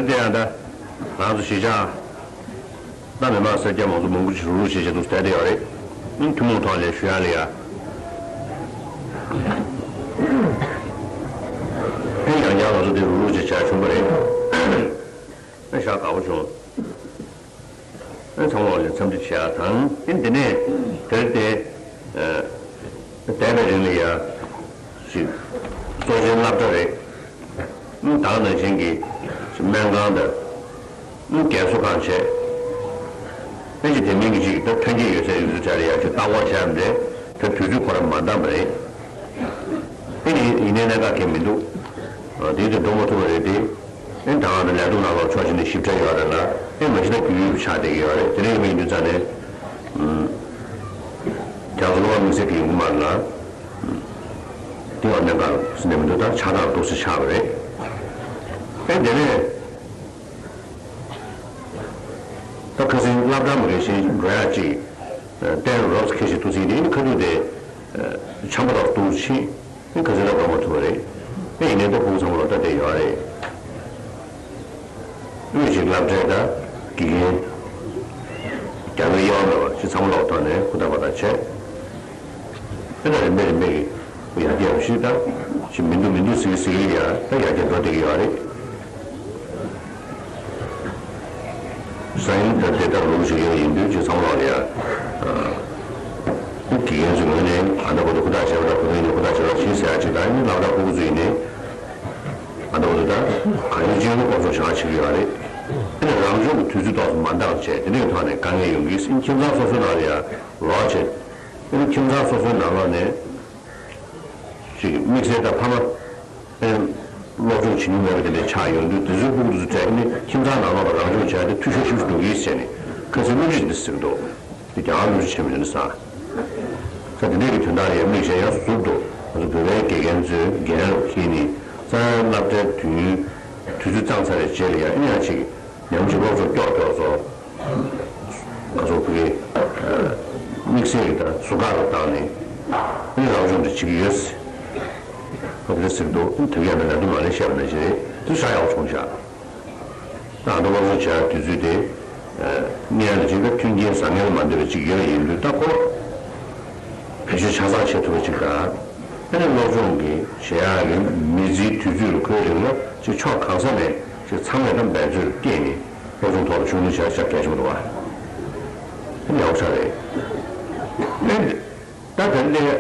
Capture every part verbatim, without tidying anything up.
དེ་ཡང་ད་ང་ཚོ་གཞིས་ཆགས་ད་མི་མང་སེར་སྐྱ་མང་ཚོགས་མང་པོ་ཅིག་རུག་རུག་བྱེད་བྱེད་དུ་བསྡད་བསྡད་ཡོད་རེད། ཨང་། ཐུན་མོང་ཐོག་ནས་ཞུ་ཡ་ལ་ཡ། ཨང་། ཡང་བསྐྱར་ང་ཚོ་དེ་རུག་རུག་བྱེད་བྱ་བྱུང་བ་རེད། ཨང་། ཞེ་དྲག་དགའ་པོ་བྱུང་། ཨང་། ཚང་མ་ལ་འཚམས་འདྲི་བྱེད་ཡ་དང་། ཨང་། དེ་ནས་དེར་བལྟས། ཨ། འདས་པའི་རིང་ལ་ཡ་ཞིག་གཙོ་ཆེན་སློབ་གྲྭ་རེད། ཨང་། ད་ག་ནང་བཞིན་གྱི་སྨན་ཁང་དང་། ཨང་། རྒན་གསོ་ཁང་བྱས། ཨེ་ཅིག་དེ་མིན་གྱི་ཅིག་ད་ཐོན་སྐྱེད་ཡོད་ཚད་ཡོད་ཚད་བྱ་ལ་ཡ་ཅིག་ལྟ་སྐོར་བྱ་ཡ་མ་རེད། ད་དུས་ཚོད་ཁོ་རང་མ་འདང་བ་རེད། ཨེ་ནི་ཡིན་ནའི་གནད་འགག་གང་ཡང་མི་འདུག། ཨ། དེ་དུས་འགྲོ་མ་ཐུབ་པ་རེད་དེ། ཨེ་ད་ག་ནང་ལས་སྡོམ་ནང་ལོགས་ཕྱོགས་གཅིག་ནས་ཞིབ་ཕྲ་ཡོད་རེད་ལ། ཨེ་མ་གཞི་ད་རྒྱུས་ཡོད་པ་ཆགས་བསྡད་ཀྱི་ཡོད་རེད། དེ་འདྲ་ཡིན་པ་ཡིན་དུས་ཙང་ནས། ཨུམ། རྒྱ་མཚོ་སློབ་མ་དམིགས་བསལ་གྱི་ཡོང་གི་མ་རེད་ལ། ཨུམ། དེ་བ་གནད་འགག་ཟེར་ནས་མི་འདུག། ད་ཆགས་སྟངས་འདུག་སེ་ཆགས་པ་རེད། ཨེ་དེ་ནས། ད་ཁ་སང་སློབ་གྲྭ་མ་གི་ཤིང་འགྲོ་ཡག་ཅིག་གཏན་རོབ་ཁེ་ཞིག་ཐུག་ཟིན་དེ་ནི་ཁ་ཐུག་དེ་འཆམ་པ་ལ་ཐུག་ཕྱིན། ཨེ་ཁ་སང་ལ་འགྲོ་མ་ཐུབ་པ་རེད། ཨེ་ཡིན་ནའི་ད་ཕྲུ་གུ་ཚང་མ་ལ་ད་བསྡད་ཡོད་རེད། དངོས་གཞི་སློབ་གྲྭའི་ད་དགེ་རྒན་རྒྱ་བོད་དབྱེ་བ་མེད་པ་ཅིག་ཚང་མ་ལ་ཐོག་ནས་ཧུར་ཐག་པ་ཐག་བྱས། ཨེ་ད་རིམ་པས་རིམ་པས་ཀྱི་ཡར་རྒྱས་ཞིག་ད་ཅིག་མི་འདུག་མི་འདུག་ཟེར་གི་ཟེར་གི་ཡ་ད་ཡར་རྒྱས་འགྲོ་བསྡད་ཀྱི་ཡོད་རེད། ས་ཡིན་ད་དེ་ལྟར་ལུགས་ཤིག་ཡོད་ཡིན་དུས་ཅིག་ཚང་མ་ལ་ཡ། ཨ། དགེ་རྒན་ཚོའི་ངོས་ནས་ཨ་ད་བར་དུ་ཧུར་ཐག་བྱས་པ་དང་བུ་མོ་ཡིན་ནའི་ཧུར་ཐག་བྱས་པ་ཞིག་ཟེར་ཡ་ཅིག་དང་། ཨ་ནི་སློབ་གྲྭ་ཕྲུ་གུ་ཚོ་ཡིན་ནའི་ཨ་ད་བར་དུ་ད་གང་ཡོད་ཅིག་ལ་སློབ་སྦྱོང་བྱ་བ་བྱེད་ཀྱི་ཡོད་རེད། དེ་ནས་རང་སྦྱོང་གི་དུས་ཚོད་ཏོག་ཙམ་མ་འདང་བྱས། དེ་འདྲའི་ཐོག་ནས་དཀའ་ངལ་ཡོང་གི་ཡིན། ཁྱིམ་ཚང་སོ་སོའི་ནང་ལ་ཡ་ལོག་བྱས། ཨ་ནི་ཁྱིམ་ཚང་སོ་སོའི་ནང་ལོགས་ནས། ཅིག་དམིགས་བསལ་ད་ཕ་མ། ཨེ། སློབ་སྦྱོང་བྱེད་མྱོང་མེད་པ་དེ་འདྲ་ཆགས་ཡོང་དུས། དེ་ཚོའི་ཕྲུ་གུ་དེ་ཚོ་སྤྲད་ནས་ཁྱིམ་ཚང་ནང་ལོགས་ལ་རང་སྦྱོང་བྱས་ཏེ་འཐུས་ཤོར་ཞེ་པོ་ཅིག་འགྲོ་གི་ཡིན་ཟེར་ནས་ཁ་སང་སློབ་ཁྲིད་འདི་ཟེར་གི་འདུག། དེ་རྒྱ་གར་སློབ་ཁྲིད་བྱས་མི་འདུག་ཟེར། ས་དེ་འདྲས་ཀྱི་དོན་དག་ལ་ཡ་དམིགས་བྱས་ཡང་ཟུར་དུ་ང་ཚོ་བོད་པའི་དགེ་རྒན་ཚོས་འགན་རུ་འཁྱེར་ནས། རྩ་བའི་སློབ་གྲྭའི་དུས་ཡུན་དུས་ཚོད་གཙང་ཚར་བའི་རྗེས་ལ་ཡ་ཨེ་ཡང་ཅིག་ཉམས་ཞིབ་སློབ་སྦྱོང་མགྱོགས་མགྱོགས་བཟོ། ང་ཚོ་བོད་ཀྱི་དམིགས་བསལ་གྱི་ད་ཟུར་བཀག་རུ་བཏང་ནས་ཨ་ནི་རང་སྦྱོང་དེ་བྱེད་ཀྱི་ཡོད། ཨ་ནི་ཟེར་གྱི་འདུག། ཨ་ནི་དེ་ག་ཡང་ན་ལས་དུ་མ་ལས་བཤད་པ་ནང་བཞིན་རེད། དེ་ཧྲ་ཡག་བྱུང་ཤག། ད་ཨ་ད་སློབ་སྦྱོང་བྱེད་ཡག་དུས་ཚོད་དེ་སྔོན་ལ་ཅིག་ད་མཐུན་རྐྱེན་བཟང་ངན་ལ་མ་ལྟོས་པའི་ཅིག་ཡོད་ཡིན་དུས། ད་ཁོ་བེད་སྤྱོད་ཆ་ཚང་བྱེད་ཐུབ་པ་ཅིག་དང་། ཨ་ནི་སློབ་སྦྱོང་གི་བྱེད་ཡག་གི་མི་ཚེའི་དུས་ཚོད་ལ་ཁོའི་རིང་ལ་ཅིག་ཕྱོགས་གང་ས་ནས་ཅིག་ཚང་མས་ད་འབད་རྩོལ་བསྐྱེད་ནས། སློབ་སྦྱོང་ཐོག་ལ་ཤུགས་སྣོན་བྱ་བྱ་གལ་ཆེན་པོ་འདུག་བ། དེ་ཡག་པོ་ཞིག་རེད། ཨེ་ད་དེ་འདྲ་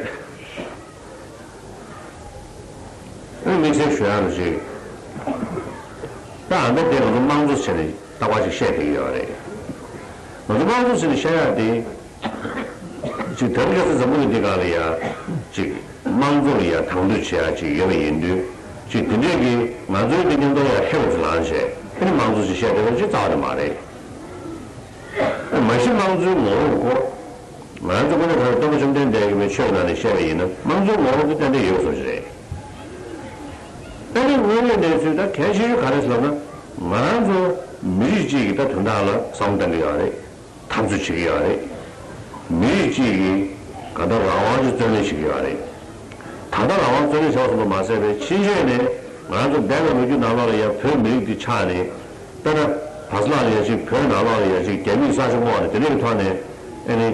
ཨེ་དམིགས་བསལ་ཞུ་ཡག་ཅིག། ད་ཨ་འདྲ་དེ་ང་ཚོ་དམངས་གཙོ་བྱས་ནས་རྟག་པར་ཅིག་བཤད་བསྡད་ཀྱི་ཡོད་རེད། ང་ཚོ་དམངས་གཙོ་བྱས་ནས་བཤད་ཡག་དེ། ཅིག་དེ་རིང་ཁ་སང་འཛམ་བུ་གླིང་འདི་སྒང་ལ་ཡ་ཅིག་དམངས་གཙོ་ལ་ཡ་དང་དོད་བྱེད་ཡ་ཅིག་ཡོད་པ་ཡིན་དུས། ཅིག་དེ་འདྲས་ཀྱི་ང་ཚོའི་འདི་མཉམ་དུ་ཡ་ཧེ་བ་ཅིག་ལངས་བྱས། ཨ་ནི་དམངས་གཙོ་ཅིག་བཤད་བསྡད་པ་ཅིག་རྩ་བ་ནས་མ་རེད། མ་གཞི་དམངས་གཙོའི་ངོ་བོ་ཁོ། ང་ཚོ་དངོས་གནས་དྲང་སྟོན་པ་བཅོམ་ལྡན་འདས་ཀྱིས་ཆོས་ཀྱི་ནང་ནས་བཤད་པ་ཡིན་ན། དམངས་གཙོའི་ངོ་བོ་དེ་ཏན་ཏན་ཡོད་བཟོ་ཞིག་རེད། ཨ་ནི་དངོས་ཡོད་གནས་ཚུལ་ད་གལ་ཆེ་ཤོས་ག་རེ་ཟེར་ལབ་ན། ང་ཚོ་མི་རིགས་གཅིག་གི་ད་དོན་དག་ལ་བསམ་བློ་གཏང་གི་ཡོད་རེད། འཐབ་རྩོད་བྱེད་ཀྱི་ཡོད་རེད། མི་རིགས་གཅིག་གི་གང་ལྟར་རང་དབང་ཅིག་རྩོད་ལེན་བྱེད་ཀྱི་ཡོད་རེད། ད་ལྟ་རང་དབང་རྩོད་ལེན་བྱས་པ་ཙམ་དུ་མ་ཟད་པའི་ཕྱིན་ཆད་ནས་ང་ཚོ་འདས་པའི་ལོ་རྒྱུས་ནང་ལོགས་ལ་ཡང་བོད་མི་རིགས་འདི་ཆགས་ནས། དཔེར་ན་བར་སི་ལ་ལ་ཡ་ཅིག་བོད་ནང་ལོགས་ལ་ཡ་ཅིག་རྒྱ་མིས་ས་ཆ་བསྔོགས་ནས་དེ་འདྲའི་ཐོག་ནས། ཨ་ནི་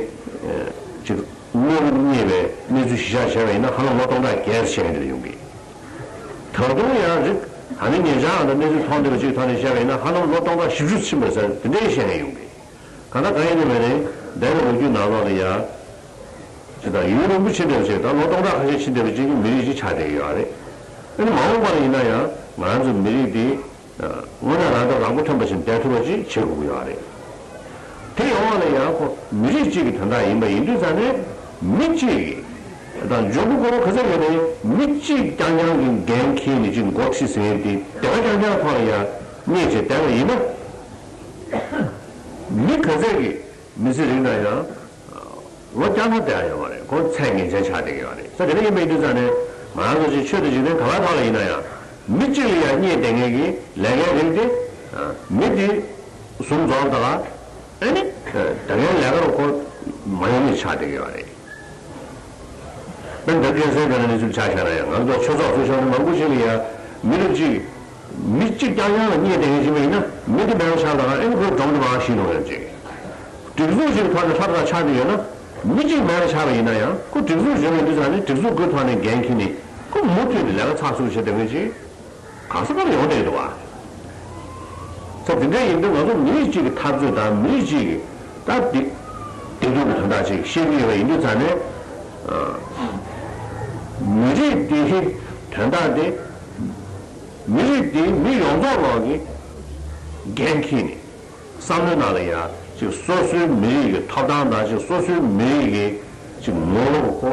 ཅིག་དངོས་པོ་རྙེད་པའི་གནས་ཚུལ་གཞི་བཞག་བྱས་པ་ཡིན་ན་ཧ་ལམ་ལོ་སྟོང་ཕྲག་བརྒྱད་ཙམ་ཕྱིན་ཡོང་གི་རེད། ད་དུང་ཡང་རིགས་ད་ནི་ཉེ་ཆར་ཨ་ད་གནས་ཚུལ་མཐོང་བསྡད་པ་ཅིག་ཐོག་ནས་བཤད་པ་ཡིན་ན་ཧ་ལམ་ལོ་སྟོང་ཕྲག་བཞི་བཅུ་ཕྱིན་པ་ཟེར་དེ་འདྲའི་བཤད་མཁན་ཡོང་གི། གང་ལྟར་གང་ཡིན་ནའི་མིན་ནའི་འདས་པའི་ལོ་རྒྱུས་ནང་ལོགས་ལ་ཡ། ཅིག་དང་ཡུན་རིང་པོ་ཕྱིན་བསྡད་པ་ཅིག་དང་ལོ་སྟོང་ཕྲག་ཁ་ཤས་ཕྱིན་བསྡད་པ་ཅིག་གི་མི་རིགས་ཅིག་ཆགས་བསྡད་ཀྱི་ཡོད་རེད། ཨ་ནི་མ་འོངས་པ་ལ་ཡིན་ན་ཡང་ང་ཚོ་མི་རིགས་འདི་དངོས་གནས་རང་དང་རང་མགོ་ཐོན་པ་ཞིག་བསྡད་ཐུབ་པ་ཅིག་བྱེད་དགོས་ཀྱི་ཡོད་རེད། དེ་ཡོང་བ་ལ་ཡང་ཁོ་མི་རིགས་གཅིག་གི་དོན་དག་ཡིན་པ་ཡིན་དུས་ཙང་ནས། མི་གཅིག་གི་དང་འཇོན་པོ་དགོས་པ་ག་ཚད་ཡོད་ནའི་མི་གཅིག་རྐྱང་རྐྱང་གི་འགན་འཁྱེར་ནས་ཅིག་འགོ་ཁྲིད་ཟེར་མཁན་དེ་དེ་ག་རྐྱང་རྐྱང་ཐོག་ལ་ཡ་གནས་བྱས་བསྡད་པ་ཡིན་ན། མི་ག་ཚད་ཀྱི་མི་ཚེ་རིང་ན་ཡང་ལོ་བརྒྱ་ལྷག་བསྡད་ཡ་ཡོད་མ་རེད། ཁོ་ཚད་ངེས་ཅན་ཆགས་བསྡད་ཀྱི་ཡོད་རེད། ས་དེ་འདྲ་ཡིན་པ་ཡིན་དུས་ཙང་ནས་ང་རང་ཚོ་ཅིག་ཆོས་དང་འཇིག་རྟེན་གང་ག་ཐོག་ལ་ཡིན་ན་ཡང་། མི་གཅིག་ལ་ཡང་བརྙས་བསྡད་མཁན་གྱི་ལས་ཀའི་རིགས་དེ། མི་དེ་ཟུར་འཛུལ་དང་། ཨ་ནི་ད་ངའི་ལས་ཀ་རུ་ཁོ་མ་ཡོང་ནི་ཆགས་བསྡད་ཀྱི་ཡོད་རེད། དཔེར་ན་ད་ཁ་སང་ག་ལ་གནས་ཚུལ་ཆ་བཞག་ན་ཡང་། ང་ཚོ་ཆོས་ཚོགས་ཚོགས་ཆུང་མང་པོ་ཞིག་ལ་ཡང་མི་རབས་གཅིག་ མི་གཅིག་རྐྱང་རྐྱང་ལ་བརྙས་བསྡད་མཁན་ཞིག་ཡིན་ན། མི་དེ་མེད་པ་ཆགས་ལ་ཨེ་ཁོའི་སྒྲོམ་དེ་མར་བཤིག་འགྲོ་མཁན་ཅིག་སྒྲིག་འཛུགས་ཤིག་ཐོག་ནས་ལྷ་དང་ཆགས་ནས་ཡོད་ན། མི་གཅིག་མེད་པ་ཆགས་པ་ཡིན་ན་ཡང་ཁོ་སྒྲིག་འཛུགས་གཞན་ལ་འདི་ཚ་ནས་སྒྲིག་འཛུགས་ཀྱི་ཐོག་ནས་འགན་འཁྱེར་ནས་ཁོ་མུ་མཐུད་ནས་ལས་ཀ་ཚགས་ཚུད་བྱེད་བསྡད་མཁན་ཅིག་གང་ས་གང་ལ་ཡོང་བསྡད་ཀྱི་འདུག་བ། ས་དེ་འདྲ་ཡིན་དུས་ང་ཚོ་མི་རིགས་གཅིག་གི་འཐབ་རྩོད་དང་མི་རིགས་གཅིག་གི་ད་བདེ་བདེ་སྡུག་གི་དོན་དག་ཅིག་བཤད་ཀྱི་ཡོད་པ་ཡིན་དུས་ཙང་ནས། མི་རིགས་འདིའི་དོན་དག་དེ། མི་རིགས་འདིའི་མི་ཡོངས་རྫོགས་ལོག་གི་འགན་འཁྱེར་ནས། བསམ་བློའི་ནང་ལ་ཡང་ཅིག་སོ་སོའི་མི་རིགས་ཀྱི་ཐོབ་ཐང་དང་ཅིག་སོ་སོའི་མི་རིགས་ཀྱི་ཅིག་ངོ་བོ་ཁོ།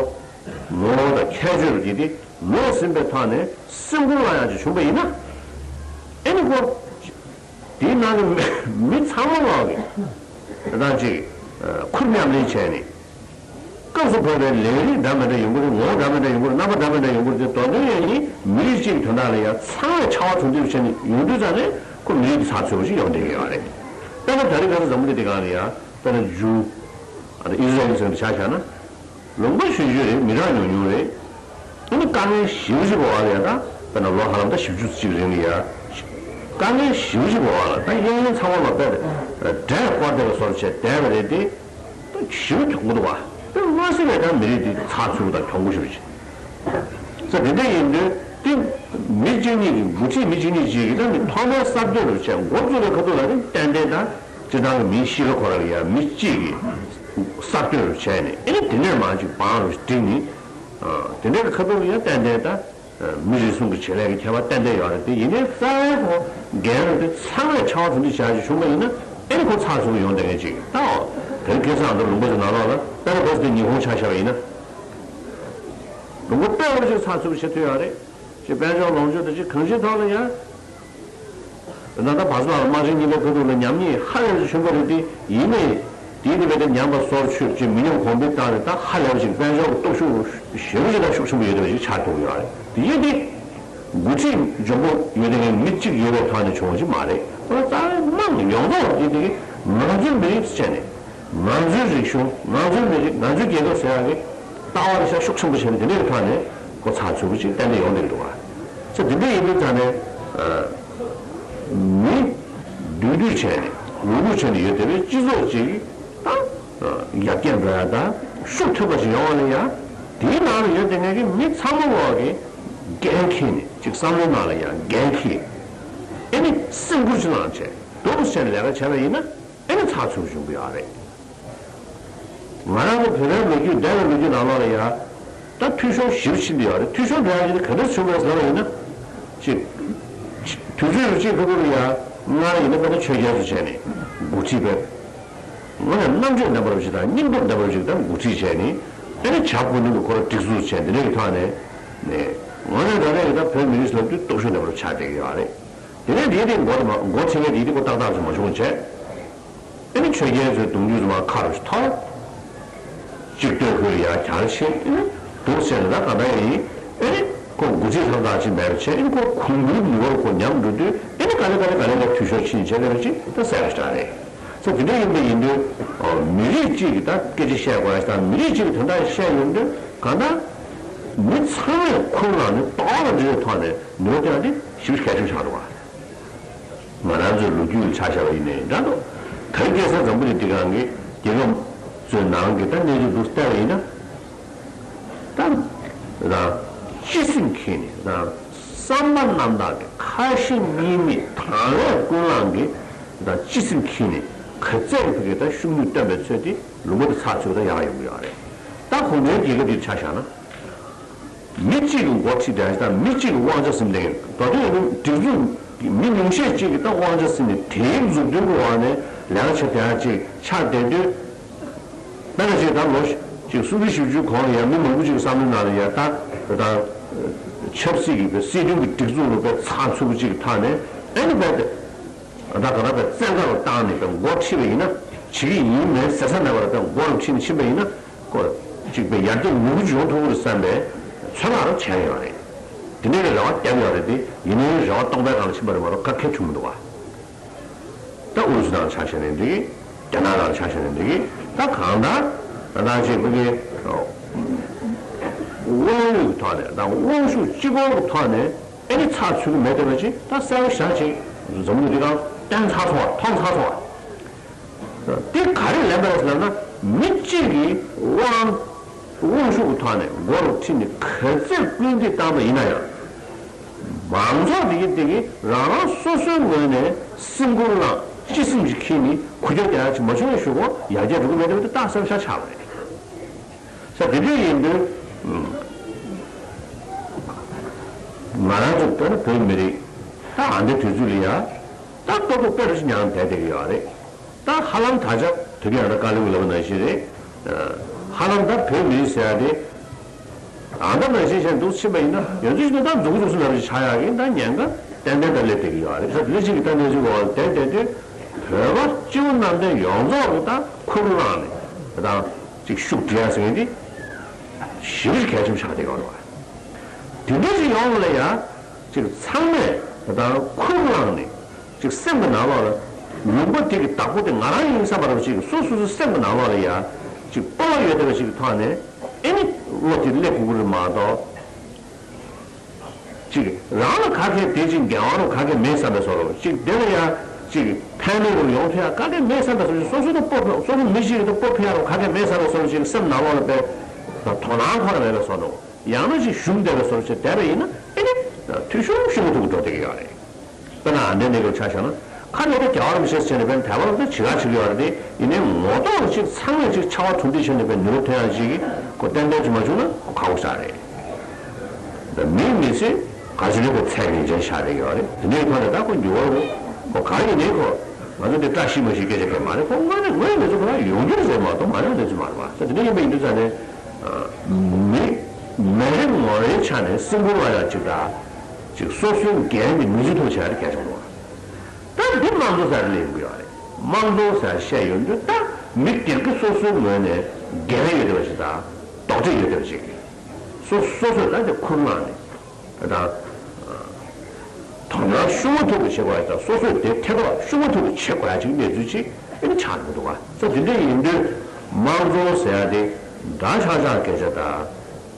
ངོ་བོ་དང་ཁྱད་ཆོས་རུ་འདི་དེ་ལོག་ཟིན་པའི་ཐོག་ནས་སེམས་ཁུར་བླངས་ཡག་ཅིག་བྱུང་པ་ཡིན་ན། ཨེ་ནི་ཁོ། དེའི་ནང་གི་མི་ཚང་མ་ལོག་གི་ད་ཅིག་ཁུར་མཉམ་ལེན་བྱས་ནས། སྐབས་སུ་བབས་པའི་ལས་རིགས་འདྲ་མི་འདྲ་ཡོང་གི་རེད། ངོ་བོ་འདྲ་མི་འདྲ་ཡོང་གི་རེད། རྣམ་པ་འདྲ་མི་འདྲ་ཡོང་གི་རེད་དེ། མདོར་དོན་ཡང་ནི་མི་རིགས་གཅིག་གི་དོན་དག་ལ་ཡང་ཚང་མས་ཕྱར་བ་གྲུ་འདེགས་བྱས་ནས་ཡོང་དུས་ཙང་ནས་ཁོ་མི་རིགས་ཀྱི་ཚགས་ཚུད་པོ་ཞིག་ཡོང་བསྡད་ཀྱི་ཡོད་རེད། དཔེར་ན་ད་རེས་ཁ་སང་འཛམ་བུ་གླིང་འདི་སྒང་ལ་ཡང་དཔེར་ན་ཇུའུ། ཨ་ནི་ཨི་ཟི་རལ་ཟེར་བ་ཆ་བཞག་ན། ལུང་པ་ཆུང་ཆུང་རེད། མི་གྲངས་ཉུང་ཉུང་རེད། ཨ་ནི་དཀའ་ངལ་ཞེ་པོ་ཅིག་འོག་ལ་ཡ་ད་དཔེར་ན་ལོ་ཧ་ལམ་ད་བཞི་བཅུ་ཅིག་རིང་ལ་ཡ། དཀའ་ངལ་ཞེ་པོ་ཅིག་འོག་ལ་ད་གཡས་གཡོན་ཚང་མ་ལ་དཔེ་འདྲེ་བསྐོར་བསྡད་པའི་བཟོ་འདྲ་བྱས་བསྡད་པ་རེད་དེ། ད་ཞེ་པོ་གྱོང་པོ་འདུག་བ། དཔེ་མ་སྲིད་པའི་ད་མི་རིགས་འདི་ཚགས་ཚུད་པོ་དང་གྱོང་པོ་ཞེ་པོ་ཅིག་ས་དེ་འདྲ་ཡིན་དུས་དེ་མི་གཅིག་གཉིས་ཀྱི་འགོ་ཁྲིད་མི་གཅིག་གཉིས་ཅིག་གིས་ད་ནི་ཐོག་མའི་གསར་གཏོད་རུ་བྱས། འགོ་བཙུགས་པའི་ཁ་ཐུག་ལ་ནི་ཏན་ཏན་ད་སྤྱིར་བཏང་གི་མིའི་གཤིས་ཀ་ཁོ་ར་ལ་ཡ་མི་གཅིག་གིས་གསར་གཏོད་རུ་བྱས་ནས། ཨེ་ནི་དེ་ནས་མར་ཅིག་བང་རུ་བསྒྲིགས་ནས། དེ་འདྲའི་ཁ་ཐུག་ལ་ཡང་ཏན་ཏན་ད་མི་རེ་ཟུང་གི་བྱེད་ལས་ཀྱི་ཁྱད་པར་ཏན་ཏན་ཡོད་རེད་དེ། ཡིན་ནའི་རྩ་བའི་ཁོ་འགན་རུ་དེ་ཚང་མས་ཕྱར་བ་གྲུ་འདེགས་བྱ་ཞིག་བྱུང་བ་ཡིན་ན། ཨེ་ནི་ཁོ་ཚགས་ཚུད་པོ་ཡོང་བསྡད་མཁན་ཅིག་ད། དེ་རིང་ཁ་སང་འདིར་ལུང་པ་ཅིག་ནང་ལོགས་ལ་དཔེར་ན་བོད་དེ་ཉི་ཧོང་ཆ་བཞག་པ་ཡིན་ན། ལུང་པ་དཔེ་བ་ཅིག་ཚགས་ཚུད་པོ་བྱེད་ཐུབ་ཡོད་རེད། ཅིག་དཔལ་འབྱོར་ལོངས་སྤྱོད་དང་ཅིག་གང་ཅིའི་ཐོག་ལ་ཡང་། ད་ལྟ་བར་སོང་དམག་ཆེན་གཉིས་པའི་ཁ་ཐུག་ལ་ཉམས་ཉེས་ཧ་ལས་པ་ཞིག་བྱུང་བ་རེད་དེ། ཡིན་ནའི་དེའི་ནུས་པས་དེ་ཉམས་པ་སོར་ཆུད་ཅིག་མི་ཉམས་གོང་འཕེལ་བཏང་ནས། ད་ཧ་ལས་པ་ཞིག་དཔལ་འབྱོར་གྱི་སྟོབས་ཤུགས་ཞེ་པོ་ཅིག་དང་ཤུགས་ཆེན་པོ་ཡོད་བསྡད་པ་ཞིག་ཆགས་ཐུབ་ཀྱི་ཡོད་རེད། དེ་ཡིན་དེ། འགོ་ཁྲིད་འཇོན་པོ་ཡོད་བསྡད་མཁན་མི་གཅིག་ཡོད་པའི་ཐོག་ནས་བྱུང་བ་ཞིག་མ་རེད། ཁོ་རྩ་བའི་དམངས་ཡོངས་རྫོགས་ཀྱི་དེ་གི་ང་ཚོའི་མི་རིགས་སུ་བྱས་ནས། ང་ཚོའི་རིག་གཞུང་། ང་ཚོའི་མི་རིགས། ང་ཚོའི་རྒྱལ་ཁབ་ཟེར་ཡག་གི་ལྟ་བ་རེ་ཤ་ཤུགས་ཆེན་པོ་བྱས་ནས། དེ་འདྲའི་ཐོག་ནས་ཁོ་ཚགས་ཚུད་པོ་ཅིག་ཏན་ཏན་ཡོང་བསྡད་འདུག་བ། ས་དེ་འདྲ་ཡིན་པའི་ཐོག་ནས། མི་འདུས་འདུས་བྱས་ནས་ལུས་ལུས་བྱས་ནས་ཡོད་བསྡད་པའི་སྤྱི་ཚོགས་ཅིག་ད་ཡར་རྒྱས་འགྲོ་ཡ་དང་ཤུགས་ཐོན་པ་ཞིག་ཡོང་བ་ལ་ཡ། དེའི་ནང་ལ་ཡོད་བསྡད་མཁན་གྱི་མི་ཚང་མ་ལོག་གི་འགན་འཁྱེར་ནས། ཅིག་བསམ་བློའི་ནང་ལ་ཡ་འགན་འཁྱེར། ཨེ་ནི་སེམས་ཁུར་ཅིག་བླངས་བྱས་སྡུག་ཅིག་བྱས་ནས་ལས་ཀ་བྱས་པ་ཡིན་ན། ཨེ་ནི་ཚགས་ཚུད་པོ་ཡོང་གི་ཡོད་རེད། ང་རང་ཚོ་བོད་པའི་ལོ་རྒྱུས། འདས་པའི་ལོ་རྒྱུས་ནང་ལོགས་ལ་ཡ། ད་འཐུས་ཤོར་ཞེ་པོ་ཕྱིན་བསྡད་ཡོད་རེད། འཐུས་ཤོར་འགྲོ་ཡ་དེ་ག་འདྲ་བྱུང་བས་ཟེར་བ་ཡིན་ན། ཅིག་དུས་ཚོད་རུ་གཅིག་ཁ་ཐུག་ལ་ཡ། སྔར་ཡིན་ན་དཔེར་ན་ཆོས་རྒྱལ་ཚོ་བྱས་ནས་འགོ་ཁྲིད་པའི། དངོས་གནས་རྣམ་དཔྱོད་ལྡན་པ་རུ་ཞིག་དང་སྙིང་སྟོབས་ལྡན་པ་རུ་ཞིག་དང་འགོ་ཁྲིད་བྱས་ནས། ཨེ་ནི་བྱ་བཀོད་འདོམས་ཀྱི་ཁོ་ར་སྒྲིག་འཛུགས་བྱས། འདི་འདྲ་གི་ཐོག་ནས་ནས། དངོས་གནས་ད་ལྟ་ཡི་ད་བོད་མི་རིགས་ལབ་དུས་སྟོབས་ཤུགས་ལྡན་པ་རུ་ཆགས་བསྡད་ཀྱི་ཡོད་རེད། དེ་ནས་འདིའི་སྟེང་འགོ་དང་འགོ་ཁྲིད་མཁན་འདིའི་སྟེང་འགོ་ཏག་ཏག་ཅིག་མ་བྱུང་བྱས། ཨེ་ནི་ཆོས་རྒྱལ་ཚོའི་གདུང་རྒྱུད་ཚོ་མར་ཁ་རུ་ཐོར། གཅིག་སྡོད་ཁུལ་ཡར་གྱར་བྱས། ཨེ་ནི་འདུག་བྱས་ནས་ད་ག་ད་ཡིན། ཨེ་ནི་ཁོ་འགོ་ཁྲིད་ལྷན་ཁང་ཅིག་མེད་པ་བྱས། ཨེ་ནི་ཁོ་གོང་བུའི་ནུས་པར་ཁོ་ཉམས་འགྲོ་དུས། ཨེ་ནི་ག་ལེ་ག་ལེ་ག་ལེ་ག་འཐུས་ཤོར་ཕྱིན་བྱས་ནས་ཅིག་ད་གསལ་པོ་ཞེ་དྲག་རེད། ས་དེ་འདྲ་ཡིན་པ་ཡིན་དུས། མི་རིགས་གཅིག་གི་ད་སྐད་ཆ་བཤད་དགོས་ཡ་དང་། མི་རིགས་གཅིག་གི་དོན་དག་བཤད་ཡོང་དུས་གང་ལྟར་མི་ཚང་མས་ཁུར་བླངས་ནས་ཏོག་ཙམ་འདྲ་བའི་ཐོག་ནས་ནུས་པ་བཏོན་ཡ་དེ་ཞེ་པོ་གལ་ཆེན་པོ་ཆགས་འདུག་བ། ང་རང་ཚོའི་ལོ་རྒྱུས་ལ་ཆ་བཞག་པ་ཡིན་ནའི་འདྲ་འདུག་ད་རེས་ཁ་སང་འཛམ་བུ་གླིང་འདི་སྒང་གི་རྒྱལ་ཁབ་ཚོའི་ནང་གི་ད་གནས་ཚུལ་འདུག་བལྟས་པ་ཡིན་ན། ད་རང་སྤྱི་སེམས་ཁྱེར་ནས། རང་བསམ་པ་རྣམ་དག་གི་ཁ་ཞེ་གཉིས་མེད་དང་བས་ཀུན་བསླངས་ཀྱི་ད་སྤྱི་སེམས་ཁྱེར་ནས་ག་ཚད་ཀྱི་ཕ་གི་ད་ཤུགས་ནུས་བཏོན་པའི་ཚོད་དེ་ལུང་པ་དེ་ཚགས་ཚུད་ད་ཡག་ཡོང་གི་ཡོད་རེད། ད་གུང་ཁྲན་རྒྱལ་ཁབ་འདི་ཆ་བཞག་ན། མི་གཅིག་གི་འགོ་ཁྲིད་བསྡད་ཡ་དང་མི་གཅིག་གི་དབང་ཆ་ཟིན་བསྡད་མཁན། མདོར་དོན་ཡིན་ན་སྒྲིག་འཛུགས་མི་ཉུང་ཤས་གཅིག་གི་ད་དབང་ཆ་ཟིན་ནས་དེའི་མཛུབ་སྟོན་གྱི་འོག་ནས་ལས་ཀ་བྱེད་བསྡད་ཡ་ཅིག་ཆགས་བསྡད་དུས། དཔེར་ན་ཅིག་ད་ལོ་ཅིག་སུམ་ཅུ་བཞི་བཅུ་གོང་ལ་ཡ་མི་མང་པོ་ཅིག་གི་བསམ་བློའི་ནང་ལ་ཡ་ད་ད་ཆབ་སྲིད་ཀྱི་སྲིད་དོན་གྱི་སྒྲིག་འཛུགས་ལ་དཔེ་ཚགས་ཚུད་པོ་ཅིག་གི་ཐོག་ནས། ཨ་ནི་དཔེ་དེ་ད་ག་ད་དཔེ་བཙན་བཀའ་རུ་བཏང་ནས་དཔེ་འགོ་ཁྲིད་པ་ཡིན་ན། བྱེད་ཀྱི་ཡིན་མིན་ཟེར་ས་མེད་པར་དཔེ་འགོ་རུ་ཁྲིད་ནས་ཕྱིན་པ་ཡིན་ན། ཁོ་ཅིག་དཔེ་ཡར་རྒྱས་མང་པོ་ཅིག་ཡོང་ཐུབ་ཀྱི་རེད་བསམ་པའི་ཚོད་དཔག་རུ་བྱས་ཡོད་རེད། དེ་འདྲའི་རེ་བ་བརྒྱབ་ཡོད་རེད་དེ། ཡིན་ནའི་རེ་བ་སྟོང་པའི་སྒང་ལ་ཕྱིན་པ་རེད་མ་གཏོགས་ག་གེ་བྱུང་མི་འདུག་བ། ད་ཨུ་རུ་སུ་ནང་ཆ་བཞག་ནའི་འགྲིག་གི། རྒྱ་ནག་ནང་ཆ་བཞག་ནའི་འགྲིག་གི། ད་གང་ལྟར་ད་ལྟ་ཅིག་ཕ་གི་དབང་ཡོད་ཀྱི་ཐོག་ནས། ད་དབང་ཤུགས་གཅིག་པོ་གི་ཐོག་ནས། ཨེ་ནི་ཚགས་ཚུད་ཀྱི་མེད་བསྡད་པ་ཅིག་ད་གསལ་པོ་ཞེ་དྲག་ཅིག་འཛམ་བུ་གླིང་འདི་སྒང་བསྟན་ཚར་སོང་བ། མཐོང་ཚར་སོང་བ། དེ་ག་རེ་ལན་པ་རེད་ཟེར་ལབ་ན། མི་གཅིག་གིས་དབང་དབང་ཤུགས་ཀྱི་ཐོག་ནས་མགོ་རུ་ཁྲིད་ནས་ག་ཚོད་སྐུལ་འདེད་བཏང་པ་ཡིན་ན་ཡང་། མང་ཚོགས་དེ་གིས་དེ་གིས་རང་རང་སོ་སོའི་ངོས་ནས་སེམས་ཁུར་བླངས། སྤྱི་སེམས་ཤིག་འཁྱེར་ནས་འགུལ་སྐྱོད་རྒྱག་ཡག་ཅིག་མ་བྱུང་བའི་གཞུག་གུ་ཡར་རྒྱས་འགྲོ་གི་མེད་བསྡད་པ་དེ་རྟགས་གསལ་པོ་ཞེ་དྲག་ཆགས་པ་རེད། ས་དེ་འདྲ་ཡིན་དུས། ང་རང་ཚོ་ལྟར་ན་བོད་མི་རིགས་ད་ཨ་འདྲ་དུས་ཚོད་ལ་ཡ། ད་ལྟོ་གོས་དཔེ་རུ་ཞིག་ཉར་བསྡད་བསྡད་ཀྱི་ཡོད་རེད། ད་ཧ་ལམ་ད་ཆ་དུས་རྒྱུན་ཡང་ད་དཀའ་ལས་ཁུར་ལབ་པ་ནང་བཞིན་རེད། ཧ་ལམ་ད་བོད་མི་རིགས་ཟེར་ཡ་དེ། ཨ་ད་ནང་བཞིན་བྱས་འདུག་ཕྱིན་པ་ཡིན་ན་ཡོད་ཚོད་ཞིག་ན་ད་མཛུབ་གུ་མཛུབ་གུ་ལབ་ཞིག་ཆགས་ཡག་གི་ད་ཉེན་ཁ་ཏན་ཏན་ད་སླེབས་བསྡད་ཀྱི་ཡོད་རེད། ས་དེ་འདྲ་ཞིག་གི་ད་གནས་ཚུལ་འོག་ལ་བསྡད་བསྡད་དུས། བོད་པ་སྤྱི་བོ་གནམ་བསྟན་ཡོངས་རྫོགས་ཀྱི་ད་ཁུར་བླངས་ནས་ད་ཅིག་ཤུགས་སྒྲིལ་ཡ་ཟེར་མཁན་དེ་ཞེ་པོ་ཅིག་གལ་ཆེན་པོ་ཆགས་བསྡད་ཀྱི་ཡོད་རེད་བ། དེ་འདྲ་ཞིག་ཡོང་བ་ལ་ཡ། ཅིག་ཚང་མས་ད་ཁུར་བླངས་ནས་ཅིག་སེམས་ཀྱི་ནང་ལོགས་ལ་ལུང་པ་དེ་གི་བདག་པོ་དེ་ང་རང་ཡིན་བསམ་པ་རང་ཅིག་སོ་སོ་སོའི་སེམས་ཀྱི་ནང་ལོགས་ལ་ཡ་ཅིག་སྤོབས་པ་ཡོད་བསྡད་པ་ཅིག་གི་ཐོག་ནས་ཨེ་ནི་བློ་དེ་སླེབས་དགོས་ཀྱི་རེད་མ་གཏོགས། ཅིག་རང་ལ་ག་གེ་དེ་ཅིག་འགལ་བ་རུ་ག་གེ་མེད་བསམ་པའི་བཟོ་འདྲ། ཅིག་དེ་ལ་ཡ་ཅིག་ཕན་མེད་རུ་ཡོང་ཐུབ་ཡ་ག་གེ་མེད་བསམ་པའི་བཟོ་འདྲ། སོ་སོ་དང་སྤོབས་སོ་སོ་མི་ཞིག་གི་དང་སྤོབས་ཕན་ཡ་རུ་ག་གེ་མེད་བསམ་པའི་བཟོ་འདྲ་ཅིག་སེམས་ནང་ལོགས་ལ་དཔེ་དོ་སྣང་ཁོ་ར་མེད་པའི་བཟོ་འདྲ། ཡང་ན་ཅིག་ཞུམ་བསྡད་པའི་བཟོ་འདྲ་ཅིག་བསྡད་པ་ཡིན་ན་ཨེ་ནི་འཐུས་ཤོར་ཤོར་གི་ཐུག་འགྲོ་བསྡད་ཀྱི་ཡོད་རེད། དཔེར་ན་ཨ་འདྲའི་གནས་སྐབས་ཆ་བཞག་ན། ཁ་ནས་ད་རྒྱལ་བ་རིན་པོ་ཆེ་ཟེར་ནས་དཔེར་ན་དད་པ་ལ་ད་བྱེད་ཁ་བྱེད་ཀྱི་ཡོད་རེད་དེ། ཡིན་ནའི་ངོ་ཐོག་ལ་ཅིག་ཚང་མས་ཅིག་ཕྱར་བ་གྲུ་འདེགས་བྱས་ནས་དཔེ་ནུས་པ་ཐོན་ཡག་ཅིག་གི་ཁོ་ཏན་ཏན་ཅིག་མ་བྱུང་ན་ཁོ་ཁག་པོ་ཞིག་རེད། ད་མིས་མི་ཚེ་ག་ཚོད་ནས་ཁོ་ཚད་ངེས་ཅན་ཆགས་བསྡད་ཀྱི་ཡོད་རེད། དེ་འདྲའི་ཐོག་ནས་ད་ཁོ་འགྱུར་བ་རུ་ཁོ་ག་ཡིན་ནའི་ཁོ་ང་ཚོ་འདི་བཀྲ་ཤིས་མ་ཤིས་སྐད་ཆ་གང་མ་རེད། ཁོ་དངོས་གནས་དངོས་གནས་ཚོ་ཁོ་རང་ཡོང་རྒྱུ་རེད་མ་གཏོགས་མ་ཡོང་བསྡད་ཚོད་མ་རེད་བ། ས་དེ་འདྲ་ཡིན་པ་ཡིན་དུས་ཙང་ནས། མི་མི་རེ་ངོ་རེའི་ཆ་ནས་སེམས་ཁུར་བླངས་ཡག་ཅིག་དང་། ཅིག་སོ་སོའི་འགན་དེ་མི་བརྗེད་ཐུབ་བྱ་ཡག་དེ་གལ་ཆེན་པོ་རེད། ད་འདི་དམངས་གཙོ་ཟེར་ལས་ཡོང་གི་ཡོད་རེད། དམངས་གཙོ་ཟེར་བཤད་ཡོང་དུས་ད་མི་སྒེར་གྱི་སོ་སོའི་ངོས་ནས་འགན་ཡོད་བསྡད་པ་ཞིག་དང་། དོགས་འདྲི་ཡོད་བསྡད་པ་ཞིག་གིས་སོ་སོ་སོས་ད་དེ་ཁུར་བླངས་ནས་ད་དོ་སྣང་ཤུགས་མ་ཐུབ་པ་བྱེད་དགོས་ཡག་དང་། སོ་སོས་དེ་ཐད་གཏོང་ཤུགས་མ་ཐུབ་པ་བྱེད་དགོས་ཡག་ཅིག་གནས་ཚུལ་ཅིག་ཨེ་ནི་ཆགས་འགྲོ་གི་འདུག་བ། ས་དེ་འདྲ་ཡིན་དུས་དམངས་གཙོ་ཟེར་ཡག་དེ་འདྲ་ཆགས་ཆགས་སྐད་ཆ་དང་།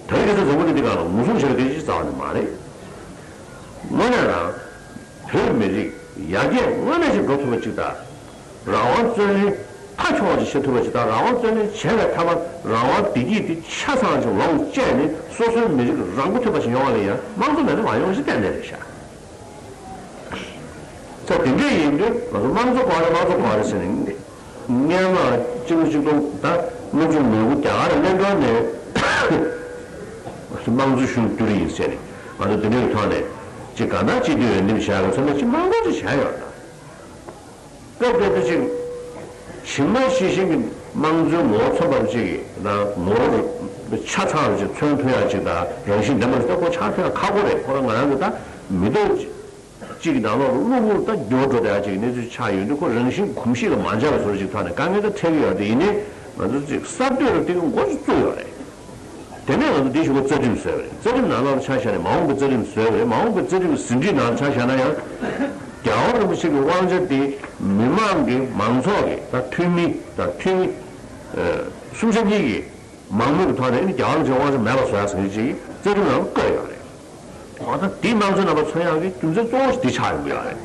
ད་རེས་ཁ་སང་འཛམ་བུ་གླིང་འདི་སྒང་ལ་ངོ་སྲུང་བྱེད་པ་དེ་ཅིག་རྩ་བ་ནས་མ་རེད། དངོས་གནས་རང་བོད་མི་རིགས་ཡར་རྒྱས་དངོས་གནས་ཤིག་འགྲོ་ཐུབ་པ་ཅིག་དང་། རང་དབང་རྩོད་ལེན་མཐའ་འཁྱོངས་པ་ཅིག་བྱེད་ཐུབ་པ་ཅིག་དང་། རང་དབང་རྩོད་ལེན་བྱས་པའི་མཐའ་མ་རང་དབང་བདེ་སྐྱིད་དེ་ཆ་ཚང་ཅིག་ལོངས་སྤྱད་ནས་སོ་སོའི་མི་རིགས་རང་མགོ་ཐོན་པ་ཞིག་ཡོང་བ་ལ་ཡང་དམངས་གཙོ་མེད་ན་མ་ཡོང་བ་ཞིག་གཏན་ནས་རེད་ཤག་ས་དེ་འདྲ་ཡིན་དུས་ང་ཚོ་དམངས་གཙོ་དགོས་རེད། དམངས་གཙོ་དགོས་རེད་ཟེར་ནས། སྔོན་མ་གཅིག་སྟོང་གཅིག་སྟོང་ད་དངོས་བྱུང་མེས་པོ་རྒྱ་གར་ལྷན་ཁང་ནས་དམངས་གཙོ་གཞུང་བསྡུ་རེ་ཡིན་ཟེར་ནས་ང་ཚོ་དེ་འདྲའི་ཐོག་ནས་ཅིག་གང་ལྟར་སྤྱི་འཐུས་འོས་འདེམས་བྱས་པ་ཚང་མ་ཅིག་དམངས་གཙོ་ཅིག་བྱས་ཡོད་ད། སྐབས་དེ་དུས་ཅིག་ཇི་མ་ཇི་བཞིན་གྱི་དམངས་གཙོའི་ངོ་བོ་མཚོན་པ་ཅིག་གི་ནང་ངོ་བོ་ཆ་ཚང་ཅིག་མཚོན་ཐུབ་ཡག་ཅིག་དང་། རང་བཞིན་ལྡན་པ་ཞིག་ད་ཁོ་ཆགས་ཐུབ་ཡག་ཁག་པོ་རེད། ཁོ་རང་ང་རང་གི་ད་མི་ཐོག་གཅིག་གི་ནང་ལོགས་ལ་གློ་བུར་ད་འགྱུར་འགྲོ་བསྡད་ཡག་ཅིག་གི་གནས་ཚུལ་ཆགས་ཡོང་དུས། ཁོ་རང་བཞིན་གོམས་གཤིས་ལ་མ་འཇགས་པའི་བཟོ་འདྲ་ཅིག་ཐོག་ནས་དཀའ་ངལ་ད་འཕྲད་ཀྱི་ཡོད་རེད། དེ་ཡིན་ནའི་ང་ཚོ་ཅིག་གསར་གཏོད་ལ་དེ་གི་འགོ་ཅིག་བཙུགས་ཡོད་རེད། དེ་ནས་ང་ཚོ་འདི་ཞུ་གོ་རྩ་ཁྲིམས་བཟོས་པ་རེད། རྩ་ཁྲིམས་ནང་ལོགས་ལ་ཆ་བཞག་ནས་མ་འོངས་པའི་རྩ་ཁྲིམས་བཟོས་པ་རེད། མ་འོངས་པའི་རྩ་ཁྲིམས་ཀྱི་ཟིན་བྲིས་ནང་ལ་ཆ་བཞག་ན་ཡང་རྒྱལ་བ་རིན་པོ་ཆེ་གི་དབང་ཆ་དེ་མི་མང་གི་མང་ཚོགས་ཀྱི་ད་འཐུས་མི་དང་འཐུས་མི་གསུམ་ཆ་གཉིས་ཀྱི་མང་མོས་ཀྱི་ཐོག་ནས་ཨ་ནི་རྒྱལ་བ་རིན་པོ་ཆེའི་དབང་ཆ་མེད་པ་བཟོ་ཡག་ཟེར་མཁན་ཅིག་རྩ་ཁྲིམས་ནང་ལ་བཀོད་ཡོད་རེད། འོ་ད་འདི་དམངས་གཙོའི་རྣམ་པ་མཚོན་ཡག་གི་རྒྱུ་མཚན་གཙོ་བོ་ཞིག་འདི་ཆགས་ཡོང་གི་ཡོད་རེད།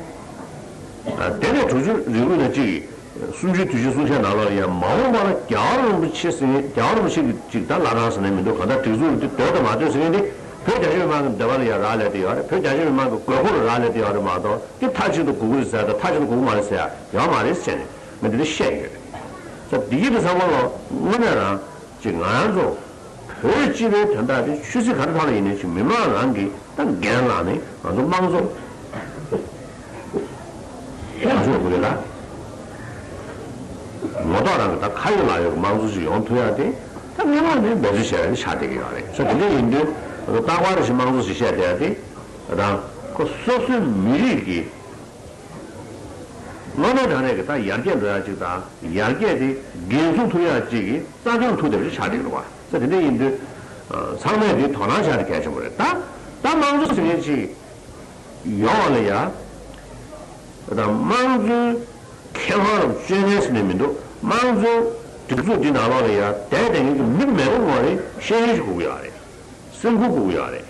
ཨ། དེ་ནས་དྲུག་ཅུ་རེ་དགུ་ནང་གཅིག་གི་གསུམ་བཅུའི་དུས་ཆེན་གསུང་བཤད་ནང་ལོགས་ལ་ཡང་མ་འོངས་པ་ལ་རྒྱལ་བ་རིན་པོ་ཆེ་ཟེར་མཁན། རྒྱལ་བ་རིན་པོ་ཆེ་གི་ཅིག་ད་བླ་བྲང་ཟེར་ནས་མི་འདུག་གང་ལྟར་སྒྲིག་འཛུགས་འདི་འདོད་དང་མ་འདོད་ཟེར་མཁན་འདི་བོད་རྒྱ་ཆེ་མི་མང་གི་འདོད་པ་ལ་ཡང་རག་ལས་བསྡད་ཡོད་རེད། བོད་རྒྱ་ཆེ་མི་མང་གི་དགོས་མཁོ་ལ་རག་ལས་བསྡད་ཡོད་རེད་མ་གཏོགས། འདི་མཐའ་གཅིག་ཏུ་དགོས་ཀྱི་རེད་ཟེར་ཡ་དང་མཐའ་གཅིག་ཏུ་དགོས་ཀྱི་མ་རེད་ཟེར་ཡ་ཡོད་མ་རེད་ཟེར་ནས་ང་འདི་འདྲ་བཤད་ཡོད། ད་འདི་གི་འདི་ཚང་མ་ལ་དངོས་གནས་རང་ཅིག་ང་རང་ཚོ་བོད་སྤྱི་པའི་དོན་དག་དེ་ཆོས་སྲིད་ག་རེ་ཐོག་ལ་ཡིན་ནའི་ཅིག་མི་མང་རང་གིས་ད་འགན་བླངས་ནས་ང་ཚོ་དམངས་གཙོ་ང་ཚོ་ཡོང་གི་རེད་ལ། ངོ་ཐོག་རང་གི་ད་ཁ་ཡོད་ལག་ཡོད་ཀྱི་དམངས་གཙོ་ཅིག་ཡོང་ཐུབ་ཡ་དེ་ད་སྔོན་མ་ནས་འབད་རྩོལ་བྱས་ཡ་དེ་ཆགས་བསྡད་ཀྱི་ཡོད་རེད། ས་དེ་འདྲ་ཡིན་དུས་ང་ཚོ་རྟག་པར་ཞིག་དམངས་གཙོ་ཞིག་བཤད་བསྡད་ཡ་དེ་ད་ཁོ་སོ་སོའི་མི་རིགས་ཀྱི་དངོས་གནས་དྲང་གནས་ཀྱི་ད་ཡར་རྒྱས་འགྲོ་ཡག་ཅིག་དང་། ཡར་རྒྱས་དེ་འགན་སྲུང་ཐུབ་ཡག་ཅིག་གི་རྩ་ཁྲིམས་ཐུག་བསྡད་པ་ཞིག་ཆགས་བསྡད་ཀྱི་རེད་བ། ས་དེ་འདྲ་ཡིན་དུས་ཚང་མས་དེ་དོ་སྣང་བྱ་དེ་གལ་ཆེན་པོ་རེད། ད་ད་དམངས་གཙོ་ཟེར་མཁན་ཅིག་ཡོང་བ་ལ་ཡ། ད་དམངས་གཙོའི་ཁེ་དབང་རུ་སྤྱོད་མཁན་ཟེར་ནས་མི་འདུག་དམངས་གཙོའི་སྒྲིག་འཛུགས་འདི་ནང་ལོགས་ལ་ཡ་བསྡད་བསྡད་མཁན་གྱི་མི་མེད་པ་ངོ་རེ་ཤེས་ཡོན་ཞིག་དགོས་ཀྱི་ཡོད་རེད། སེམས་ཁུར་དགོས་ཀྱི་ཡོད་རེད།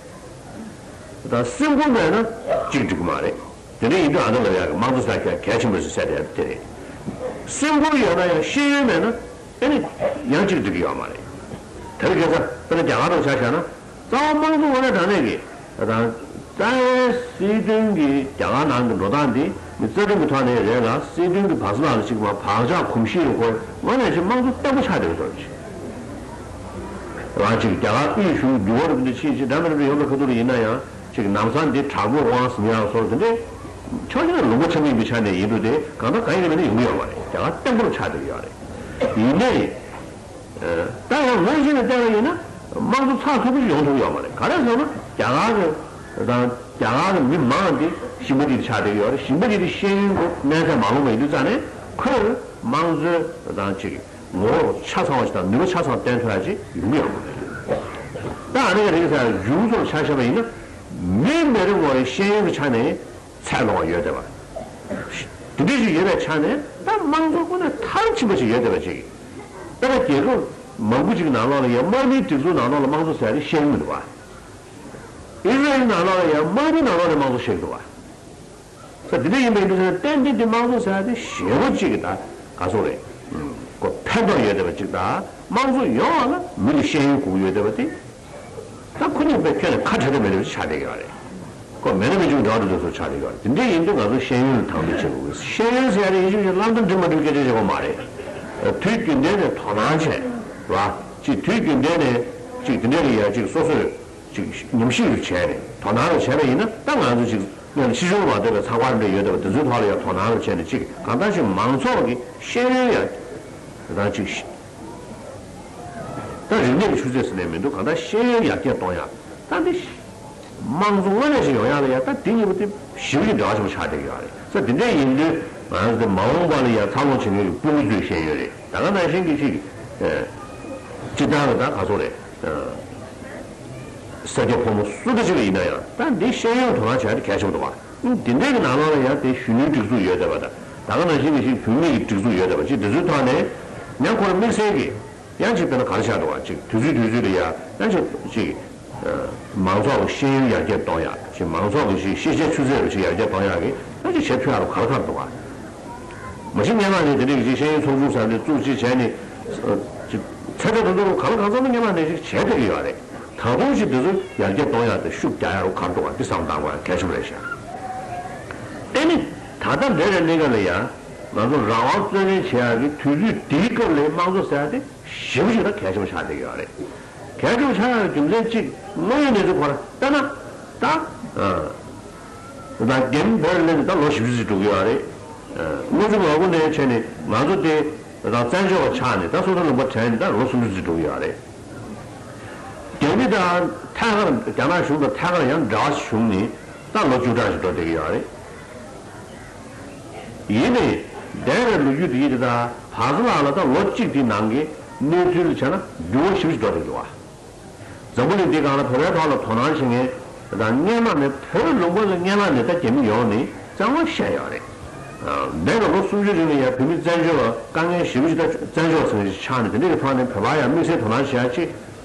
ད་སེམས་ཁུར་མེད་ན་གཅིག་འགྲིག་གི་མ་རེད། དེ་འདྲ་ཡིན་དུས་ཨ་ནི་ལ་ཡག་གི་དམངས་གཙོ་ཟེར་མཁན་གལ་ཆེན་པོ་ཞིག་ཟེར་དེ་དེ་རེད། སེམས་ཁུར་ཡོད་ན་ཡང་ཤེས་ཡོན་མེད་ན་ཨ་ནི་ཡང་གཅིག་འགྲིག་གི་ཡོད་མ་རེད། དེ་རིང་ཁ་སང་དཔེར་ན་རྒྱ་གར་ནང་ཆ་བཞག་ན་རྩ་བ་དམངས་གཙོ་དངོས་གནས་དྲང་གནས་ཀྱི་ད་རྩ་བའི་སྲིད་དོན་གྱི་རྒྱ་གར་ནང་གི་འགྲོ་སྟངས་འདི་མི་རྩ་ཁྲིམས་ཀྱི་ཐོག་ནས་རེད་ལ་སྲིད་དོན་གྱི་བར་གསེང་ལ་ཅིག་མ་བག་ཆགས་གོམས་གཤིས་ཡོད་ཁོ་དངོས་གནས་ཅིག་དམངས་གཙོ་བརྟན་པོ་ཆགས་བསྡད་ཡོད་ཟེར་ཅིག་རང་ཅིག་རྒྱ་གར་དབུས་གཞུང་འདུལ་བ་རུ་འདི་ཕྱིན་ཅིག་འདྲ་མི་འདྲ་ཡོང་བའི་ཁ་ཐུག་ལ་ཡིན་ན་ཡང་། ཅིག་ལམ་སང་འདི་དྲག་པོའི་དབང་ཟིན་ཡག་སོགས་དེ་འདྲའི་ཕྱོགས་གཅིག་ནས་ལུང་པ་ཆེན་པོ་ཡིན་པའི་ཆ་ནས་ཡིན་འདུག་སྟེ་གང་ལྟར་གང་ཡིན་ནའི་ཡོང་གི་ཡོད་མ་རེད། རྒྱ་གར་བརྟན་པོར་ཆགས་བསྡད་ཀྱི་ཡོད་རེད། ཡིན་ནའི་ད་ཡང་ངོས་གཞན་ནས་བལྟས་པ་ཡིན་ན་དམངས་གཙོ་ཚགས་ཚུད་པོ་ཞིག་ཡོང་ཐུབ་ཀྱི་ཡོད་མ་རེད། ག་རེ་ཟེར་ན་རྒྱ་གར་གྱི་དང་རྒྱ་གར་གྱི་མི་མང་འདི་ཞིང་པ་འདི་ཆགས་བསྡད་ཀྱི་ཡོད་རེད། ཞིང་པ་འདི་དེ་ཤེས་ཡོན་གྱི་གནས་ཚད་མ་ལོངས་པ་ཡིན་དུས་ཙང་ནས་ཁོས་དམངས་གཙོའི་དང་ཅིག་ངོ་བོ་ཆ་ཚང་བ་ཞིག་དང་ནུས་པ་ཆ་ཚང་བསྟན་ཐུབ་ཡ་ཅིག་ཡོང་གི་ཡོད་མ་རེད། ད་ཨ་ནི་རིགས་ཟེར་ཡ་གཞུང་ཚོར་ཆ་བཞག་པ་ཡིན་ན་མི་མི་རེ་ངོ་རེ་ཤེས་ཡོན་གྱི་ཆ་ནས་ཚད་ལོངས་པ་ཡོད་བསྡད་པ། དེ་འདྲ་ཞིག་ཡོད་པའི་ཆ་ནས་ད་དམངས་གཙོ་ཁོ་ནས་མཐར་ཕྱིན་པ་ཞིག་ཡོད་བསྡད་པ་ཅིག་ད་ལྟ་རྒྱལ་ཁབ་མང་པོ་ཅིག་གི་ནང་ལོགས་ལ་ཡང་དམག་མིའི་སྒྲིག་འཛུགས་ནང་ལོགས་ལ་དམངས་གཙོ་ཟེར་ཡ་དེ་བཤད་ཀྱི་མི་འདུག་བ། ཨི་ཟ་རེལ་ནང་ལོགས་ལ་ཡང་དམག་མི་ནང་ལོགས་ལ་དམངས་གཙོ་བཤད་ཀྱི་འདུག་བ། ས་དེ་འདྲ་ཡིན་པའི་འདི་ཚོ་ཏན་ཏན་དེ་དམངས་གཙོ་ཟེར་ཡ་དེ་ཞེ་པོ་གཅིག་གི་ད་ག་སོག་རེད། ཨུམ། ཁོ་ཕན་ཐོགས་ཡོད་བསྡད་པ་གཅིག་དང་དམངས་གཙོ་ཡོང་བ་ལ་མི་ལ་ཤེས་ཡོན་དགོས་ཀྱི་ཡོད་བསྡད་པ་དེ། ད་ཁོ་གཉིས་དཔེ་ཁྱོན་ནས་ཁ་བྲལ་ཐབས་མེད་པ་ཞིག་ཆགས་བསྡད་ཡོད་རེད། ཁོ་མེད་ན་མི་འཇུག་འདྲ་བ་དེ་ཚོ་ཆགས་བསྡད་ཡོད་རེད། དེ་འདྲ་ཡིན་དུས་ང་ཚོ་ཤེས་ཡོན་ལ་དང་དོད་བྱེད་དགོས། ཤེས་ཡོན་ཟེར་ཡ་དེ་ཡིན་གཅིག་མིན་གཅིག་བླ་ན་མེད་པ་འགྲིག་མ་འགྲིག་སྐད་ཆ་བཤད་དགོས་མ་རེད། དུས་རྒྱུན་ལྡན་ནས་དོ་སྣང་བྱས། ར། ཅིག་དུས་རྒྱུན་ལྡན་ནས་ཅིག་དེ་འདྲ་གི་ཡ་ཅིག་སོ་སོས། ཅིག་ཉམས་ཞིབ་བྱས་ནས་དོ་སྣང་རེ་བྱས་པ་ཡིན་ན་ད་ང་ཚོ་ཅིག་སྔོན་ལ་ཕྱི་ཕྱོགས་མ་གཏོགས་པའི་ཚགས་པར་འདྲ་ཡོད་བསྡད་པ་དེ་ཚོའི་ཐོག་ལ་ཡང་དོ་སྣང་རེ་བྱས་ནས་ཅིག་གང་ལྟར་ཅིག་མང་ཚོགས་ཀྱི་ཤེས་ཡོན་ཡང་ད་ཅིག་ད་རིག་གནས་ཀྱི་ཆུ་ཚད་ཟེར་ནས་མི་འདུག་གང་ལྟར་ཤེས་ཡོན་ཡར་རྒྱས་གཏོང་ཡག་ད་འདི་དམངས་གཙོ་དངོས་གནས་ཞིག་ཡོང་ཡག་ལ་ཡང་ད་འདི་གཉིས་པོ་དེ་ཞེ་པོ་ཅིག་འབྲེལ་བ་ཆེན་པོ་ཆགས་བསྡད་ཀྱི་ཡོད་རེད། ས་དེ་འདྲ་ཡིན་དུས་ང་ཚོ་དེ་མ་འོངས་པ་ལ་ཡང་འཚར་ལོངས་བྱེད་མཁན་གྱི་སྤུ་གུ་ཚོའི་ཤེས་ཡོན་རེད། ད་ག་ནང་བཞིན་གྱི་ཅིག་སྤྱིར་བཏང་ལ་ད་ག་ཚོད་རེད། སེར་སྐྱ་ཕོ་མོ་སུ་འདྲ་ཞིག་ཡིན་ན་ཡང་ད་འདི་ཤེས་ཡོན་དོ་སྣང་བྱ་ཡ་དེ་གལ་ཆེན་པོ་འདུག་བ། འདི་འདྲའི་གི་ནང་ལོགས་ལ་ཡང་དེ་གཞོན་ནུའི་སྒྲིག་འཛུགས་ཡོད་བསྡད་པ་དང་ད་ག་ནང་བཞིན་གྱི་ཞིག་བུད་མེད་ཀྱི་སྒྲིག་འཛུགས་ཡོད་བསྡད་པ་ཅིག་དེ་ཚོའི་ཐོག་ནས་ཡང་ཁོ་རང་དམིགས་བསལ་གྱི་ཡང་ཅིག་དཔེར་ན་ག་རེ་ཆགས་འདུག་བ་ཅིག་དུས་ཚོད་དུས་ཚོད་ལ་ཡང་ཡང་ཅིག་ཅིག་མང་ཚོགས་ཀྱི་ཤེས་ཡོན་ཡར་རྒྱས་གཏོང་ཡག་ཅིག་མང་ཚོགས་ཀྱི་ཞིག་ཤེས་བྱའི་ཆུ་ཚད་རུ་ཅིག་ཡར་རྒྱས་གཏོང་ཡག་གི་ཡང་ཅིག་བྱེད་ཐུབ་ཡག་རུ་ག་རེ་ག་རེ་འདུག་བ། མ་གཞི་སྔོན་མ་ནས་དེ་འདྲའི་གི་ཤེས་ཡོན་ཚོགས་ཆུང་ཟེར་ནས་བཙུགས་ཅིག་བྱས་ནས། ཅིག་ཚད་ཚད་མཐོ་མཐོ་རུ་གང་ལ་གང་འཚམ་པོ་སྔོན་མ་ནས་ཅིག་བྱས་བསྡད་ཀྱི་ཡོད་རེད། ད་དུང་ཅིག་དེ་ཚོ་ཡར་རྒྱས་གཏོང་ཡག་དེ་ཤུགས་རྒྱག་ཡག་རུ་ག་རེ་འདུག་བ་འདི་བསམ་བཏང་དགོས་ཡག་གལ་ཆེན་པོ་རེད་ཤག་ཨེ་ནི། ད་ལྟ་འདས་པའི་གནས་སྐབས་ལ་ཡང་ང་ཚོ་རང་དབང་རྩོད་ལེན་བྱེད་ཡག་གི་དུས་ཚོད་འདིའི་སྐབས་ལ་དམངས་གཙོ་ཟེར་ཡག་དེ་ཞེ་པོ་ཅིག་ད་གལ་ཆེན་པོ་ཆགས་བསྡད་ཀྱི་ཡོད་རེད། གལ་ཆེན་པོ་ཆགས་ཡག་གི་རྒྱུ་མཚན་གཅིག་དངོས་ཡོད་གནས་ཚུལ་ཁོ་རང་ལྟ་ན་ད། ད་རྒྱ་མི་བོད་ལ་སླེབས་ནས་ད་ལོ་བཞི་བཅུ་ཙམ་འགྲོ་གི་ཡོད་རེད། ཨ། དངོས་གཞི་ངོ་རྒོལ་ནས་བྱས་ནས་ང་ཚོ་དེ་ད་བཙན་བྱོལ་བ་ཆགས་ནས་ད་སོ་སོ་ལུང་པ་དྲན་ནས་ད་ལོ་སུམ་ཅུ་ཙམ་འགྲོ་གི་ཡོད་རེད། རྒྱ་མི་དང་ཐད་ཀར་རྒྱ་ནག་གཞུང་དང་ཐད་ཀར་ཡང་འབྲེལ་བ་བྱུང་ནས་ད་ལོ་བཅུ་ཕྲག་ཞིག་འགྲོ་བསྡད་ཀྱི་ཡོད་རེད། ཡིན་ནའི་འདས་པའི་ལོ་རྒྱུས་དེ་ཡིན་དེ་ད་བར་སི་ལགས་ལ་ད་ལོ་གཅིག་དེའི་ནང་གི་གནས་ཚུལ་ལ་བྱས་ན་འགྱུར་བ་ཞེ་པོ་ཞིག་འགྲོ་བསྡད་ཀྱི་ཡོད་པ། འཛམ་བུ་གླིང་འདིའི་སྒང་ལ་བོད་པའི་ཐོག་ལ་དོ་སྣང་བྱེད་མཁན་དང་སྔོན་མ་ནས་བོད་ལུང་པ་ལ་སྔོན་མ་ནས་ད་རྒྱ་མི་ཡོང་ནས་བཙན་དབང་བཤད་ཡོད་རེད། འདས་པའི་ལོ་སུམ་ཅུ་རིང་ལ་ཡང་བོད་མི་བཙན་བྱོལ་བ་དཀའ་ངལ་ཞེ་པོ་ཅིག་ད་བཙན་བྱོལ་བ་ཟེར་མཁན་ཞིག་ཆགས་ནས་དེ་འདྲ་གི་ཐོག་ནས་བོད་པ་ཡང་དམིགས་བསལ་དོ་སྣང་བྱེད་ཡག་ཅིག་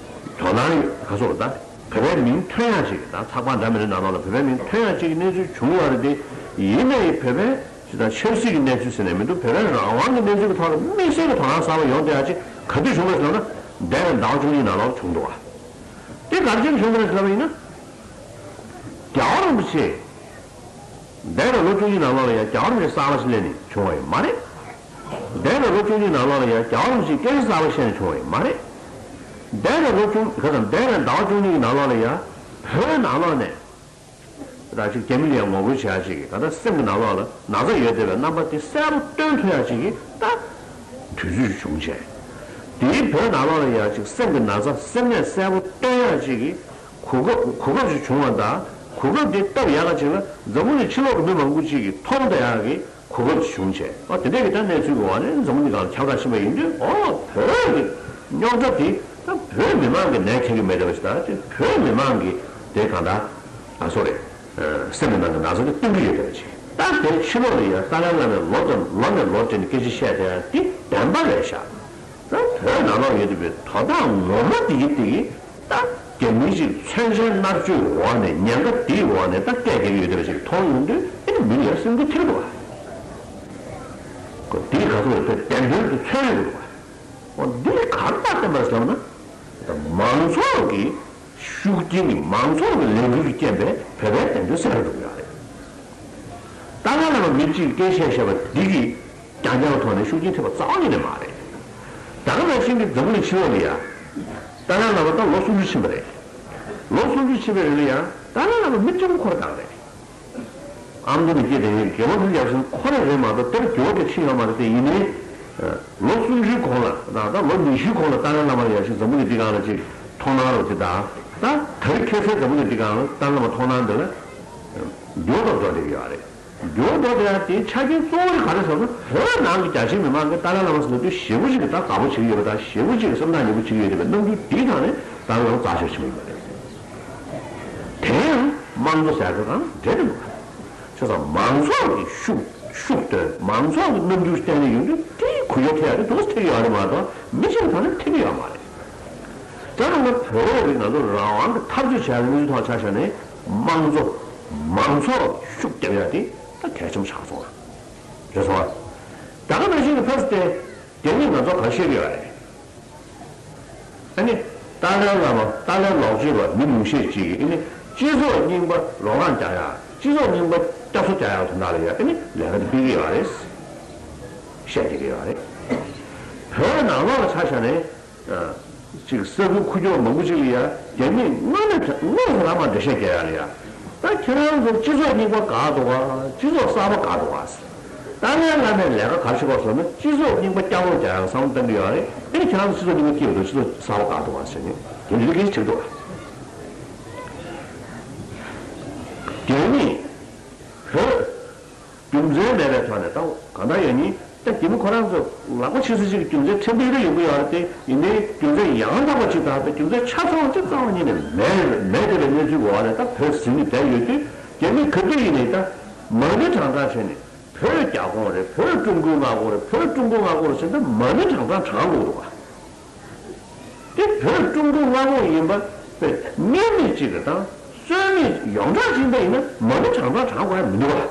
དོ་སྣང་ག་ཚོད་ད་བོད་པའི་མིང་ཐོན་ཡག་ཅིག་ད་ཚགས་པར་འདྲ་མི་འདྲ་ནང་ལོགས་ལ་བོད་པའི་མིང་ཐོན་ཡག་ཅིག་གི་གནས་ཚུལ་བྱུང་ཡོད་རེད་དེ། ཡིན་ནའི་བོད་པའི་ཅིག་ད་ཆབ་སྲིད་ཀྱི་གནས་ཚུལ་ཟེར་ནས་མི་འདུག་བོད་པའི་རང་དབང་གི་གནས་ཚུལ་གྱི་ཐོག་ལ་དམིགས་བསལ་གྱི་དོ་སྣང་གསར་པ་ཡོང་བསྡད་ཡག་ཅིག་ག་དུས་བྱུང་བ་ཞིག་ལབ་ན་འདས་པའི་ཟླ་བ་བཅུ་གཉིས་ནང་ལོགས་བྱུང་འདུག་བ། དེ་ག་རེ་བྱས་ནས་བྱུང་བ་རེད་ལབ་པ་ཡིན་ན། རྒྱལ་བ་རིན་པོ་ཆེ། འདས་པའི་ལོ་བཅུ་གཉིས་ནང་ལོགས་ལ་ཡང་རྒྱལ་བ་རིན་པོ་ཆེ་གསར་པ་ཞིག་སླེབས་ནས་བྱུང་བ་ཡིན་མ་རེད། འདས་པའི་ལོ་བཅུ་གཉིས་ནང་ལོགས་ལ་ཡང་རྒྱལ་བ་རིན་པོ་ཆེས་སྐད་ཆ་གསར་པ་བཤད་ནས་བྱུང་བ་ཡིན་མ་རེད། འདས་པའི་ལོ་བཅུ་ག་ཚོད་འདས་པའི་ཟླ་བ་བཅུ་གཉིས་ཀྱི་ནང་ལོགས་ལ་ཡང་བོད་ནང་ལོགས་ནས། ད་ཅིག་རྒྱ་མི་ལ་ཡང་ངོ་རྒོལ་བྱེད་ཡག་ཅིག་གི་ད་ལྟ་སེམས་ཀྱི་ནང་ལོགས་ལ་ན་ཚ་ཡོད་བསྡད་པའི་རྣམ་པ་དེ་གསལ་པོ་སྟོན་ཐུབ་ཡག་ཅིག་གི་ད་དུས་ཚོད་ཅིག་བྱུང་བྱས། དེའི་བོད་ནང་ལོགས་ལ་ཡང་ཅིག་སེམས་ཀྱི་ན་ཚ་སེམས་ནད་གསལ་པོ་སྟོན་ཡག་ཅིག་གི་གོ་སྐབས་གོ་སྐབས་ཅིག་བྱུང་བ་དང་གོ་སྐབས་དེ་སྟབས་ཡག་ག་ཅིག་ལ་འཛམ་བུ་གླིང་ཕྱི་ལོགས་ཀྱི་མི་མང་པོ་ཅིག་གིས་མཐོང་བསྡད་ཡག་གི་གོ་སྐབས་ཅིག་བྱུང་བྱས། ཨ་དེ་འདྲས་ཀྱི་ད་གནས་ཚུལ་གྱི་འོག་ནས་འཛམ་བུ་གླིང་སྒང་ལ་ཁྱབ་བསྒྲགས་ཕྱིན་པ་ཡིན་དུས། ཨོ་བོད་ཀྱི་རྙོག་དྲ་དེ་ད་བོད་མི་མང་གི་ནད་ཁྱེར་གྱི་མེད་བསྡད་པ་ཞིག་དང་། དེ་བོད་མི་མང་གི་དེ་གང་ལྟར་ཨ་སོ་རེད། སེམས་ནང་གི་ན་ཚ་དེ་སྟོན་གྱི་ཡོད་བསྡད་པ་ཅིག་ད་དེ་ཕྱི་ལོགས་ལ་ཡང་ཏཱ་ལའི་བླ་མས་ལོ་དང་ལོ་ནས་ལོ་བསྲེས་ནས་སྐད་ཆ་བཤད་བསྡད་ཡག་དེ་བདེན་པ་རེད་ཤག་ད་བོད་ནང་ལོགས་ཡོད་བསྡད་པའི་དོ་བདག་ངོ་མ་དེ་གི་དེ་གི་ད། མི་ཞིག་མཚོན་ཆའི་མནར་གཅོད་འོག་ནས་ཉེན་ཁ་འདིའི་འོག་ནས་ད་སྐད་རྒྱག་གི་ཡོད་བསྡད་པ་ཞིག་མཐོང་ཡོང་དུས་ཨེ་ནི་མི་ལ་ཡ་སེམས་འགུལ་ཐེབས་འདུག་བ། ཁོ་འདི་ག་ཚོད་རེད་བདེན་དོན་དུ་མཚོན་ཡོང་གི་འདུག་བ། འོ་འདི་ནི་ག་རེ་ལ་བརྟེན་པ་རེད་ཟེར་ན། མང་ཚོགས་ཀྱི་ཤུགས་རྐྱེན་གྱིས་མང་ཚོགས་ཀྱི་ལས་འགུལ་གྱི་རྐྱེན་པས་བོད་པའི་བདེན་དོན་གསལ་རུ་འགྲོ་གི་ཡོད་རེད། ཏཱ་ལའི་བླ་མ་མི་གཅིག་གིས་སྐད་ཆ་བཤད་པ་འདི་གིས་རྐྱང་རྐྱང་ཐོག་ནས་ཤུགས་རྐྱེན་ཐེབས་པ་རྩ་བ་ཉིད་ནས་མ་རེད། ད་ག་ནང་བཞིན་གྱི་འཛམ་བུ་གླིང་ཕྱི་ལོགས་ལ་ཡ། ཏཱ་ལའི་བླ་མ་ད་ལོ་སུམ་ཅུ་ཕྱིན་པ་རེད། ལོ་སུམ་ཅུ་ཕྱིན་པའི་རིང་ལ་ཡ་ཏཱ་ལའི་བླ་མ་མི་གཅིག་པོ་ཁོ་རང་རང་རེད། ཨ་མདོ་ནས་སྐྱེས་དེ་རྒན་པོ་ཕུན་ཚོགས་ཁོ་རང་རེད་མ་གཏོགས་དེར་འགྱུར་བ་དེ་ཕྱིན་ཡོད་མ་རེད་དེ། ཡིན་ནའི་ལོ་སུམ་ཅུའི་གོང་ལ་ད་ལྟ་ལོ་ཉི་ཤུའི་གོང་ལ་ཏཱ་ལའི་བླ་མ་ཡ་ཞིག་འཛམ་བུ་གླིང་འདི་སྒང་ལ་ཅིག་མཐོང་སྣང་རོགས་དེ་དང་། ད་དེ་རིང་ཁ་སང་འཛམ་བུ་གླིང་འདི་སྒང་ལ་ཏཱ་ལའི་བླ་མ་མཐོང་སྣང་འདི་ལ་འགྱུར་བ་འགྲོ་བསྡད་ཀྱི་ཡོད་རེད། འགྱུར་བ་འགྲོ་བསྡད་ཡ་དེའི་ཆ་རྐྱེན་གཙོ་བོ་དེ་ག་རེ་ཟེར་ན། བོད་ནང་གི་རྒྱ་ཆེའི་མི་མང་གིས་ཏཱ་ལའི་བླ་མ་ཟེར་དུས་ཞེ་པོ་ཅིག་གིས་ད་དགའ་པོ་བྱེད་ཀྱི་ཡོད་པ་དང་། ཞེ་པོ་ཅིག་གིས་སེམས་ཐག་ཉེ་པོ་བྱེད་ཀྱི་ཡོད་པའི་རྣམ་འགྱུར་འདིའི་ཐོག་ནས་ཏཱ་ལའི་བླ་མ་རྩ་ཆེར་བྱེད་ཀྱི་ཡོད་རེད། དེ་ཡང་དམངས་གཙོ་ཟེར་ཡ་དེ་དང་འབྲེལ་ཏེ་འདུག་བ། བྱས་ཙང་མང་ཚོགས་ཀྱི་ཤུགས་ཤུགས་འདོན། མང་ཚོགས་ཀྱི་རྣམ་འགྱུར་བསྟན་ནས་ཡོང་དུས་དེའི་གུ་ཡངས་ཐེབས་ཡ་དེ་འདུག་སེ་ཐེབས་ཀྱི་ཡོད་རེད་མ་གཏོགས་མི་གཅིག་ལ་ད་ནི་ཐེབས་ཀྱི་ཡོད་མ་རེད། ད་ནི་ང་བོད་རིགས་ང་ཚོ་རང་དབང་གི་འཐབ་རྩོད་བྱ་ཡ་གི་གནས་ཚུལ་ཐོག་ཆ་བཞག་ནས་དམངས་གཙོ་མང་ཚོགས་ཤུགས་རྒྱབ་ཡ་དེ་ད་གལ་ཆེན་པོ་ཆགས་སོང་བ། རེད་སོང་བ། ད་ག་ནང་བཞིན་གྱི་ཕར་ཚུར་ཏེ་དེ་ནི་ང་ཚོ་ག་རེ་བཤད་ཀྱི་ཡོད་རེད། ཨ་ནི། ཏཱ་ལའི་བླ་མ་ཏཱ་ལའི་ལོག་སྤྱོད་པ་མི་ཉུང་ཤས་ཅིག་གིས་ཨ་ནི་སྤྱི་ཚོགས་རྙིང་པ་རོ་ལངས་རྒྱག་ཡ། སྤྱི་ཚོགས་རྙིང་པ་བསྐྱར་གསོ་རྒྱག་ཡ་དོན་དག་ལ་ཡ་ཨ་ནི་ལས་ཀ་དེ་སྤེལ་གྱི་ཡོད་རེད། བཤད་བསྡད་ཀྱི་ཡོད་རེད། བོད་ནང་ལོགས་ལ་ཆ་བཞག་ནས། ཅིག་ས་ཁུལ་ཁུག་ཀྱོག་མང་པོ་ཅིག་ལ་ཡ་རྒྱ་མིས་དངོས་གནས་དངོས་སུ་རང་དབང་འགྲེལ་བཤད་རྒྱག་ཡ་ལ་ཡ། ད་ཁྱེད་རང་ཚོ་སྤྱི་ཚོགས་རྙིང་པ་དགའ་འདུག་ག་སྤྱི་ཚོགས་གསར་པ་དགའ་འདུག་ག་ཏཱ་ལའི་བླ་མས་ལས་ཀ་ག་རེ་བྱེད་དགོས་ཟེར་ན་སྤྱི་ཚོགས་རྙིང་པ་བསྐྱར་སློང་རྒྱག་ཡག་བསམ་བློ་གཏོང་གི་ཡོད་རེད། དེ་ནི་ཁྱེད་རང་ཚོ་སྤྱི་ཚོགས་རྙིང་པ་སྐྱིད་པོ་འདུག་སྤྱི་ཚོགས་གསར་པ་དགའ་འདུག་ག་ཟེར་ནས་དེ་འདྲ་སྐད་ཆ་དྲིས་འདུག་ག་རྒྱ་མིས་བོད་རྒྱུ་མཚན་མེད་པའི་ཐོག་ནས་ད་གང་ལྟར་ཡང་ནི་ད་རྒྱ་མི་ཁོ་རང་ཚོ་ལག་པ་ཕྱིས་ས་ཅིག་གི་རྒྱུ་མཚན་ཕྲན་བུ་རེ་ཡོང་གི་ཡོད་རེད་དེ། ཡིན་ནའི་རྒྱུ་མཚན་ཡང་དག་པ་ཅིག་དང་ད་རྒྱུ་མཚན་ཆ་ཚང་བ་ཅིག་རྩ་བ་ཉིད་ནས་མེད་མེད་བསྡད་པའི་གནས་ཚུལ་འོག་ནས་ད་བོད་ཟིན་ནས་བསྡད་ཡོད་དུས་རྒྱ་མི་ག་དུས་ཡིན་ནའི་ད་མ་ཎི་བགྲང་བགྲང་བྱས་ནས་བོད་རྒྱ་ཁོངས་རེད། བོད་ཀྲུང་གོའི་མངའ་ཁོངས་རེད། བོད་ཀྲུང་གོའི་མངའ་ཁོངས་རེད་ཟེར་ནས་མ་ཎི་བགྲང་བགྲང་བགྲང་དགོས་འདུག་ག་དེ་བོད་ཀྲུང་གོའི་མངའ་ཁོངས་ཡིན་པ་དཔེ་བརྙན་མིག་ཅིག་གི་དང་སྲོལ་མིག་ཡོངས་གྲགས་ཅིག་ཡིན་པ་ཡིན་ན་མ་ཎི་བགྲང་བགྲང་བགྲང་དགོས་ཡ་མི་འདུག་ག་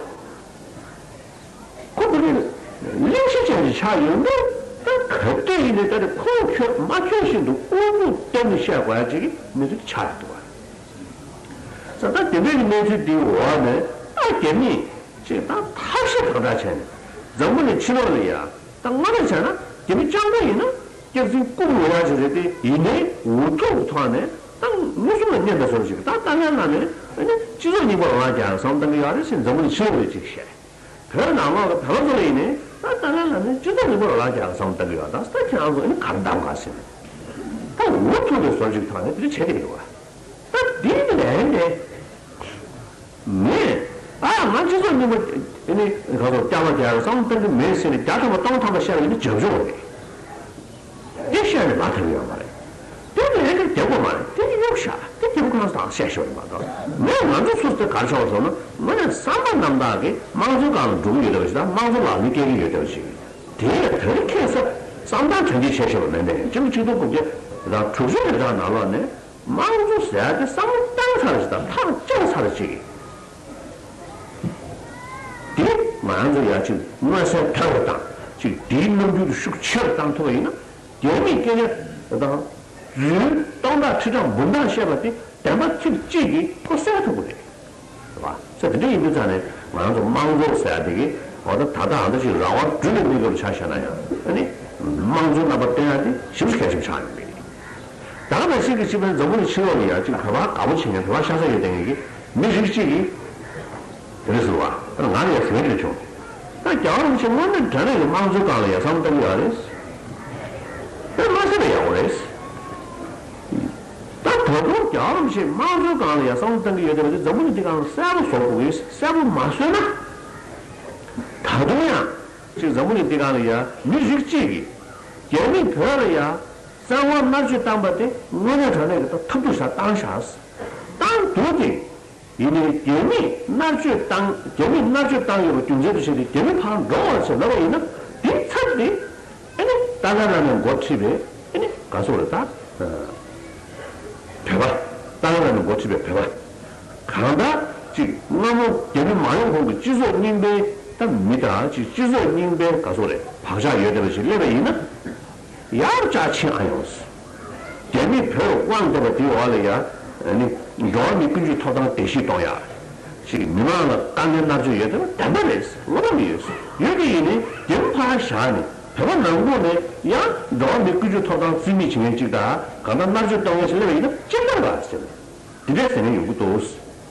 ཁོ་དེ་ནི་གླེང་གཞི་ཅན་ཞིག་ཆགས་ཡོང་དུས་ད་ག་དུས་ཡིན་ནའི་ད་རེས་ཁོང་ཁྱོད་མ་ཁྱོད་བཞིན་དུ་དབུ་འཛུགས་བསྟན་ནས་བཤད་དགོས་ཡ་ཅིག་གི་གནས་ཚུལ་ཆགས་ཡོང་འདུག་ག་ས་ད་དེ་འདྲའི་གནས་ཚུལ་འདིའི་འོག་ནས་ད་རྒྱ་མིས་ཅིག་ད་ཐབས་ཤེས་གང་དྲག་བྱས་ནས་འཛམ་བུ་གླིང་ཕྱི་ལོགས་ལ་ཡ། ད་དངོས་གནས་བྱས་ན་རྒྱ་མི་སྤྱང་པོ་ཡིན་ན་སྐྱག་རྫུན་རྐུབ་ལོག་ཡག་ཅིག་རེད་དེ། ཡིན་ནའི་འུ་ཐུག་གི་ཐོག་ནས་ད་མངོན་སུམ་ལ་བསྙོན་པའི་བཟོ་འདྲ་ཅིག་ད་ཏཱ་ལའི་བླ་མས་ཨ་ནི་སྤྱི་ཚོགས་རྙིང་པ་རོ་ལངས་རྒྱག་ཡག་བསམ་བློ་གཏོང་གི་ཡོད་རེད་ཟེར་འཛམ་བུ་གླིང་ཕྱི་ལོགས་ལ་ཅིག་བཤད། བོད་ནང་ལོགས་ལ་བོད་པ་ཚོ་ལ་ཡིན་ནའི་ད་ཏཱ་ལའི་བླ་མས་སྤྱི་ཚོགས་རྙིང་པ་རོ་ལངས་རྒྱག་ཡག་བསམ་བློ་གཏོང་གི་ཡོད། ད་ད་ཁྱེད་རང་ཚོ་ཨ་ནི་ག་རེ་གདམ་ག་ཟེར་ནས་ད་འུ་ཐུག་པའི་བཟོ་འདྲ་ཅིག་ཐོག་ནས་དེ་འདྲ་བྱེད་བསྡད་ཀྱི་འདུག་ག་ད་འདི་ལན་དེ། མེད། ཨ་ང་སྤྱི་ཚོགས་རྙིང་པ་ཨ་ནི་ག་ཚོད་བསྐྱར་ལོག་རྒྱག་ཡག་བསམ་བློ་གཏོང་གི་མེད་ཟེར་ནས་བརྒྱ་ཐམ་པ་སྟོང་ཐམ་པ་བཤད་པ་ཡིན་ན་བྱབ་ཆོག་རེད། དེ་བཤད་ནས་མ་ཐར་གི་ཡོད་མ་རེད། དེ་ལན་དེ་རྒྱག་དགོས་མ་རེད། དེ་གཡུག་བཞག་དེ་རྒྱལ་པོ་ཁོ་རང་ཚོ་དང་བཤད་ཤོར་རེད་མ་གཏོགས། མེད། ང་ཚོ་སུ་དེ་ག་རེ་ཆགས་པ་སོང་ན་དངོས་གནས་བསམ་པ་རྣམ་དག་གིས་དམངས་གཙོའི་སྒང་ལ་འགྲོ་གི་ཡོད་བསྡད་པ་ཞིག་དང་དམངས་གཙོ་ལག་ལེན་སྐྱེལ་གི་ཡོད་བསྡད་པ་ཞིག་དེ་ལ་དོན་ཁེལ་ས་བསམ་སྟངས་དོན་འཁྱོལ་བྱས་ཤོར་བ་མེད་མེད་ཡིན། སྤྱི་ལོ་ཆིག་སྟོང་དགུ་བརྒྱ་དང་དྲུག་ཅུ་རེ་གྲངས་ནང་ལོགས་ནས། དམངས་གཙོ་ཟེར་ཡ་དེ་བསམ་བློ་བཏང་ཚར་ཞིག་དང་ཐག་བཅད་ཚར་ཞིག་དེ་ང་རང་ཚོ་ཡ་ཅིག་མངོན་གསལ་དོད་པ་དང་ཅིག་དེའི་རྣམ་འགྱུར་ཤུགས་ཆེ་རུ་བཏང་ཐུབ་པ་ཡིན་ན་རྒྱ་མིས་སྐད་ཆ་དང་རྫུན་སྟོང་ཕྲག་ཁྲི་ཕྲག་འབུམ་ཕྲག་བཤད་པ་དེ་བདེན་པ་ཚིག་གཅིག་གིས་ཁོ་གསལ་ཐུབ་ཀྱི་རེད། རེད་པ། ས་དེ་འདྲ་ཡིན་དུས་ཙང་ནས་ང་རང་ཚོ་དམངས་གཙོ་ཟེར་ཡ་དེ་གི་འོ་ད་ད་ལྟ་ཨ་འདྲ་ཞིག་རང་དབང་སྒྲུབ་པའི་གནས་སྐབས་ཆ་བཞག་ན་ཡང་ཨ་ནི་དམངས་གཙོའི་རྣམ་པ་སྟོན་ཡ་དེ་ཞེ་པོ་གལ་ཆེན་པོ་ཆགས་ཡོད་པ་རེད། ད་ག་ནང་བཞིན་གྱི་སྤྱི་ཕན་འཛམ་བུ་གླིང་ཕྱི་ལོགས་ལ་ཡང་ཅིག་བོད་པ་དགའ་པོ་བྱེད་མཁན་བོད་པ་ཤ་ཚ་ཡོད་མཁན་གྱི་མི་རིགས་གཅིག་གིས་དེ་རེད་ཟེར་བ་ད་ང་ལ་ཡང་ཟེར་མཁན་རེད་བྱུང་། ད་རྒྱལ་བ་རིན་པོ་ཆེ་དངོས་གནས་དྲང་གནས་ཀྱི་དམངས་གཙོའི་སྒང་ལ་ཡ་བསམ་བློ་གཏོང་གི་ཡོད་རེད། དེ་མ་ཟེར་བ་ཡག་པོ་རེད། ད་ད་དུང་རྒྱལ་བ་རིན་པོ་ཆེ་དམངས་གཙོའི་སྒང་ལ་ཡ་བསམ་བློ་གཏོང་གི་ཡོད་དེ་བ་དེ་འཛམ་བུ་གླིང་འདི་སྒང་ལ་གསལ་པོ་བཟོ་དགོས་ཀྱི་ཡོད། གསལ་པོ་མ་བཟོས་ན། ད་དུང་ཡང་ཅིག་འཛམ་བུ་གླིང་འདི་སྒང་ལ་ཡ་མི་རིགས་གཅིག་གིས་རྒྱ་མིས་བོད་ལ་ཡ་བཙན་དབང་མནར་གཅོད་བཏང་པ་དེ་དངོས་གནས་དྲང་གནས་ཀྱི་ད་ཐབས་སྡུག་ཞིག་བཏང་ཤག་བཏང་འདུག་སྟེ། ཡིན་ནའི་རྒྱ་མིས་མནར་གཅོད་བཏང་རྒྱ་མིས་མནར་གཅོད་བཏང་ཡོད་པ་རྒྱུ་མཚན་དུ་བྱས་ཏེ་རྒྱ་མི་ཕར་འགྲོ་བར་བྱས་ལབ་པ་ཡིན་ན་དེའི་ཚབ་དེ་ཨ་ནི་ཏཱ་ལའི་བླ་མས་འགོ་ཁྲིད་པའི་ཨ་ནི་ག་སོགས་རེད་ད། བོད་པ། ཏཱ་ལའི་བླ་མས་འགོ་ཁྲིད་པའི་བོད་པ། གང་ལྟར་ཅིག་སྔ་མོ་རྒྱ་མི་མ་ཡོང་གོང་གི་སྤྱི་ཚོགས་རྙིང་པའི་ད་མི་དང་ཅིག་སྤྱི་ཚོགས་རྙིང་པའི་ག་སོགས་རེད་བག་ཆགས་ཡོད་བསྡད་པ་ཞིག་སླེབས་པ་ཡིན་ན། ཡར་ལྕགས་ཕྱིན་ཨ་ཡོང་། རྒྱ་མིས་བོད་དབང་བསྡད་པ་དེའི་འོག་ལ་ཡ། ནི་འགྲོ་བ་མིའི་ཀུན་སྤྱོད་ཐོབ་ཐང་བརྡལ་བཤིག་གཏོང་ཡ། ཅིག་མི་མང་ལ་དཀའ་ངལ་མནར་གཅོད་ཡོད་བསྡད་པ་བདེན་པ་རེད། བློ་ཕམ་ཡོད། ཡོད་ཀྱི་ཡིན་ནའི་རྒྱ་མི་ཕར་བཞག་ནས་བོད་པ་ནང་ཁུལ་ནས་ཡང་འགྲོ་བ་མིའི་ཀུན་སྤྱོད་ཐོབ་ཐང་རྩིས་མེད་བྱེད་མཁན་ཅིག་དང་གང་ལྟར་མནར་གཅོད་གཏོང་མཁན་ཞིག་སླེབས་པ་ཡིན་ན་ཅི་ལྟར་བ་ཟེར། དེ་འདྲས་ཟེར་མཁན་ཡོང་གི་འདུག་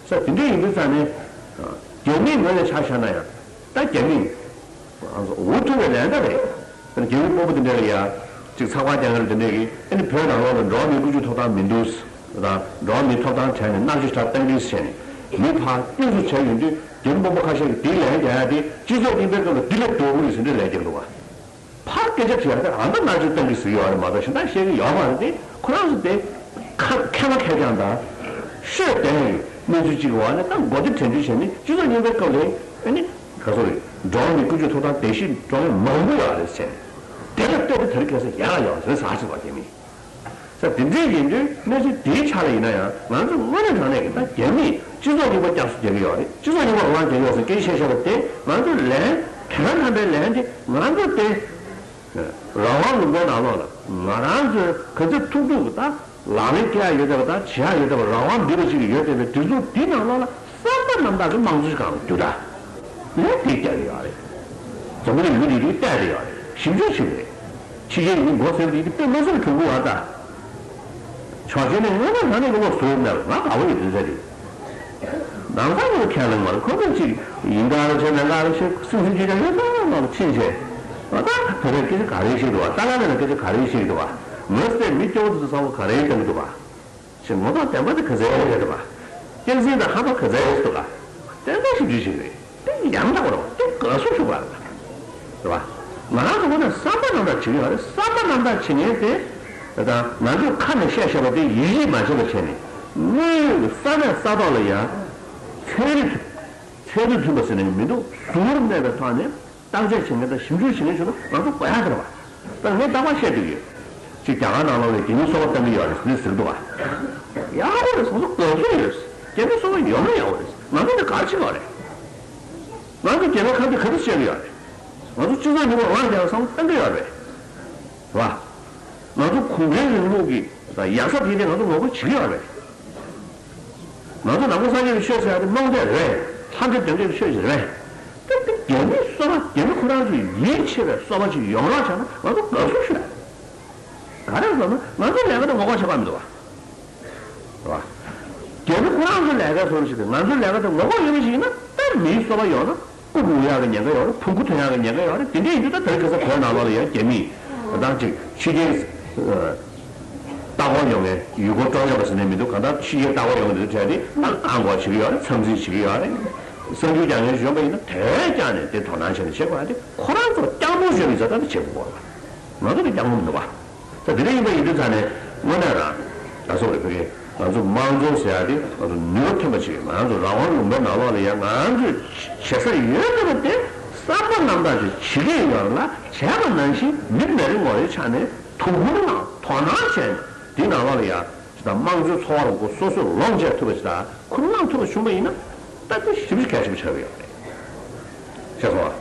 ས། དེ་འདྲས་ཡིན་དུས་ཙང་ནས། རྒྱ་མིའི་ངོས་ནས་ཆ་བཞག་ན་ཡང་། ད་རྒྱ་མི། འུ་ཐུག་པའི་ལན་འདྲ་རེད། རྒྱ་མི་དཔོན་པོ་དེ་འདྲས་ལ་ཡ། ཅིག་ཚགས་པར་རྒྱག་མཁན་དེ་འདྲས་ཀྱིས་ཨ་ནི་བོད་ནང་ལོགས་ལ་འགྲོ་བ་མིའི་ཀུན་སྤྱོད་ཐོབ་ཐང་མི་འདུག་ཟེར། དང་འགྲོ་བ་མིའི་ཐོབ་ཐང་བྲལ་ནས་མནར་གཅོད་ཞེ་དྲག་གཏང་གི་ཟེར་ནས་མི་ཕར་སྐྱོན་འཛུགས་བྱས་ཡོང་དུས་རྒྱ་མི་དཔོན་པོ་ཁ་ཤས་ཀྱིས་དེའི་ལན་རྒྱག་ཡ་དེ་སྤྱི་ཚོགས་རྙིང་པའི་སྐབས་ལ་འདི་ལས་སྡུག་པོ་རེད་ཟེར་འདྲས་ལན་རྒྱག་འདུག་བ། ཕར་སྐད་ཆ་དྲིས་ཡ་དེ་ཨ་མདའ་མནར་གཅོད་གཏང་གི་ཟེར་གྱི་ཡོད་རེད་མ་གཏོགས་གཞན་དག་བཤད་ཀྱི་ཡོད་མ་རེད་དེ་ཁོ་རང་ཚོ་དེ་ཁ་མཁས་མ་མཁས་རྐྱང་དང་ཤོད་བསྡད་ཡོད་གནས་ཚུལ་གཅིག་གི་འོག་ནས་ད་མགོ་བདེ་དྲན་རྒྱུ་བྱས་ནས་སྤྱི་ཚོགས་རྙིང་པའི་སྐབས་ལ་ཨ་ནི་ག་ཚོད་རེད་འགྲོ་བ་མིའི་ཀུན་སྤྱོད་ཐོབ་ཐང་བརྡལ་བཤིག་འགྲོ་མཁན་མང་པོ་ཡོད་རེད་ཟེར་ནས་དེ་ལ་ལྟོས་ཏེ་དེ་རིང་ཁ་སང་ཡག་ཡོད་རེད་ཟེར་ཟེར་བ་དེ་མིན། ས་དེ་འདྲས་ཡིན་དུས་གནས་ཚུལ་དེའི་ཆ་ལ་ཡིན་ན་ཡང་ང་ཚོས་དངོས་གནས་དྲང་གནས་ཀྱི་ད་རྒྱ་མིས་སྤྱི་ཚོགས་རྙིང་པ་བསྐྱར་གསོ་རྒྱག་གི་ཡོད་རེད། སྤྱི་ཚོགས་རྙིང་པ་རང་རྒྱག་གི་ཡོད་ཟེར་སྐད་ཆ་བཤད་ཤེས་པ་དེ་ང་ཚོས་ལན་དོན་དམ་པའི་ལན་དེ་ང་ཚོས་དེ་རང་དབང་ལུང་པའི་ནང་ལོགས་ལ་ང་རང་ཚོས་ག་ཚོད་ཐུབ་ཐུབ་ཀྱི་ད་ལག་ལེན་འཁེལ་ཡ་ཡོད་བསྡད་པ་ད་བྱེད་ཡ་ཡོད་བསྡད་པ་རང་དབང་འདུས་པ་ཅིག་ཡོད་བསྡད་པའི་དུས་ཚོད་འདི་ནང་ལོགས་ལ། བསམ་པ་རྣམ་དག་གི་དམངས་གཙོའི་སྒང་ལ་བསྡུར་ད། ལན་དེ་རྒྱག་གི་ཡོད་རེད། འཛམ་བུ་གླིང་མི་རིགས་དེ་བལྟས་ཏེ་ཡོད་རེད། ཞིབ་འཇུག་བྱེད་ཀྱི་རེད། ཕྱི་རྒྱལ་གྱི་མགོ་སེར་དེ་དཔེ་མི་སྲིད་གྱོང་གུད་ཡོད་ད། ཆོག་མཆན་ནི་སྔོན་མ་ང་ནི་གི་བློ་གཟུར་མེད་ལ་ང་དགའ་བོ་ཡོད་དུས་ཚོད་རེད། ནང་ཚང་ལ་ཁས་ལེན་མ་རེད་ཁོ་ཚོ་ཅིག་ཡིན་ག་རེ་བྱེད་མེད་ག་རེ་བྱེད་སེམས་སེམས་ཅིག་ཀྱང་ཡོད་ད་ལ་ཕྱིན་བྱས། ང་ད་བོད་པས་སྐད་ཆ་ག་རེ་བཤད་འདུག་བ་ཏཱ་ལ་ལ་ནས་སྐད་ཆ་ག་རེ་བཤད་འདུག་བ་མི་སེར་མི་སྐྱོ་བོ་དེ་ཚོ་བསམ་བློ་ག་རེ་བཏང་གི་འདུག་བ། ཞེས་ངོ་ཐོག་བདེན་པ་དེ་ག་ཚད་རེད་པ། སྐྱག་རྫུན་དང་ཧམ་པ་ག་ཚད་རེད་འདུག་ག་ཏན་ཏན་ཞིབ་འཇུག་བྱེད་ཀྱི་རེད། དེ་ཡང་དག་པ་རེད་པ། དེ་དགའ་བསུ་ཞུ་དགོས་རེད་པ། རེད་པ། ང་རང་ཚོ་ཁོ་ནས་བསམ་པ་རྣམ་དག་བྱེད་ཀྱི་ཡོད་རེད། བསམ་པ་རྣམ་དག་བྱེད་མཁན་དེ། ད་ང་ཚོས་ཁ་ནས་བཤད་བཤད་པ་དེ་ཡིད་ཆེས་མ་བྱེད་པ་བྱས་ནས། དངོས་ཡོད་ཀྱི་ས་གནས་ས་ཐོག་ལ་ཡང་། ཚན་རིག་ཚན་རིག་མཐུན་པ་ཟེར་ནས་མི་འདུག་ཟུར་གནས་པའི་ཐོག་ནས། བརྟག་དཔྱད་བྱེད་མཁན་དང་ཞིབ་འཇུག་བྱེད་མཁན་ཞིག་ལ་ང་ཚོ་དགོས་ཡག་ཟེར་བ། ད་ངས་རྟག་པར་བཤད་འདོད་ཡོད། ཅིག་རྒྱ་གར་ནང་ལོགས་ལ་རྒྱ་མིའི་སོ་པ་བཏང་གི་ཡོད་རེད་ཟེར་ཟེར་འདུག་བ། ཡག་པོ་རེད་ང་ཚོ་དགའ་བསུ་ཡོད། རྒྱ་མིའི་སོ་པ་ཡོད་ན་ཡག་པོ་རེད། ང་ཚོ་འདི་ག་རེ་བྱེད་དགོས་རེད། ང་ཚོ་རྒྱ་མིའི་ཁ་གཏད་ག་རེ་བྱེད་ཀྱི་ཡོད་རེད། ང་ཚོ་སྤྱི་ཚོགས་རྙིང་པ་དབང་བསྒྱུར་བསམ་བློ་གཏོང་གི་ཡོད་རེད། རེད་བ། ང་ཚོ་གུང་ཁྲན་རིང་ལུགས་ཀྱི་ཡག་ས་དེ་དེ་ང་ཚོ་ངོ་རྒོལ་བྱེད་ཀྱི་ཡོད་རེད། ང་ཚོ་ནང་པ་སངས་རྒྱས་པའི་ཆོས་ཟེར་ཡ་དེ་རྨོངས་དད་རེད། ལྷ་འདྲེ་གདོན་འདྲེ་གི་ཆོས་ཤིག་རེད། དེ་དེ་རྒྱ་མིའི་སོ་པ་རྒྱ་མི་ཁོ་རང་ཚོས་ཡིད་ཆེས་པའི་སོ་པ་ཅིག་ཡོང་རོགས་བྱས་ན་ང་ཚོ་དགའ་བསུ་ཞུ། ག་རེ་ཟེར་ན་ང་ཚོའི་ལས་ཀ་དེ་ངོ་རྒོལ་བྱེད་དགོས་མི་འདུག་བ། རེད་བ། རྒྱ་མི་ཁོ་རང་ཚོའི་ལས་ཀ་བཟོ་རུ་ཞིག་དེ་ང་ཚོའི་ལས་ཀ་དེ་ངོ་རྒོལ་ཡོད་པ་ཞིག་ཡིན་ན་ད་མིའི་སོ་པ་ཡོང་ན། སྐུ་སྒུག་ཡག་གི་ཉེན་ཁ་ཡོད་རེད། བོང་ཀུ་ཐོན་ཡག་གི་ཉེན་ཁ་ཡོད་རེད། དེ་འདྲ་ཡིན་དུས་ད་དེ་རིང་ཁ་སང་བོད་ནང་ལོགས་ལ་ཡང་རྒྱ་མིས་ད་ཅིག་ཕྱི་རྒྱལ་ལྟ་སྐོར་ཡོང་མཁན་ཡུལ་སྐོར་སྤྲོ་འཆམ་པ་ཟེར་ནས་མི་འདུག་གང་ལྟར་ཕྱི་རྒྱལ་ལྟ་སྐོར་ཡོང་མཁན་དེ་ཚོ་གྲས་དེ་ཨ་ཨ་འགོག་བྱེད་ཀྱི་ཡོད་རེད། འཚམས་འདྲི་བྱེད་ཀྱི་ཡོད་རེད། གསར་འགྱུར་རྒྱག་མཁན་ཞིག་ཡོང་པ་ཡིན་ན་དེ་བས་ཀྱང་ནས་དེ་དོ་སྣང་བྱས་ནས་བྱེད་དགོས་ཡ་དེ་ཁོ་རང་ཚོར་སྐྱག་རྫུན་བཤད་པའི་ས་ད་དེ་བྱེད་དགོས་པ་རེད། ང་ཚོ་དེ་སྐྱག་རྫུན་མི་འདུག་བ། ད་དེ་འདྲ་ཡིན་པ་ཡིན་དུས་ཙང་ནས་དངོས་གནས་རང་ད་སོགས་རེ་ཕ་གི་ང་ཚོ་དམངས་གཙོ་ཟེར་ཡ་དེ་ང་ཚོ་ནུས་པ་ཐོན་པ་ཞིག་ང་ཚོ་རང་དབང་ལུང་པའི་ནང་ལོགས་ལ་ཡང་ང་ཚོས་བྱེད་ས་ཡོད་པ་དེ་བསམ་པ་རྣམ་དག་ཅིག་བྱེད་ཀྱི་ཡོད་ལ་བྱས་པ་ནང་བཞིན་མི་མེད་རིགས་ངོ་རེའི་ཆ་ནས་དོ་ཁུར་དང་དོ་སྣང་བྱས་ནས་དེའི་ནང་ལོགས་ལ་ཡང་ཅི་ད་དམངས་གཙོའི་འཚོ་བ་རོགས་པ་སོ་སོས་ལོངས་སྤྱད་ཐུབ་པ་ཅིག་དང་ཁུར་བླངས་ཐུབ་པ་བྱུང་པ་ཡིན་ན་ད་དེ་ཞིབ་ཞིབ་གལ་ཆེན་པོ་ཆགས་ཀྱི་ཡོད་རེད། ཤེས་སོང་ཨ།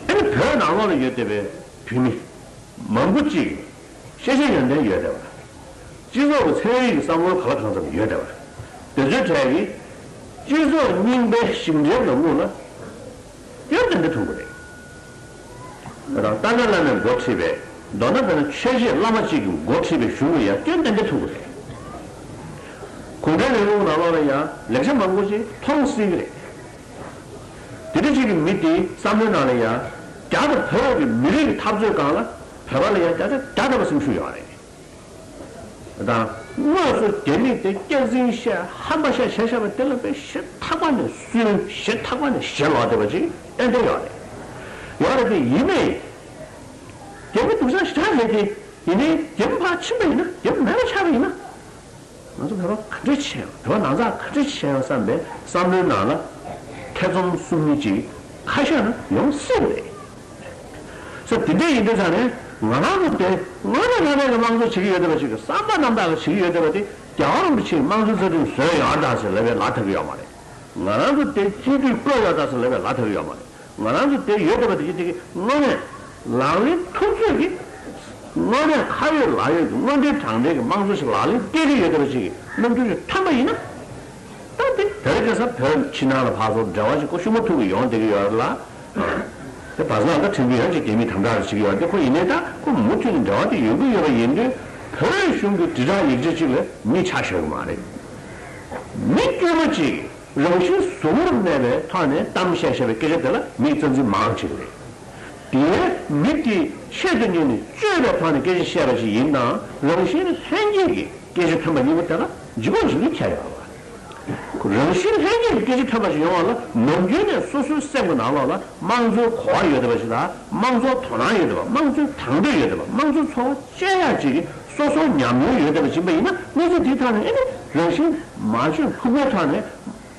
ཨ་ནི་བོད་ནང་ལོགས་ལ་ཡོད་བསྡད་པའི་བོད་མི་མང་པོ་ཅིག་ཤེས་བྱ་ཡོན་ཏན་ཡོད་བསྡད་པ། སྤྱི་ཚོགས་ཀྱི་ཚན་རིག་གི་བསམ་བློ་ག་ལ་གང་འཚམ་ཡོད་བསྡད་པ། དེ་ཚོའི་གྲས་ཀྱིས་སྤྱི་ཚོགས་རྙིང་པའི་ཞིང་བྲན་ལམ་ལུགས་ལ་སྐྱོན་ཏན་ཏན་མཐོང་གི་རེད། ད་ལྟ་ཏཱ་ལའི་བླ་མས་འགོ་ཁྲིད་པའི་མདོར་ན་ད་ནི་ཆོས་བྱེད་བླ་མ་གཅིག་གིས་འགོ་ཁྲིད་པའི་གཞུང་ལ་ཡང་སྐྱོན་ཏན་ཏན་མཐོང་གི་རེད། གུང་ཁྲན་རིང་ལུགས་ནང་ལོགས་ལ་ཡང་ལེགས་ཆ་མང་པོ་ཞིག་མཐོང་སྲིད་ཀྱི་རེད། དེ་འདྲ་ཅིག་གི་མི་དེའི་བསམ་བློའི་ནང་ལ་ཡང་རྒྱ་དང་བོད་ཀྱི་མི་རིགས་ཀྱི་འཐབ་རྩོད་སྒང་ལ་བོད་པ་ལ་ཡང་བརྒྱ་ཆ་བརྒྱ་ཐམ་པ་སེམས་ཤུགས་ཡོད་རེད། དང་དངོས་སུ་རྒྱ་མི་དེ་སྐྱག་རྫུན་བཤད་ཧམ་པ་བཤད་བྱས་བཞག་པ་དེ་ལ་དཔེ་ཞེ་ཐག་པ་ནས་སུན་ཞེ་ཐག་པ་ནས་ཞེ་ལོག་བསྡད་པ་ཅིག་ཏན་ཏན་ཡོད་རེད། ཡོད་རེད་དེ་ཡིན་ནའི་རྒྱ་མི་སྡུག་ཅག་ཞེ་དྲག་རེད་དེ་ཡིན་ནའི་རྒྱ་མི་ཕར་ཕྱིན་པ་ཡིན་ན་རྒྱ་མི་མེད་པ་ཆགས་པ་ཡིན་ན། ང་ཚོ་བོད་པ་ག་འདྲ་བྱས་ཡོང་བོད་པ་ནང་ཚགས་ག་འདྲ་བྱས་ཡོང་བསམ་པའི་བསམ་བློའི་ནང་ལ་ཐེ་ཚོམ་གསུམ་གཉིས་ཅིག་ཁ་ཤས་ན་ཡོང་སྲིད་པ་རེད། ད་དེ་འདྲ་ཡིན་དུས་ཙང་ནས་ང་རང་ཚོ་དེ་དངོས་གནས་དངོས་གནས་ཀྱི་དམངས་གཙོ་བྱེད་ཀྱི་ཡོད་བསྡད་པ་ཞིག་གི་བསམ་པ་རྣམ་དག་གི་བྱེད་ཀྱི་ཡོད་བསྡད་པ་དེ་རྒྱལ་བ་རིན་པོ་ཆེས་དམངས་གཙོའི་རྩ་ཁྲིམས་བཟོས་ཡོད་ཨ་ད་ཟེར་ལབ་པའི་ལག་ཐེབས་ཀྱི་ཡོད་མ་རེད། ང་རང་ཚོ་དེ་སྤྱི་འཐུས་བསྐོས་ཡོད་ད་ཟེར་ལབ་པའི་ལག་ཐེབས་ཀྱི་ཡོད་མ་རེད། ང་རང་ཚོ་དེ་ཡོད་བསྡད་པ་དེ་གི་དེ་གི་དངོས་གནས་ལག་ལེན་ཐུབ་ཚོད་ཀྱི་དངོས་གནས་ཁ་ཡོད་ལག་ཡོད་ཀྱི་དངོས་འབྲེལ་དྲང་འབྲེལ་གྱི་དམངས་གཙོ་ཞིག་ལག་ལེན་སྐྱེལ་གྱི་ཡོད་བསྡད་པ་ཞིག་གི་རྣམ་འགྱུར་ཞིག་ཐོན་པ་ཡིན་ན། ད་དེ་བོད་སྐད་ས་བོད་ཕྱི་ནང་ལ་ཕར་ཚུར་འབྲེལ་བ་ཞིག་ཀོ་ཤུ་མོ་ཐུག་གི་ཡོང་བསྡད་ཀྱི་ཡོད་རེད་ལ། དེ་བར་སྣང་ད་ཁྲིམས་ཀྱི་ཡང་ཅིག་རྒྱ་མིས་དམ་དྲག་ཅིག་ཡོད་དེ་ཁོ་ཡིན་ནའི་ད་ཁོ་མུ་མཐུད་ནས་འབྲེལ་བ་དེ་ཡོང་གི་ཡོད་པ་ཡིན་དུས་བོད་གཞུང་གི་དྲིལ་བསྒྲགས་ཡིག་ཆ་ཅིག་ལ་མི་ཆ་ཤོར་གི་མ་རེད། མི་དཀྱུས་མ་ཅིག་རང་བཞིན་གཟུ་བོར་གནས་པའི་ཐོག་ནས་གཏམ་བཤད་བཤད་པའི་སྐད་ཆ་དེ་ལ་མིའི་རྩ་འཛིན་མང་ཅིག་རེད། དེ་མི་དེ་ཆེད་དུ་གཉེར་ནས་བཅོས་པའི་ཐོག་ནས་སྐད་ཆ་བཤད་པ་ཞིག་ཡིན་ན་རང་བཞིན་ལྷན་སྐྱེས་ཀྱི་སྐད་ཆ་ཐོན་པ་གཉིས་པོ་དེ་ལ་ལྗིད་ཁོག་ཞིག་ཏུ་ཁྱེར་ཡོད་པ། རང་བཞིན་ལྷན་སྐྱེས་ཀྱི་སྐད་ཆ་ཐོན་པ་ཞིག་ཡོང་བ་ལ་ནམ་རྒྱུན་ནས་སོ་སོའི་སེམས་ཀྱི་ནང་ལོགས་ལ་དམངས་གཙོའི་གོ་བ་ཡོད་བསྡད་པ་ཞིག་དང་དམངས་གཙོའི་དོ་སྣང་ཡོད་བསྡད་པ་དམངས་གཙོའི་དང་འདོད་ཡོད་བསྡད་པ་དམངས་གཙོའི་འཚོ་བ་སྐྱེལ་ཡག་ཅིག་གི་སོ་སོ་ཉམས་མྱོང་ཡོད་བསྡད་པ་ཞིག་ཡིན་པ་ཡིན་ན་གནས་ཚུལ་དེའི་ཐོག་ནས་ཨེ་ནི་རང་བཞིན་མ་བཅོས་ལྷུག་པོའི་ཐོག་ནས།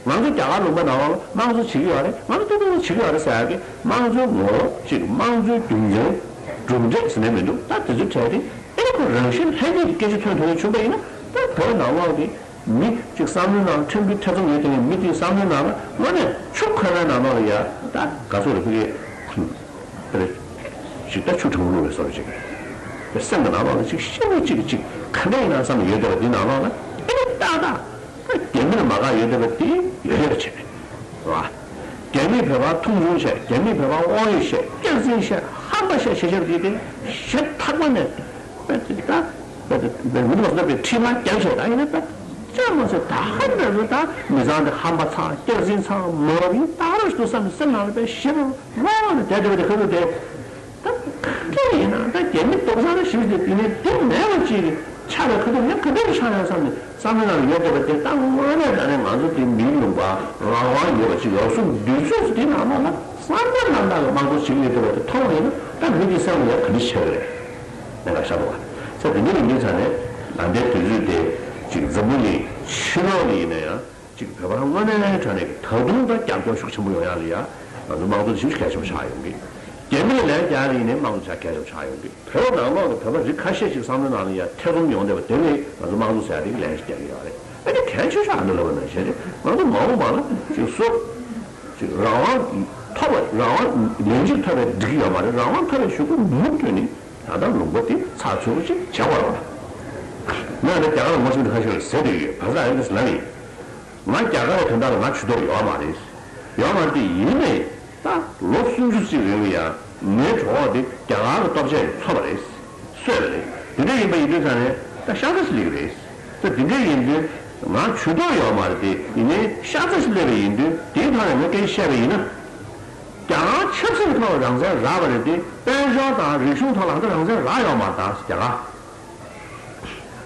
ང་ཚོ་རྒྱ་གར་ལུང་པ་ནང་ལོགས་ལ་དམངས་གཙོ་བྱེད་ཀྱི་ཡོད་རེད། ང་ཚོ་ཏོག་ཏོག་བྱེད་ཀྱི་ཡོད་རེད་ཟེར་ཡག་གི་དམངས་གཙོའི་ངོ་བོ་གཅིག་དམངས་གཙོའི་རྒྱུ་མཚན་གྲུབ་འབྲས་ཟེར་ནས་མི་འདུག་ད་དེ་ཚོའི་གྲས་དེ་ཨེ་ནི་ཁོ་རང་བཞིན་ལྷན་སྐྱེས་ཀྱི་སྐད་ཆ་ཐོན་ཐུབ་ཡག་བྱུང་པ་ཡིན་ན་ད་བོད་ནང་ལོགས་ཀྱི་མི་གཅིག་བསམ་བློའི་ནང་ཕྲན་བུའི་ཐེ་ཚོམ་ཡོད་དེ་མི་དེའི་བསམ་བློའི་ནང་ལ་དངོས་གནས་ཆུ་ཁོལ་བའི་ནང་ལོགས་ལ་ཡ་ད་ག་ཚོད་རེད་ཕ་གི་དེ་རེད་ཅིག་ད་ཆུ་གྲང་མོ་བླུགས་པའི་བཟོ་འདྲ་ཅིག་རེད། སེམས་ཀྱི་ནང་ལོགས་ལ་ཅིག་ཤི་མོ་གཅིག་གཅིག་ག་འདྲ་ཡིན་ན་བསམ་ཡོད་བསྡད་པ་དེའི་ནང་ལོགས་ལ་ཨེ་ནི་ཏག་ཏག་རྒྱ་མིར་མ་དགའ་ཡོད་བསྡད་པ་དེ་ཡོད་ཡོད་བྱས་པས། རྒྱ་མིས་བོད་པ་མཐོང་ཆུང་བྱས། རྒྱ་མིས་བོད་པ་དབང་ཡོད་བཤད། སྐྱག་རྫུན་བཤད། ཧམ་པ་བཤད་བྱས་བྱས་པ་དེ་དེ་ཞེ་ཐག་པ་ནས་དཔེ་དེ་ད་དཔེ་དེ་དཔེ་མི་འདུག་ཟེར་པའི་ཁྲིད་ལ་རྒྱག་བྱས་ད་ཡིན་ན་དཔེ་ཅང་མ་ཟད་ད་ཧམ་པའི་རུ་ད་མི་ཚང་དེ་ཧམ་པ་ཚང་སྐྱག་རྫུན་ཚང་མ་བ་ཡིན་ད་རུ་ཞིག་ཏུ་བསམ་ནས་སེམས་ནང་ལ་དཔེ་ཞེ་པོ་ལོག་ནས་བསྡད་བསྡད་པ་དེ་ཁ་ཐུག་དེ། ད་ག་འདྲ་ཡིན་ན་ད་རྒྱ་མི་སྡུག་ཅག་ཞིག་དེ་དེ་ནས་དེ་མེད་པ་ཅིག་ཆགས་པའི་ཁ་ཐུག་ཡང་ག་འདྲ་ཆགས་ཡང་བསམ་ནས་བསམ་བློ་ནང་ཡོད་བསྡད་པ་དེ་ད་དངོས་གནས་ད་ནས་ང་ཚོ་དེ་མིའི་ལུང་པ་རང་དབང་ཡོད་པ་ཅིག་ཡོད་གསུངས་དུས་ཚོད་དེ་ནང་ལོགས་ལ་བསམ་བློ་རྣམ་དག་གི་དམངས་གཙོ་བྱེད་ཀྱི་ཡོད་བསྡད་པ་དེ་མཐོང་བ་ཡིན་ན་ད་མི་དེ་སེམས་ལ་ཡང་ག་འདྲ་ཆགས་ཀྱི་རེད། གནད་འགག་ཤར་འདུག་བ། ས་དེ་འདྲ་ཡིན་དུས་ཙང་ནས་ད་ལྟའི་དུས་ཚོད་དེ་ཅིག་འཛམ་བུ་གླིང་ཕྱི་ལོགས་ལ་ཡིན་ན་ཡང་། གཅིག་བོད་པ་དངོས་གནས་དྲང་གནས་ཀྱི་ད་དུང་ད་རྒྱབ་སྐྱོར་ཤུགས་ཆེན་པོ་ཡོང་ཡག་ལ་ཡ་ང་ཚོ་དམངས་གཙོ་ཞིབ་གལ་ཆེན་པོ་ཆགས་ཡོང་གི། རྒྱ་མིས་ལན་རྒྱག་ཡག་ལ་ཡིན་ནའི་དམངས་གཙོ་ཆགས་གལ་ཆེན་པོ་ཆགས་ཡོང་གི། བོད་ནང་ལོགས་ཀྱི་བོད་པ་རིགས་ཁ་ཤས་ཤིག་བསམ་བློའི་ནང་ལ་ཡ་ཐེ་ཚོམ་ཡོང་བསྡད་པ་དེ་ལས་ང་ཚོ་དམངས་གཙོ་ཟེར་ཡག་དེ་ལན་ཞིག་རྒྱག་གི་ཡོད་རེད། ཨ་ནི་གལ་ཆེ་ཤོས་ཨ་ནི་ལབ་པ་ནང་བཞིན་རེད། ང་ཚོ་མ་འོངས་པ་ལ་ཅིག་སུ་ཅིག་རང་དབང་ཐོབ་པ་རང་དབང་ལན་གཅིག་ཐོབ་པའི་འགྲིག་གི་ཡོད་མ་རེད། རང་དབང་ཐོབ་པའི་གཞུག་གུ་མུ་མཐུད་ནས་ད་ལྟ་ལུང་པ་དེ་ཚགས་ཚུད་པོ་ཅིག་བྱེད་དགོས་རེད་བ། ང་ནི་རྒྱ་གར་ངོ་ཤེས་མི་ཁ་ཤས་ལ་ཟེར་བསྡད་ཡོད། བ་ས་ཨེ་འདྲ་ལབ་ཡིན། ང་རྒྱ་གར་དོན་དག་ལ་ང་ཇུས་གཏོགས་ཡོད་མ་རེད། ཡོད་མ་རེད་དེ་ཡིན་ནའི་ད་ལོ་སུམ་ཅུ་ཙམ་རིང་ལ་ཡང་ངའི་གྲོགས་དེ་རྒྱ་གར་གྱི་སྟོབས་ཆེན་ཚོ་པ་རེད། སུད་པ་རེད། དེ་འདྲ་ཡིན་པ་ཡིན་དུས་ཙང་ནས་ད་ཤ་ཚ་ཞིག་སླེབས་ཀྱི་རེད། ད་དེ་འདྲ་ཡིན་དུས་ང་ཇུས་གཏོགས་ཡོད་མ་རེད་དེ་ཡིན་ནའི་ཤ་ཚ་ཞིག་སླེབས་པ་ཡིན་དུས་དེའི་ཐོག་ནས་ངས་སྐད་ཆ་བཤད་པ་ཡིན་ན། རྒྱ་གར་ཆབ་སྲིད་ཐོག་རང་བཙན་རག་པ་རེད་དེ་དཔལ་འབྱོར་དང་རིག་གཞུང་ཐོག་ལ་ང་ཚོ་རང་བཙན་རག་ཡོད་མ་རེད་ད་རྒྱ་གར།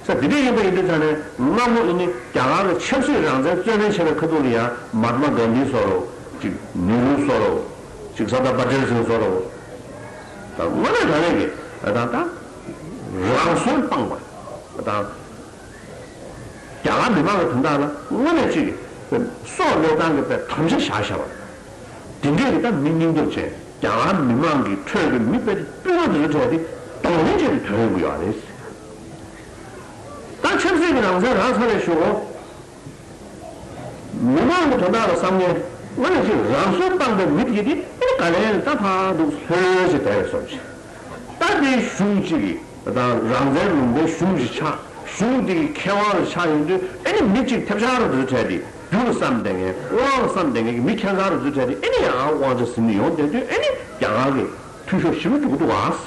ས་དེ་འདྲ་ཡིན་པ་ཡིན་དུས་ཙང་ནས་སྔ་མོ་ཨ་ནི་རྒྱ་གར་གྱི་ཆབ་སྲིད་རང་བཙན་རྩོད་ལེན་བྱས་པའི་ཁ་ཐུག་ལ་ཡང་མཱ་ཏ་མ་གྷན་དྷི་བཟོ་འདྲ་ཅིག་ནེ་རུ་བཟོ་འདྲ་ཅིག་སར་དར་པ་ཊེལ་སིང་བཟོ་འདྲ་ད་དངོས་གནས་དྲང་གནས་ཀྱི་ད་ད་རང་སྲོག་སྤངས་པ་ད་རྒྱ་གར་མི་མང་གི་དོན་དག་ལ་དངོས་གནས་ཅིག་སྲོག་བློས་བཏང་གི་དཔེ་དམ་བཅའ་བཞག་བཞག་པ། དེ་འདྲས་ཀྱི་ད་མི་སྙིང་སྟོབས་ཅན་རྒྱ་གར་མི་མང་གི་ཁྲོད་ཀྱི་མི་དཔེ་དེ་སྤུས་ཀ་དེ་ཚོ་གྲས་དེ་གདོང་ལེན་བྱས་ཏེ་ཐོན་ཡོང་གི་ཡོད་རེད། ད་ཆབ་སྲིད་ཀྱི་རང་བཙན་རག་ཚར་བའི་གཞུག་གུ་མི་མང་གི་དོན་དག་ལ་བསམ་མཁན་དངོས་གནས་ཅིག་རང་སྲོག་བཏང་པའི་མི་དེ་དེ་ཨེ་ག་ལེན་ད་ཕར་འདུག་ལྷོད་ཅིག་བསྡད་པའི་བཟོ་ཅིག་ད་དེ་གཞུང་གཅིག་གི་ད་རང་བཙན་ལུང་པའི་གཞུང་ཞིག་ཆགས། གཞུང་འདི་གི་མཁས་དབང་ཞིག་ཆགས་ཡོང་དུས་ཨ་ནི་མི་གཅིག་ཐེབས་ཆག་རུ་འདུག་བྲལ་ཏེ་རྒྱུ་ལ་བསམ་བསྡད་མཁན་དབང་ལ་བསམ་བསྡད་མཁན་གྱི་མི་ཁྱད་མཚར་རུ་འདུག་བྲལ་ཏེ་ཨ་ནི་ཡང་དབང་ཆ་ཟིན་ནས་ཡོང་བསྡད་དུས་ཨ་ནི་རྒྱ་གར་གྱི་འཐུས་ཤོར་ཞེ་པོ་འགྲོ་གི་འདུག་ཨ། བྱས་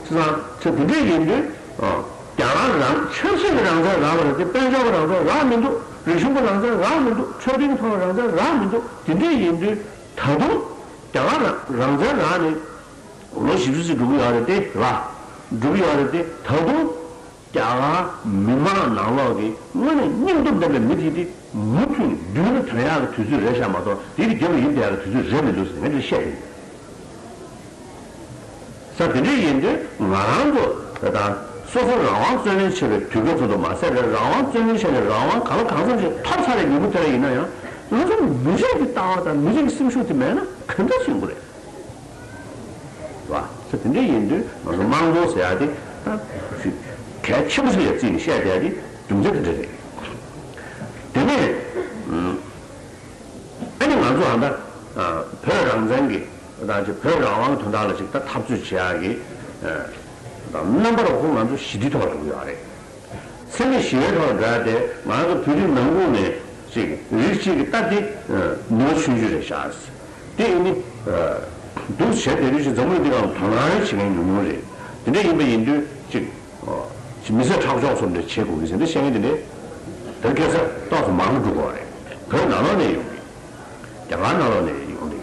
ཙང་ཚེ་འདི་འདྲས་ཡིན་དུས་རྒྱ་གར་རང་ཆབ་སྲིད་ཀྱི་རང་བཙན་རག་པ་རེད་དེ་དཔལ་འབྱོར་གྱི་རང་བཙན་རག་མི་འདུག་རིག་གཞུང་གི་རང་བཙན་རག་མི་འདུག་འཕྲོད་བསྟེན་ཐོག་རང་བཙན་རག་མི་འདུག་དེ་འདྲས་ཡིན་དུས་ད་དུང་རྒྱ་གར་རང་རང་བཙན་རག་ནས། ལོ་བཞི་བཅུ་ཙམ་འགྲོ་གི་ཡོད་རེད་དེ་ར། འགྲོ་གི་ཡོད་རེད་དེ་ད་དུང་རྒྱ་གར་མི་མང་ནང་ལོགས་ཀྱི་དངོས་གནས་སྙིང་སྟོབས་ལྡན་པའི་མི་དེ་དེ་མུ་མཐུད་མདུན་ལ་ཐོན་ཡག་གི་དུས་ཚོད་རེད་ཤག་མ་གཏོགས་དེ་དེ་རྒྱབ་ལ་ཡིབ་བསྡད་ཡག་གི་དུས་ཚོད་རེད་མི་འདུག་ཟེར་ངས་དེ་བཤད་ཡིན། ས་དེ་འདྲ་ཡིན་དུས་ང་རང་ཚོ་ད་ལྟ་སོ་སོ་རང་དབང་རྩོད་ལེན་བྱེད་པའི་དུས་སྐབས་ཚོ་དུ་མ་ཟད་རང་དབང་རྩོད་ལེན་བྱས་ནས་རང་དབང་གང་ལ་གང་འཚམ་ཞིག་ཐོབ་ཚར་བའི་ཉིན་མོ་དེ་ལ་ཡིན་ན་ཡང་ང་ཚོ་མི་རིགས་ཀྱི་ལྟ་བ་དང་མི་རིགས་ཀྱི་སེམས་ཤུགས་དེ་མེད་ན་ག་འདྲ་བྱུང་གི་རེད། བ། ད་དེ་འདྲ་ཡིན་དུས་ང་ཚོ་དམངས་གཙོ་ཟེར་ཡ་དེ་ད་གལ་ཆེན་པོ་ཞིག་ལ་བརྩིས་ནས་བཤད་བསྡད་ཡ་དེ་རྒྱུ་མཚན་དེ་འདྲ་རེད། དེ་ནས་ཨ་ནི་ང་ཚོ་ཨ་ད་བོད་རང་བཙན་གྱི་ད་ཅིག་བོད་རང་དབང་གི་དོན་དག་ལ་ཅིག་ད་འཐབ་རྩོད་བྱེད་ཡ་གི་རྣམ་པ་ལ་ཁོ་ང་ཚོ་ཞི་བདེའི་ཐོག་ལ་འགྲོ་གི་ཡོད་རེད། འཚེ་མེད་ཞི་བའི་ཐོག་འགྲོ་ཡ་དེ་ང་ཚོ་བོད་རིགས་ནང་ཁུལ་ནས་ཅིག་རིགས་གཅིག་གི་ལྟ་དེ་ནུས་པ་ཆུང་ཆུང་རེད་ཤག་དེ་ཨ་ནི་འདུག་བྱས་དེ་རིགས་ཅིག་འཛམ་བུ་གླིང་འདི་སྒང་དོ་སྣང་བྱེད་མཁན་ཉུང་ཉུང་རེད། དེ་འདྲ་ཡིན་པ་ཡིན་དུས་ཅིག་མི་སེར་ཁྲག་སྦྱོར་སོགས་འདྲ་བྱེད་དགོས་ཀྱི་ཟེར་འདྲ་བཤད་མཁན་དེ་འདྲ་དེར་སྐད་ཆ་ཏོག་ཙམ་མང་རུ་འགྲོ་གི་རེད། བོད་ནང་ལོགས་ནས་ཡོང་གི། རྒྱ་གར་ནང་ལོགས་ནས་ཡོང་གི།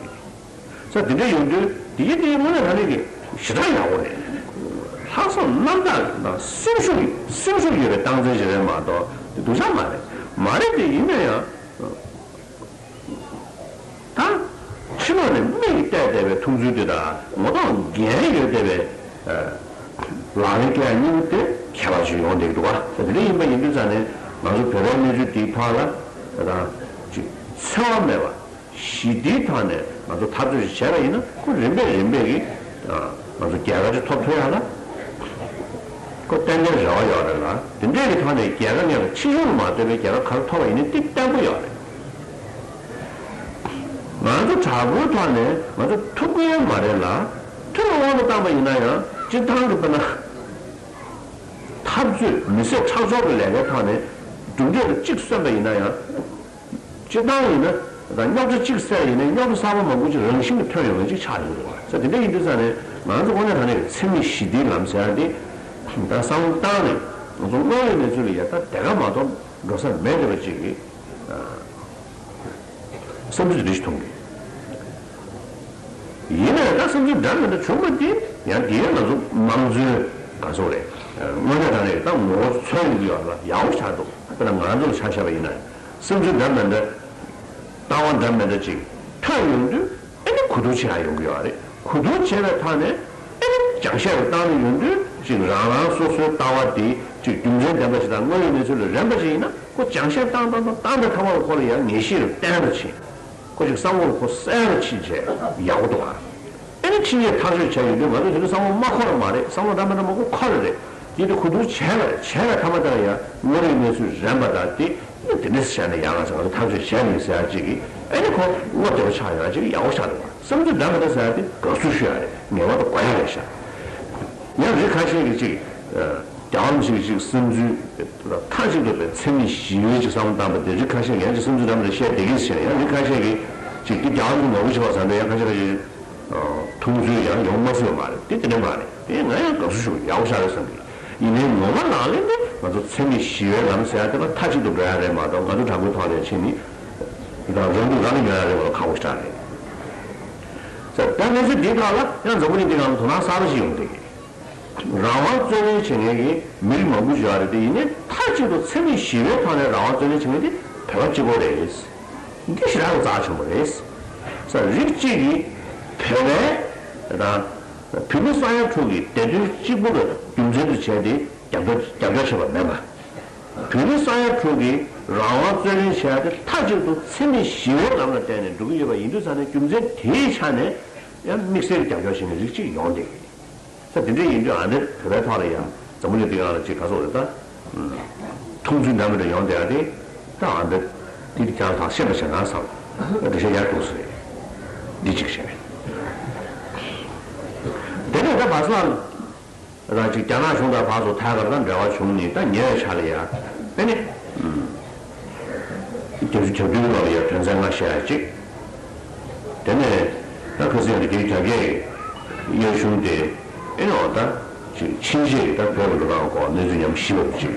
ས་དེ་འདྲ་ཡོང་དུས་དེ་གའི་དེ་དངོས་གནས་དྲང་གནས་ཀྱི་ཞེ་དྲག་ཡག་པོ་རེད། ལྷག་བསམ་རྣམ་དག་དང་སེམས་ཤུགས་སེམས་ཤུགས་ཡོད་པའི་སྟངས་འཛིན་ཞིག་རེད་མ་གཏོགས་དེ་སྡུག་ཅག་མ་རེད། མ་རེད་དེ་ཡིན་ན་ཡང་ད་ཕྱི་ལོགས་ནས་མིག་གིས་བལྟས་བསྡད་པའི་མཐོང་ཚུལ་དེ་དང་ངོ་ཐོག་འགན་ཡོད་བསྡད་པའི་ལག་ལེན་སྐྱེལ་ཡ་གཉིས་དེ་ཁྱད་པར་ཞིག་ཡོང་བསྡད་འདུག་ག་ད་དེ་འདྲ་ཡིན་པ་ཡིན་དུས་ཙང་ནས་ང་ཚོ་བོད་པའི་གནས་ཚུལ་དེའི་ཐོག་ལ་ད་ཅིག་འཚེ་བ་མེད་པ། ཞི་བདེའི་ཐོག་ནས་ང་ཚོ་འཐབ་རྩོད་ཅིག་བྱས་པ་ཡིན་ན་ཁོ་རིམ་པས་རིམ་པས་ཀྱིས་ང་ཚོ་རྒྱལ་ཁ་ཅིག་ཐོབ་ཐུབ་ཡ་ལ་ཁོ་ཏན་ཏན་རེ་བ་ཡོད་རེད་ལ། དེ་འདྲས་ཀྱི་ཐོག་ནས་རྒྱལ་ཁ་ངེས་པ་ཕྱི་གཞུང་ལ་མ་ལྟོས་པའི་རྒྱལ་ཁ་ག་རེ་ཐོབ་པ་ཡིན་ནའི་ཏིག་བརྟན་པོ་ཡོད་རེད། ང་ཚོ་དྲག་པོའི་ཐོག་ནས་ང་ཚོ་ཐུབ་ཀྱི་ཡོད་མ་རེད་ལ། ཐུབ་པའི་དབང་དུ་བཏང་པ་ཡིན་ན་ཡང་སྤྱིར་བཏང་གི་དཔེར་ན་འཐབ་རྩོད་མི་སེར་ཁྲག་སྦྱོར་གྱི་ལས་ཀའི་ཐོག་ནས་གྲུབ་འབྲས་ལ་གཅིག་སོན་པ་ཡིན་ན་ཡང་། སྤྱིར་བཏང་ཡིན་ན་རྙོག་དྲ་གཅིག་སེལ་ཡིན་ན་རྙོག་དྲ་གསར་པ་མང་པོ་ཅིག་རང་བཞིན་གྱིས་ཐོན་ཡོང་མཁན་ཅིག་ཆགས་ཡོང་གི་རེད་བ། ས་དེ་འདྲ་ཡིན་དུས་ཙང་ནས་ང་ཚོ་དངོས་གནས་དྲང་གནས་ཀྱི་འཚེ་མེད་ཞི་བདེའི་ལམ་ཟེར་ཡ་དེ་ད་བསམ་བློ་བཏང་ནས་ང་ཚོ་དངོས་ཡོད་གནས་ཚུལ་ལ་ཡ་ད་དེ་ག་མ་གཏོགས་འགྲོ་ས་མེད་བསྡད་པ་ཅིག་གི་བསམ་ཚུལ་དེ་འདྲ་ཞིག་མཐོང་གི། ཡིན་ན་ཡང་ད་བསམ་ཚུལ་འདྲ་མི་འདྲ་བྱུང་བ་དེ་ཡང་དེའི་ང་ཚོ་དམངས་གཙོའི་ག་ཚོད་རེད། དངོས་གནས་དྲང་གནས་ཀྱི་ད་ངོ་བོ་མཚོན་ཡོང་གི་ཡོད་ལ་ཡག་པོ་ཆགས་འདུག་དཔེར་ན་ང་ཚོ་ལ་ཆ་བཞག་པ་ཡིན་ན་ཡང་། སེམས་ཚོར་འདྲ་མི་འདྲ། ལྟ་བ་འདྲ་མི་འདྲ་ཅིག་ཐོན་ཡོང་དུས་ཨ་ནི་གོ་བསྡུར་བྱེད་ཡ་ཡོང་གི་ཡོད་རེད། གོ་བསྡུར་བྱས་པའི་ཐོག་ནས་ཨ་ནི་སྦྱང་བཤད་རུ་བཏང་ནས་ཡོང་དུས་ཅིག་རང་རང་སོ་སོའི་ལྟ་བ་དེ་ཅིག་རྒྱུ་མཚན་ལྡན་པ་ཞིག་དང་དངོས་ཡོད་གནས་ཚུལ་ལ་རན་པ་ཞིག་ཡིན་ན་ཁོ་སྦྱང་བཤད་བཏང་བཏང་བཏང་བཏང་པའི་ཐ་མ་ལ་ཁོ་ལ་ཡང་ངེས་ཤེས་རུ་བརྟན་རུ་ཕྱིན། ཁོ་ཅིག་བསམ་བློ་ཁོ་གསལ་རུ་ཕྱིན་བྱས་ཡག་པོ་འདུག་ཨ། ཨ་ནི་ཕྱི་ཉིན་ཐག་གཅོད་བྱས་ཡོང་དུས་ང་ཚོ་དེ་ཚོ་བསམ་བློ་མ་འཁོར་བ་མ་རེད། བསམ་བློ་འདྲ་མི་འདྲ་མང་པོ་འཁོར་རེད། དེ་དུས་གོ་བསྡུར་བྱས་པ་རེད། བྱས་པའི་ཐ་མ་དེ་ལ་ཡང་དངོས་ཡོད་གནས་ཚུལ་རན་པ་དང་དེ་ཨ་ནི་དེ་འདྲས་བྱས་ནས་ཡང་ང་ཚོ་ང་ཚོ་ཐག་གཅོད་བྱས་མིན་ཟེར་ཡ་གཅིག་གིས་ཨ་ནི་ཁོ་བློ་བདེ་པོ་ཆགས་ཡོང་ཡ་གཅིག་ཡག་པོ་ཆགས་འདུག་བ། བསམ་ཚུལ་འདྲ་མི་འདྲ་ཟེར་ཡ་དེ་དགའ་བསུ་ཞུ་ཡ་རེད། ངེས་པར་དུ་དགོས་ཡ་རེད་ཤག་ཡང་རིགས་ཁ་ཤས་ཀྱིས་གཅིག་རྒྱལ་བ་རིན་པོ་ཆེ་གི་གཅིག་བསམ་ཚུལ་མཐའ་གཅིག་ཏུ་འཚེ་མེད་ཞི་བའི་གཅིག་བསམ་བློ་བཏང་བ་དེ་རིགས་ཁ་ཤས་ཀྱིས་ཡང་གཅིག་བསམ་ཚུལ་འདྲ་མི་འདྲ་བཤད་བསྡད་ཀྱི་ཟེར། ཡང་རིགས་ཁ་ཤས་ཀྱིས་གཅིག་འདི་རྒྱལ་བ་རིན་པོ་ཆེ་ནོར་བུ་ཆེ་བ་ཟེར་འདྲ་ཡང་ཁ་ཤས་ཁ་ཤས་མཐོང་ཚུལ་ཡང་ཡོང་མ་སྲིད་པ་མ་རེད། དེ་དེ་འདྲ་མ་རེད། དེ་ང་ཡང་དགའ་བསུ་ཞུ་ཡག་པོ་ཤག་རེད་བསམ་གི། ཡིན་ནའི་ངོ་མ་ལག་ལེན་དེ་ང་ཚོ་འཚེ་མེད་ཞི་བའི་ལམ་ཟེར་ཡ་དེ་ལ་མཐའ་གཅིག་ཏུ་འགྲོ་ཡ་རེད་མ་གཏོགས་ང་ཚོ་དྲག་པོའི་ཐོག་ནས་ཕྱིན་ནི་དང་རང་སྡུག་རང་ལ་ཉོ་ཡ་རེད་མ་གཏོགས་ཁག་པོ་ཞེ་དྲག་རེད། ད་གནས་ཚུལ་འདིའི་ཐོག་ལ་ཡང་འཛམ་བུ་གླིང་འདི་སྒང་ལ་དོ་སྣང་གསར་པ་ཞིག་ཡོང་གི་འདུག་རང་དབང་རྩོད་ལེན་བྱེད་མཁན་གྱི་མི་རིགས་མང་པོ་ཞིག་ཡོད་རེད་དེ། ཡིན་ནའི་མཐའ་གཅིག་ཏུ་འཚེ་མེད་ཞི་བའི་ཐོག་ནས་རང་དབང་རྩོད་ལེན་བྱེད་མཁན་དེ་བོད་པ་གཅིག་པོ་རེད། འདི་ཞེ་དྲག་གི་རྩ་ཆེན་པོ་རེད། ས་རིགས་གཅིག་གིས་བོད་པའི་དང་བོད་མི་ས་ཡ་དྲུག་གི་བདེ་དོན་གཅིག་པུ་ལ་རྒྱུ་མཚན་དུ་བྱས་ཏེ་རྒྱབ་སྐྱོར་རྒྱབ་སྐྱོར་བྱས་པ་མིན་པ། བོད་མི་ས་ཡ་དྲུག་གིས་རང་དབང་རྩོད་ལེན་བྱས་ཏེ་མཐའ་གཅིག་ཏུ་འཚེ་མེད་ཞི་བའི་ལམ་ལ་བརྟེན་ནས་འགྲོ་གི་ཡོད་པ་ཡིན་དུས་ཙང་ནས་རྒྱུ་མཚན་དེའི་ཆ་ནས་ཡང་དམིགས་བསལ་རྒྱབ་སྐྱོར་བྱེད་མཁན་རིགས་གཅིག་ཡོང་བསྡད་ཀྱི་རེད། ས་དེ་འདྲ་ཡིན་དུས་ཨ་འདྲ་བོད་པའི་ཐོག་ལ་ཡང་འཛམ་བུ་གླིང་འདི་སྒང་ལ་ཅིག་ག་ཚོད་རེད་ད། མཐོང་ཚུལ་འདྲ་མི་འདྲ་ཡོང་བསྡད་ཡ་དེ་ད་ཨ་འདྲ་འདི་ཀྱང་ཐག་ཤེས་པ་བྱས་ན་བསམ། འགྲེལ་བཤད་ཡག་འདུག་ཟེར། འདི་གཅིག་བྱས། དེ་ནས་ད་བར་སྐབས་ལ་ཅིག་རྒྱ་ནག་གཞུང་དང་ཕར་ཚུར་ཐད་ཀར་དང་འབྲེལ་བ་བྱུང་ནས་ད་ཉེ་བའི་ཆར་ལ་ཡ་ཨ་ནི། རྒྱབ་ཆུ་རྒྱབ་མདུན་ལོག་ལ་ཡ་དོན་ཚན་ལྔ་བཤད་ཡ་གཅིག་དེ་ནས་ད་ཁ་སང་ལ་རྒྱ་རྒྱ་སྐད་དབྱར་གཞུང་དེ་ཨེ་ནོ་ད་ཅིག་ཕྱིན་ཆད་ད་བོད་ཀྱི་འགྲོ་སྟངས་སྐོར་གནས་ཚུལ་ཉམས་ཞིབ་པ་ཅིག་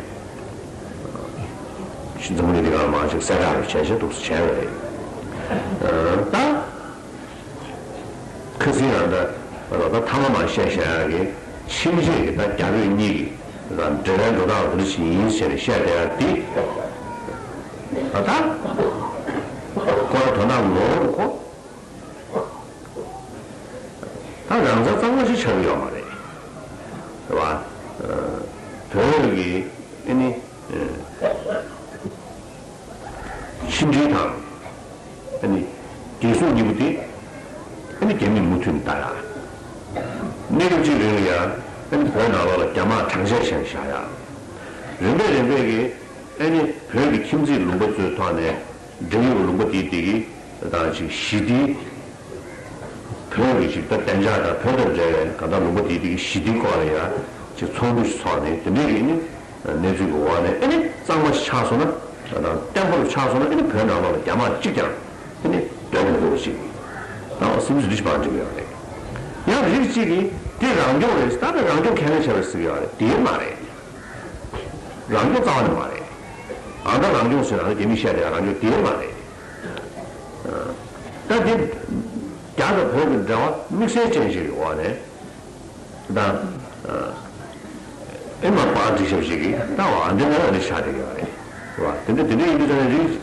ཤིན་ཙང་མི་འདི་ག་མ་ཅིག་གསལ་བསྒྲགས་རུ་བྱས་བྱས་འདུག་སེ་བྱས་པ་རེད། ད་ཁ་སང་ཡང་ད་ད་ཐ་མ་མ་བཤད་བཤད་ཡ་གི་ཕྱིན་ཆད་ཀྱི་ད་རྒྱ་བོད་གཉིས་ཀྱི་ད་འབྲེལ་བའི་འགྲོ་སྟངས་འདི་འདྲ་ཞིག་ཡིན་ཟེར་ནས་བཤད་བསྡད་ཡ་འདི། ད་ལྟ་ཁོ་རང་དོན་དག་ལོག་རུ་ཁོ་ད་རང་བཙན་གཙང་མ་ཞིག་ཆགས་ཀྱི་ཡོད་མ་རེད། རེད་བ། བོད་ཀྱི་ཨ་ནི་ཕྱི་འབྲེལ་དང་ཨ་ནི་རྒྱལ་སྲུང་གཉིས་པོ་དེ་ཨ་ནི་རྒྱ་མིས་མུ་མཐུད་ནས་ལྟ་ཡ། གནས་སྐབས་ ཡ། ཨ་ནི་བོད་ནང་ལོགས་ལ་རྒྱ་དམག་གྲངས་བཤེར་བྱས་བཞག་ཡ། རིམ་པས་རིམ་པས་ཀྱིས་ཨ་ནི་བོད་ཀྱི་ཁྱིམ་མཚེས་ལུང་པ་ཚོའི་ཐོག་ནས་འབྲེལ་ཡོད་ལུང་པ་དེའི་སྟེང་གི་དང་ཅིག་ཞི་བདེའི། བོད་ཀྱི་ཅིག་ད་བདེ་འཇགས་དང་བོད་དང་འབྲེལ་བའི་གང་ལྟར་ལུང་པ་དེའི་སྟེང་གི་ཞི་བདེའི་སྐོར་ལ་ཡ་ཅིག་ཚོགས་འདུ་ཞིག་ཚོགས་ནས་དེ་འདྲའི་གི་ནི་གནས་ཚུལ་གྱི་འོག་ནས་ཨ་ནི་གཙང་མ་ཞིག་ཆགས་སོང་ན། ད་བརྟན་པོ་རུ་ཆགས་སོང་ན་ཨ་ནི་བོད་ནང་ལོགས་ལ་རྒྱ་དམག་གཅིག་ཀྱང་ཨ་ནི་སྡོད་མི་དགོས་པ་ཞིག་དང་སེམས་ཚུལ་འདི་ཞིག་བང་སྒྲིག་ཡོད་རེད། ཡང་རིགས་གཅིག་གིས་དེ་རང་སྐྱོང་རེད། ད་ལྟ་རང་སྐྱོང་ཁས་ལེན་བྱས་པ་ཟེར་གྱི་ཡོད་རེད། དེ་མ་རེད། རང་སྐྱོང་རྩ་བ་ནས་མ་རེད། ཨ་ད་རང་སྐྱོང་ཟེར་ན་རྒྱ་མིས་བཤད་དེ་རང་སྐྱོང་དེ་མ་རེད། ད་དེ་རྒྱ་དང་བོད་ཀྱི་འབྲེལ་བ་དམིགས་བསལ་ཅན་ཞིག་གི་འོག་ནས་ད་ཨེ་མ་པར་འགྲིག་ཤོས་ཞིག་གིས་ད་འོ་ཨ་འདི་ནང་ལ་འདི་ཆགས་བསྡད་ཡོད་རེད། རེད་བ། དེ་འདྲ་དེ་འདྲ་ཡིན་དུས་ད་ནི་རིགས་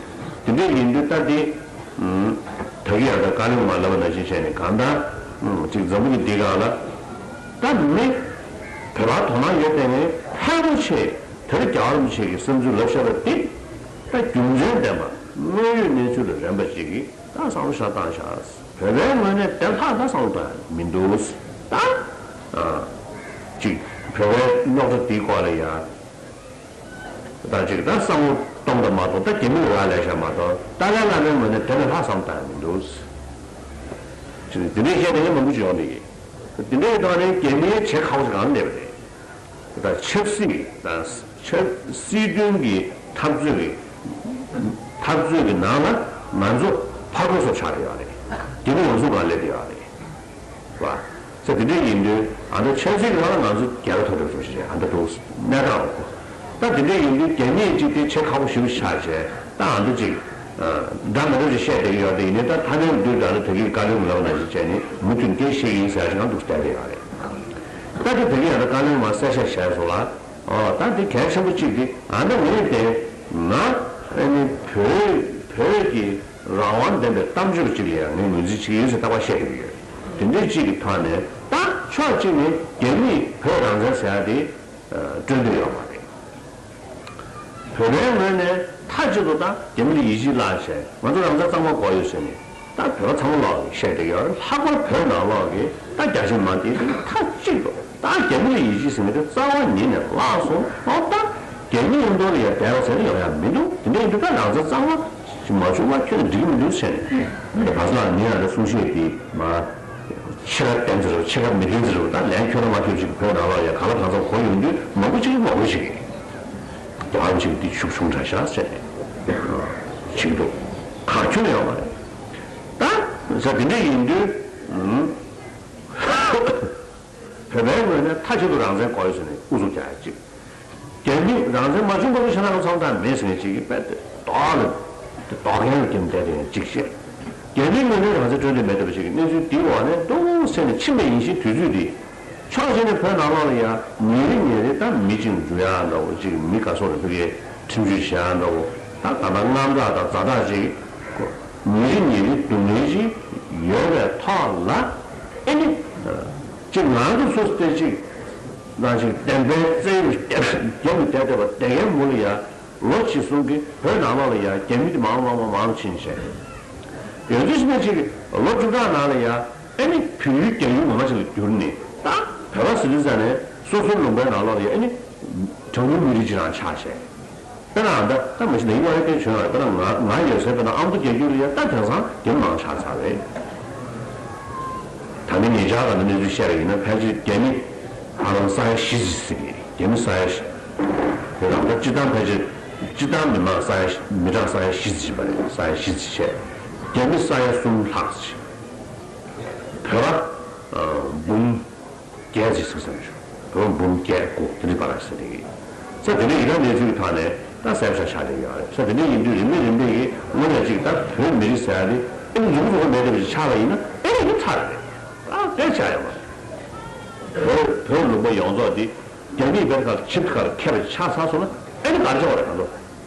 དེ་འདྲ་ཡིན་དུས་ད་དེ་ད་གི་ཡང་ད་བཀའ་བློན་མ་ལབ་པ་ནང་བཞིན་བྱས་ནས་གང་ལྟར་ཅིག་འཛམ་བུ་གླིང་འདི་སྒང་ལ་ད་མི་བོད་པར་དོ་སྣང་ཡོད་དེ་ནས་ཕལ་པོ་ཆེ་དེར་རྒྱལ་བ་རིན་པོ་ཆེ་གི་བསམ་ཚུལ་ལབ་བཞག་པ་དེ་ད་རྒྱུ་མཚན་ལྡན་པ་དངོས་ཡོད་གནས་ཚུལ་ལ་རན་པ་ཅིག་གིས། ད་བསམ་བློ་ཞིག་བཏང་ཤག་བོད་པའི་ངོས་ནས་དེ་ལྷག་ད་བསམ་བློ་བཏང་ཡ་མི་འདུག་ད་ཨ་ཅིག་བོད་པའི་རྙོག་དྲ་འདིའི་སྐོར་ལ་ཡ་ད་ཅིག་ད་བསམ་བློ་གཏོང་དང་མ་གཏོང་། ད་རྒྱ་མི་ལ་ལས་བྱ་མ་གཏོང་། ཏཱ་ལའི་བླ་མའི་ངོས་ནས་དེ་ལས་ལྷག་བསམ་བཏང་ཡ་མི་འདུག་ཅིག་དེ་འདྲའི་བཤད་མཁན་མང་པོ་ཅིག་ཡོང་གི་ཡོད། དེ་འདྲའི་ཐོག་ནས་རྒྱ་མིའི་བྱེད་ཁག་པོ་ཞིག་གང་སླེབས་རེད། ད་ཆབ་སྲིད་ཀྱི་དང་ཆབ་སྲིད་དོན་གྱི་འཐབ་རྩོད་ཀྱི་འཐབ་རྩོད་ཀྱི་ནང་ལ་ང་ཚོ་ཕར་རྒོལ་སོགས་ཆགས་ཡོད་རེད། དེ་ནི་ཡོངས་སུ་གང་སླེབས་ཡོད་རེད་བ། ས་དེ་འདྲ་ཡིན་དུས་ཨ་ད་ཆབ་སྲིད་ཀྱི་ནང་ལ་ང་ཚོ་རྒྱལ་ཁ་ཐོབ་འགྲོ་སོང་ཞིག་རེད། ཨ་ད་འདུག་གནས་སྟངས་འོ་ད་དེ་འདྲ་ཡིན་དུས་རྒྱ་མིས་ཅིག་དེ་བྱེད་ཁག་པོ་ཞེ་པོ་ཆགས་བྱས་ད་ཨ་ད་ཅིག་འདྲ་མི་འདྲ་ཅིག་བཤད་བསྡད་ཀྱི་ཡོད་དེ་ཡིན་ནའི་ད་ཐ་མའི་དུས་ད་ལ་དེ་གི་བཀའ་བློན་ལབ་ན་ཞིག་བྱས་ནས་མུ་མཐུད་སྐད་བཤད་ཀྱི་ཡིན་ཟེར་ཞིག་ང་འདུག་བསྡད་བསྡད་ཡོད་རེད། ད་དེ་བོད་ཀྱི་ཡང་ན་བཀའ་བློན་མ་གསལ་བཤད་བྱས་སོང་ལ། ཨོ་ད་དེ་གལ་ཆེན་པོ་གཅིག་དེ་ཨ་ནི་ངས་དེ་ང་ཨ་ནི་བོད་བོད་ཀྱི་རང་དབང་ལྡན་པའི་གཏམ་བརྗོད་ཅིག་ལ་ཡང་ངས་ངོས་འཛིན་བྱེད་ཀྱི་ཡོད་ཟེར་རྟག་པར་བཤད་ཀྱི་ཡོད། དེ་འདྲའི་གཅིག་གི་ཐོག་ནས་ད་ཕྱོགས་གཅིག་ནས་རྒྱ་མིས་བོད་རང་བཙན་ཟེར་ཡ་དེ་སྤྲོད་འདོད་ཡོད་མ་རེད། བོད་པའི་ངོས་ནས་མཐའ་གཅིག་ཏུ་ད་རྒྱ་མི་ལ་ཡིད་ཆེས་བརླག་བྱས་ང་ཚོ་རང་བཙན་གཙང་མ་དགོས་ཡོད་ཟེར་ནས་ད་བོད་པ་ཚང་མ་ལོག་གིས་བཤད་བསྡད་ཀྱི་ཡོད་རེད། ལྷག་པར་བོད་ནང་ལོག་གིས་ད་རྒྱ་ཆེ་མང་དེ་མཐའ་གཅིག་ཏུ་ད་རྒྱ་མི་ལ་ཡིད་ཆེས་ཟེར་མཁན་དེ་རྩ་བ་ཉིད་ནས་བརླག་སོང་། ཨོ་ད་རྒྱ་མི་ཡོང་དོན་ལ་ཡང་བསྡད་རོགས་ཟེར་ན་ཡོང་ཡ་མི་འདུག་དེ་འདྲ་ཡིན་དུས་ད་རང་བཙན་གཙང་མ་ཞིག་མ་བྱུང་བ་ཁྱོན་ནས་འགྲིག་གི་མི་འདུག་ཟེར་ནས་ད་བྷ་སི་ལགས་ནི་ཡང་ད་གསུང་བཤད་དེ་མ། ཕྱེད་ཀ་བསྟན་ཟེར་རོ་ཕྱེད་ཀ་མི་བསྟན་ཟེར་རོ། ད་ལན་ཁྱོད་རང་མ་ཁྱོད་ཅིག་བོད་ནང་ལ་ཡ་ག་ལ་གང་འཚམ་གོ་ཡོང་དུས་མང་པོ་ཅིག་མང་པོ་ཞིག་གིས་རྒྱལ་བ་ཅིག་འདི་ཤུགས་ཆུང་དྲགས་ཤག་ཟེར་ནས་ཅིག་འདུག་གང་ཁྱོད་ཡོང་བ་རེད། ད་ས་དེ་འདྲ་ཡིན་དུས་བོད་པའི་ངོས་ནས་མཐའ་གཅིག་ཏུ་རང་བཙན་དགོས་ཡོད་ཟེར་ནས་ཨུ་ཚུགས་རྒྱག་ཡ་ཅིག་རྒྱ་མི་རང་བཙན་མ་བྱུང་བར་དུ་ཤ་ན་ཁ་ཚང་ཐབས་མེད་ཟེར་མཁན་ཅིག་གིས་དཔེ་དེ་རྡོག་ལ་དེ་རྡོག་རྒན་ལ་རྒྱབ་བསྡད་དེ་ཅིག་བཤད། རྒྱ་མིའི་ངོས་ནས་རང་བཙན་སྤྲོད་འདོད་མེད་འདོད་པ་ཞིག་གི་གནས་ཚུལ་འདིའི་འོག་ནས་ཏོག་ཙམ་ནས་ཕྱིན་པ་ཡིན་གཤིས་དུས་ཚོད་འདི། ཕྱོགས་གཅིག་ནས་བོད་ནང་ལོགས་ལ་ཡང་ཉིན་རེ་ཉིན་རེ་ད་མི་གཅིག་འཇུ་ཡག་འདྲ་བོ་ཅིག་མི་ག་སོགས་ལ་ཕ་གིའི་ཁྲིམས་གཅོད་བྱེད་ཡག་འདྲ་བོ་ད་ད་ལྟ་དངངས་སྐྲག་དང་ཛ་དྲག་ཅིག་ཉིན་རེ་ཉིན་རེ་སྡུག་བསྔལ་ཅིག་ཡོད་པའི་ཐོག་ལ་ཨེ་ནི་ཅིག་ང་ཚོ་སོ་སོ་ཅིག་ན་ཅིག་བདེན་པའི་བཙན་གཡེམ་རྒྱབ་ནས་བསྡད་བསྡད་པ་བདེན་མོ་ལ་ཡང་། ལོ་གཅིག་གསུམ་གྱི་བོད་ནང་ལོགས་ལ་ཡང་རྒྱ་མི་དེ་མང་མང་མང་མང་ཕྱིན་བྱས། ཡོད་དུས་ཕྱིན་ན་ཅིག་ལོ་བཅུ་ཕྲག་ནང་ལ་ཡང་ཨ་ནི་བོད་ཡུལ་རྒྱ་ཡུལ་ངོ་མ་ཅིག་ལ་བསྒྱུར་ནས་ད་བོད་པ་ཟེར་དུས་ཙ་ནས་སོ་སོའི་ལུང་པའི་ནང་ལོགས་ལ་ཡང་ཨ་ནི་གྲངས་ཉུང་མི་རིགས་ཅིག་རང་ཆགས་བྱས། དཔེར་ན་ཨ་ད་ད་མ་གཞི་ནས་ཡིན་ན་ཨ་ཕན་བྱུང་ཡོད་རེད། དཔེར་ན་ང་ང་ཡོད་སའི་དཔེར་ན་ཨ་མདོ་རྒྱ་ཁྱོན་ལ་ཡང་ད་དེང་སང་རྒྱ་མི་མང་ཆགས་ཚར་རེད། ད་ནི་ཉེ་ཆར་ག་ནས་གནས་ཚུལ་བཤད་པ་ཡིན་ན་ཕལ་ཆེར་རྒྱ་མི་ཧ་ལམ་ས་ཡ་བཞི་ཙམ་ཟིན་གྱི་རེད། རྒྱ་མི་ས་ཡ་བཞི། དེ་རང་ད་སྤྱི་བཏང་ཕལ་ཆེར་སྤྱི་བཏང་མི་མང་ས་ཡ་བཞི་མི་གྲངས་ས་ཡ་བཞི་ཙམ་ཡིན་པ་རེད། ས་ཡ་བཞི་ཙམ་བྱས། རྒྱ་མི་ས་ཡ་གསུམ་ལྷག་ཙམ། བོད་པ་འབུམ་བརྒྱད་ཙམ་ཟིན་བསམ་བྱུང་། བོད་པ་འབུམ་བརྒྱད་དགུ་དེ་འདྲ་བར་ལ་ཟིན་གྱི་རེད། ས་དེ་འདྲ་ཡིན་ན་གནས་ཚུལ་གྱི་ཐོག་ནས་ད་གསལ་པོ་ཆགས་ཆགས་བསྡད་ཡོད་རེད། ས་དེ་འདྲ་ཡིན་དུས་རིམ་པས་རིམ་པས་ཀྱིས་དངོས་གནས་ཅིག་ད་བོད་མི་རིགས་ཟེར་ཡ་དེ་ཨེ་ནི་མཛུབ་མོ་མེད་པ་ཅིག་ཆགས་པ་ཡིན་ན་ཨེ་ནི་ཚར་རེད། ཨ་དཔེ་ཆ་ཡོད་མ་རེད། བོད་བོད་ལུང་པ་ཡོངས་རྫོགས་འདི་རྒྱ་མིས་བེར་ཁར་ཆིབས་ཁར་ཁྱེར་བ་ཆགས་ཚར་སོང་ན་ཨེ་ནི་ག་རེ་ཆགས་པ་རེད་ང་ཚོ།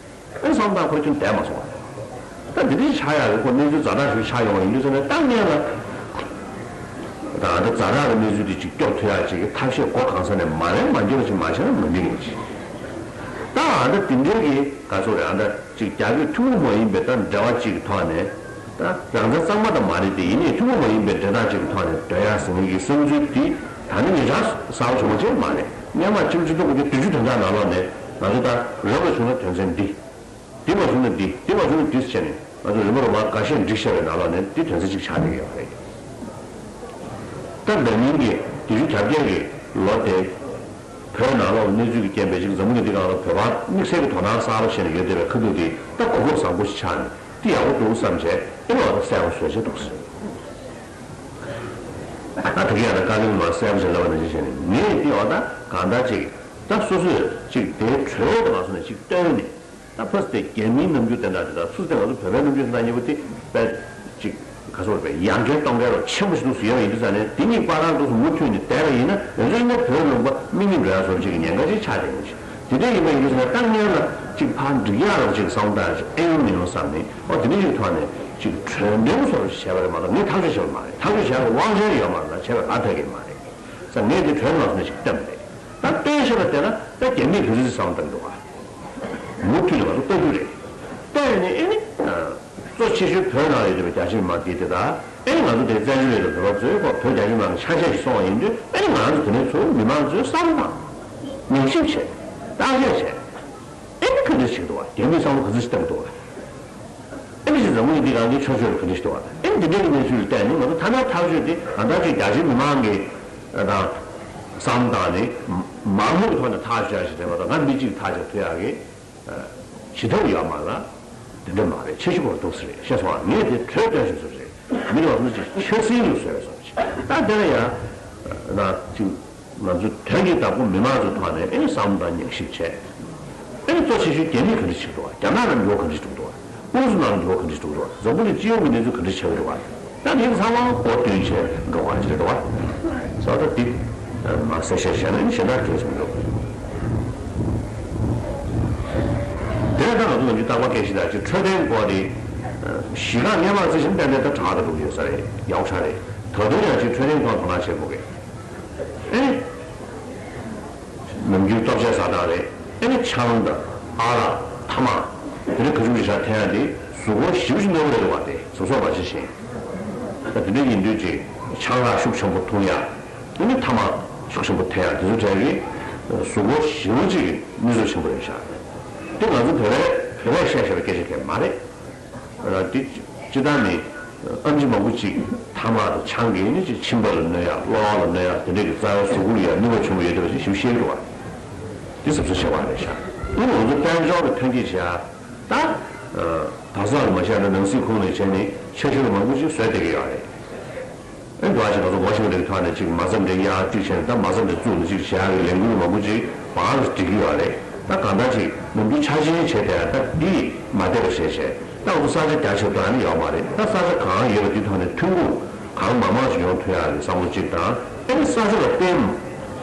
ཨེ་ནི་བསམ་སྟངས་ཁོ་རང་ཁྱོན་བསྡད་མ་སོང་བ་རེད། ད་འདི་འདྲའི་ཆགས་ཡག་གི་ཁོ་གནས་ཚུལ་ཛ་དྲག་ཞིག་ཆགས་ཡོང་བ་ཡིན་དུས་ཙང་ནས་ད་སྔོན་ལ་ད་ཨ་ད་ཛ་དྲག་གི་གནས་ཚུལ་འདི་ཅིག་སྐྱོབ་ཐུབ་ཡག་ཅིག་གི་ཐབས་ཤེས་སྒོ་གང་ས་ནས་མ་རན་མ་འགྱུར་བ་ཅིག་མ་བྱས་ན་མི་འགྲིག་གི་ཅིག་ད་ཨ་ད་འདི་འདྲའི་གི་ག་ཚོད་རེད། ཨ་ད་ཅིག་རྒྱ་བོད་ཐུན་མོང་མ་ཡིན་པའི་ད་འབྲེལ་བ་ཅིག་གི་ཐོག་ནས་ད་རང་བཙན་གཙང་མ་ད་མ་རེད་དེ་ཡིན་ནའི་ཐུན་མོང་མ་ཡིན་པའི་འབྲེལ་ཐག་ཅིག་གི་ཐོག་ནས་སྡོད་ཡག་ཟེར་མཁན་གྱི་བསམ་ཚུལ་འདི་ ད་ནི་ཉེ་ཆར་གསར་པ་བྱུང་བ་ཅིག་མ་རེད། སྔོན་མ་ཆིག་སྟོང་དགུ་བརྒྱ་བདུན་ཅུ་དོན་གྲངས་ནང་ལོགས་ནས་ང་ཚོ་ད་རབ་ལ་བྱུང་ན་དོན་ཚན་འདི། འདི་མ་བྱུང་ན་འདི། འདི་མ་བྱུང་ན་འདི་ཟེར་ནས་ང་ཚོ་རིམ་པ་རིམ་པ་འགའ་ཤས་འགྲིག་བཞག་པའི་ནང་ལོགས་ནས་འདི་དོན་ཚན་གཅིག་ཆགས་བསྡད་ཀྱི་ཡོད་རེད། ད་འདྲ་མིན་གྱི་བདུན་ཅུ་གྱ་བརྒྱད་ཀྱི་ལོ་དེ། བོད་ནང་ལོགས་གནས་ཚུལ་གྱི་རྐྱེན་པས་ཅིག་འཛམ་བུ་གླིང་འདི་སྒང་ལ་བོད་པར་དམིགས་བསལ་གྱི་དོ་སྣང་གསར་པ་བྱས་ནས་ཡོད་བསྡད་པའི་ཁ་ཐུག་འདི་ད་གོ་སྐབས་བཟང་པོ་ཞིག་ཆགས་ནས་འདི་ཡག་པོ་འདུག་བསམ་བྱས་ཨེ་ལོ་ད་གསལ་པོ་བཟོས་བྱས་འདུག་ཟེར། ད་དེ་ག་ཡང་ན་བཀའ་བློན་མ་གསལ་པོ་བྱས་ལབ་པ་ནང་བཞིན་བྱས་ནས་ངས་འདི་འོ་ད་གང་ལྟར་ཅིག་ད་སོ་སོས་ཅིག་དེའི་གྲོས་དང་ལ་སོགས་ནས་ཅིག་བཏོན་ནས། ད་ཕ་སི་དེ་རྒྱ་མིའི་རྣམ་འགྱུར་དེ་འདྲ་དེ་དང་སུ་དེ་ང་ཚོ་བོད་པའི་རྣམ་འགྱུར་དེ་འདྲ་གཉིས་པོ་དེ་དཔེ་ཅིག་ག་སོགས་པའི་ཡང་བསྐྱར་གཏོང་མཁན་རོ་ཆེན་པོ་ཞིག་འདུག་སུ་ཡོད་ཡིན་དུས་ཙང་ནས་དེ་གཉིས་བར་ལ་འདུག་སུ་མུ་མཐུད་ནས་བསྡད་པ་ཡིན་ན་ང་ཚོ་ཡིན་ན་བོད་ལུང་པ་མིག་མི་འགྲོ་ཡ་བཟོ་ཅིག་གི་ཉེན་ཁ་ཅིག་ཆགས་བསྡད་ཡོད་ཅིག་དེ་འདྲ་ཡིན་པ་ཡིན་དུས་ཙང་ནས་ད་སྔོན་ལ་ཅིག་ཕར་འགྲིག་ཡག་རོ་ཅིག་བསམ་བཏང་ཅིག་ཨེ་ཡོང་མི་ཡོང་བསམ་ནས་ཨོ་དེ་འདྲ་ཞིག་ཐོག་ནས་ཅིག་གྲོས་འདེམས་སོགས་བྱས་པ་རེད་མ་གཏོགས་ངས་ཐག་གཅོད་བྱས་པ་མ་རེད། ཐག་གཅོད་བྱ་བའི་དབང་ཆ་ཡོད་མ་རེད། བྱས་པ་ང་ཐག་གི་མ་རེད། ཙང་ངས་འདི་གྲོས་ལ་སོགས་ནས་ཅིག་བཏོན་པ་རེད། ད་སྟོན་ཤེས་པ་དེ་ལ་ད་རྒྱ་མིས་ག་ཚོད་ཅིག་བསམ་བཏང་འདུག་ག་མུ་མཐུད་ནས་ང་ཚོ་ལྟ་རྒྱུ་རེད། བལྟས་ནས་ཨེ་ནི། གཙོ་ཆེ་ཤོས་བོད་ནང་ལ་ཡོད་པའི་རྒྱ་ཆེ་མི་མང་དེ་དེ་དག་ཨེ་ནི་ང་ཚོ་དེ་བཙན་བྱོལ་ཡོད་པའི་བོད་པ་ཚོས་ཁོ་བོད་རྒྱ་ཆེ་མི་མང་གི་ཆ་ཤས་ཤིག་སོང་བ་ཡིན་དུས་ཨེ་ནི་ང་ཚོ་དེ་ནས་ཚུར་མི་མང་ཚོས་བསམ་བློ་བཏང་། ཉམས་ཞིབ་བྱས། བརྟག་དཔྱད་བྱས། ཨེ་ནི་ག་འདྲ་ཞིག་འདུག་བ། རྒྱ་མིས་བསམ་བློ་ག་ཚོད་ཞིག་བཏང་འདུག་བ། ཨེ་ནི་ཅིག་འཛམ་བུ་གླིང་འདི་སྒང་གི་ཆོས་ཕྱོགས་ལ་ག་འདྲ་ཞིག་འདུག་བ། ཨེ་ནི་འདི་འདྲའི་གི་གནས་ཚུལ་ལ་བལྟས་ནས་ང་ཚོ་ཐ་ན་ཐག་གཅོད་དེ་ད་ལྟ་ཅིག་རྒྱ་ཆེ་མི་མང་གི་དང་། བསམ་བཏང་ནས་མང་མོས་ཐོག་ནས་ཐག་གཅོད་ཡ་ཞིག་རེད་མ་གཏོགས་ང་མི་གཅིག་ཐག་གཅོད་ཐུབ་ཡག་གི་བྱེད་ཐབས་ཡོད་མ་རེད། དེ་འདྲ་མ་རེད། འཆར་གཞི་སྐོར་འདུག་ཟེར་བཤད་སོང་བ། ངས་དེ་གྲོས་བཏོན་ཞུས་སོང་ཟེར། མི་ལ་སོང་ཅིག་ཆོས་སྲིད་ལུགས་ཟེར་བས་སོང་ཅིག་ད་དེ་ལ་ཡང་ན་ཅིག་ང་ཚོ་དོན་གྱི་བདག་པོ་མི་མང་ཚོའི་ཐོག་ནས་ཨེ་བསམ་བློ་དང་ཉམས་ཞིབ་བྱས། ཨེ་གཙོ་ཆེ་ཤོས་རྒྱ་མིས་ག་འདྲ་བྱེད་འདུག་བ། རྒྱ་ནག་ནང་འགྱུར་བ་ག་འདྲ་འགྲོ་འདུག་བ། ཨུ་རུ་སུ་ནང་འགྱུར་བ་ག་འདྲ་འགྲོ་འདུག་བ། འཛམ་བུ་གླིང་སྤྱི་ཡོངས་ཀྱི་གནས་ཚུལ་ག་འདྲ་ཆགས་ཀྱི་འདུག་བ། ད་དེ་ཚང་མ་གོ་བསྡུས་བྱས་འགྲོ་བ་ཅིག་རེད་འདུག་བ། ས་ད་འདི་མ་གསལ་བཤད་བྱས་ན་གཞན་དག་འགྲོ་སོང་འདུག་དེ་ལ་ད་ང་ཚོ་ནམ་རྒྱུན་རྟག་པར་སྐད་ཆ་ད་ཅིག་འཕྲོད་བསྟེན་སྐོར་དེ་གཞི་རྐང་སྔོན་མ་བརྩི་བཞིན་ཏན་ཏན་ད་དྲག་ད་འགྲོ་གི་ཡོད་ས་རེད། ཡག་པོ་ཆགས་རེད། ད་དུང་ཡང་ཅིག་འཕྲོད་བསྟེན་ཐོག་དོ་སྣང་བྱེད་དགོས་གི། ཨེ། ནམ་རྒྱུན་ལྟོ་ཆས་ཟ་སྟངས་རེད། ཨེ་ནི་ཆང་དང་ཨ་རག་ཐ་མག་དེ་འདྲ་ག་ཚོད་ཅིག་ཟ་ཐེ་ཡང་དེ་གཟུགས་པོ་ཞེ་པོ་ཅིག་གནོད་ཀྱི་རེད་བ། དེ་གཟུགས་སོགས་མ་བྱེད་བཞིན། ད་དེ་འདྲ་ཡིན་དུས་ཅིག་ཆང་རག་ཤུགས་ཆེན་པོ་འཐུང་ཡ། ཨེ་ནི་ཐ་མག་ཤུགས་ཆེན་པོ་འཐེན་ཡ་དེ་ཚོ་གྲས་ཀྱིས་གཟུགས་པོ་ཞེ་པོ་ཅིག་གི་གནོད་འཚེ་ཆེན་པོ་རེད་ཤག་དེ་ང་ཚོ་བོད་པས་བོད་པས་བཤད་བཤད་པའི་སྐད་ཆ་གང་ཡང་མ་རེད། ཨ། དེ་སྤྱིར་བཏང་ནི་ཨེམ་ཆི་མང་པོ་ཅིག་ཐ་མག་དང་ཆང་གིས་ནི་ཅིག་མཆིན་པ་ལ་གནོད་ཡག་གློ་བ་ལ་གནོད་ཡག་དེ་འདྲ་གི་རྩ་བའི་གཟུགས་པོ་ལ་ཡང་ནུས་པ་ཆེན་པོ་ཡོད་བསྡད་པ་ཅིག་ཞིབ་བཤད་འགྲོ་བ། དེ་གཟབ་གཟབ་བྱེད་དགོས་རེད་ཤག་དེ་ང་ཚོ་དཔལ་འབྱོར་གྱི་ཐོན་སྐྱེད་བྱེད་ཡག་ད། ཨ། དེང་སང་ལ་མ་བཤད་ན་ནང་སྲིད་ཁོངས་ནས་བྱས་ནས་འཆར་གཞི་ལ་མང་པོ་ཅིག་བཟོས་བསྡད་ཀྱི་ཡོད་རེད། ཨེ་འགྲོ་བ་ཞིག་ང་ཚོ་ངོ་ཤེས་པ་འདྲ་གི་ཐོག་ནས་ཅིག་མ་རྩ་འདྲ་གཡར་གཅིག་བྱས་ནས་ད་མ་རྩ་འདྲ་བཙུགས་ནས་ཅིག་བྱེད་ཡག་གི་ལས་འགུལ་མང་པོ་ཅིག་བང་རུ་སྒྲིག་གི་ཡོད་རེད། ད་གང་ལྟར་ཅིག་ནམ་རྒྱུན་འཆར་ཅན་བྱས་ཏེ་ད་འདི་མ་བསྡད་པ་བྱས་བྱས་ད་འུ་ཚོ་ས་ཆ་རྒྱ་ཆེ་འགྲོ་ཡ་ནི་ཡོད་མ་རེད། ད་ས་ཆ་གང་ཡོད་པ་འདི་ཐོག་ནས་ཐོན་ཁུངས་གང་མང་མང་ཞིག་ཡོང་ཐུབ་ཡག་གི་བསམ་བློ་ཅིག་དང་ཨེ་ནི་ས་ཆ་ལ་བརྟེན་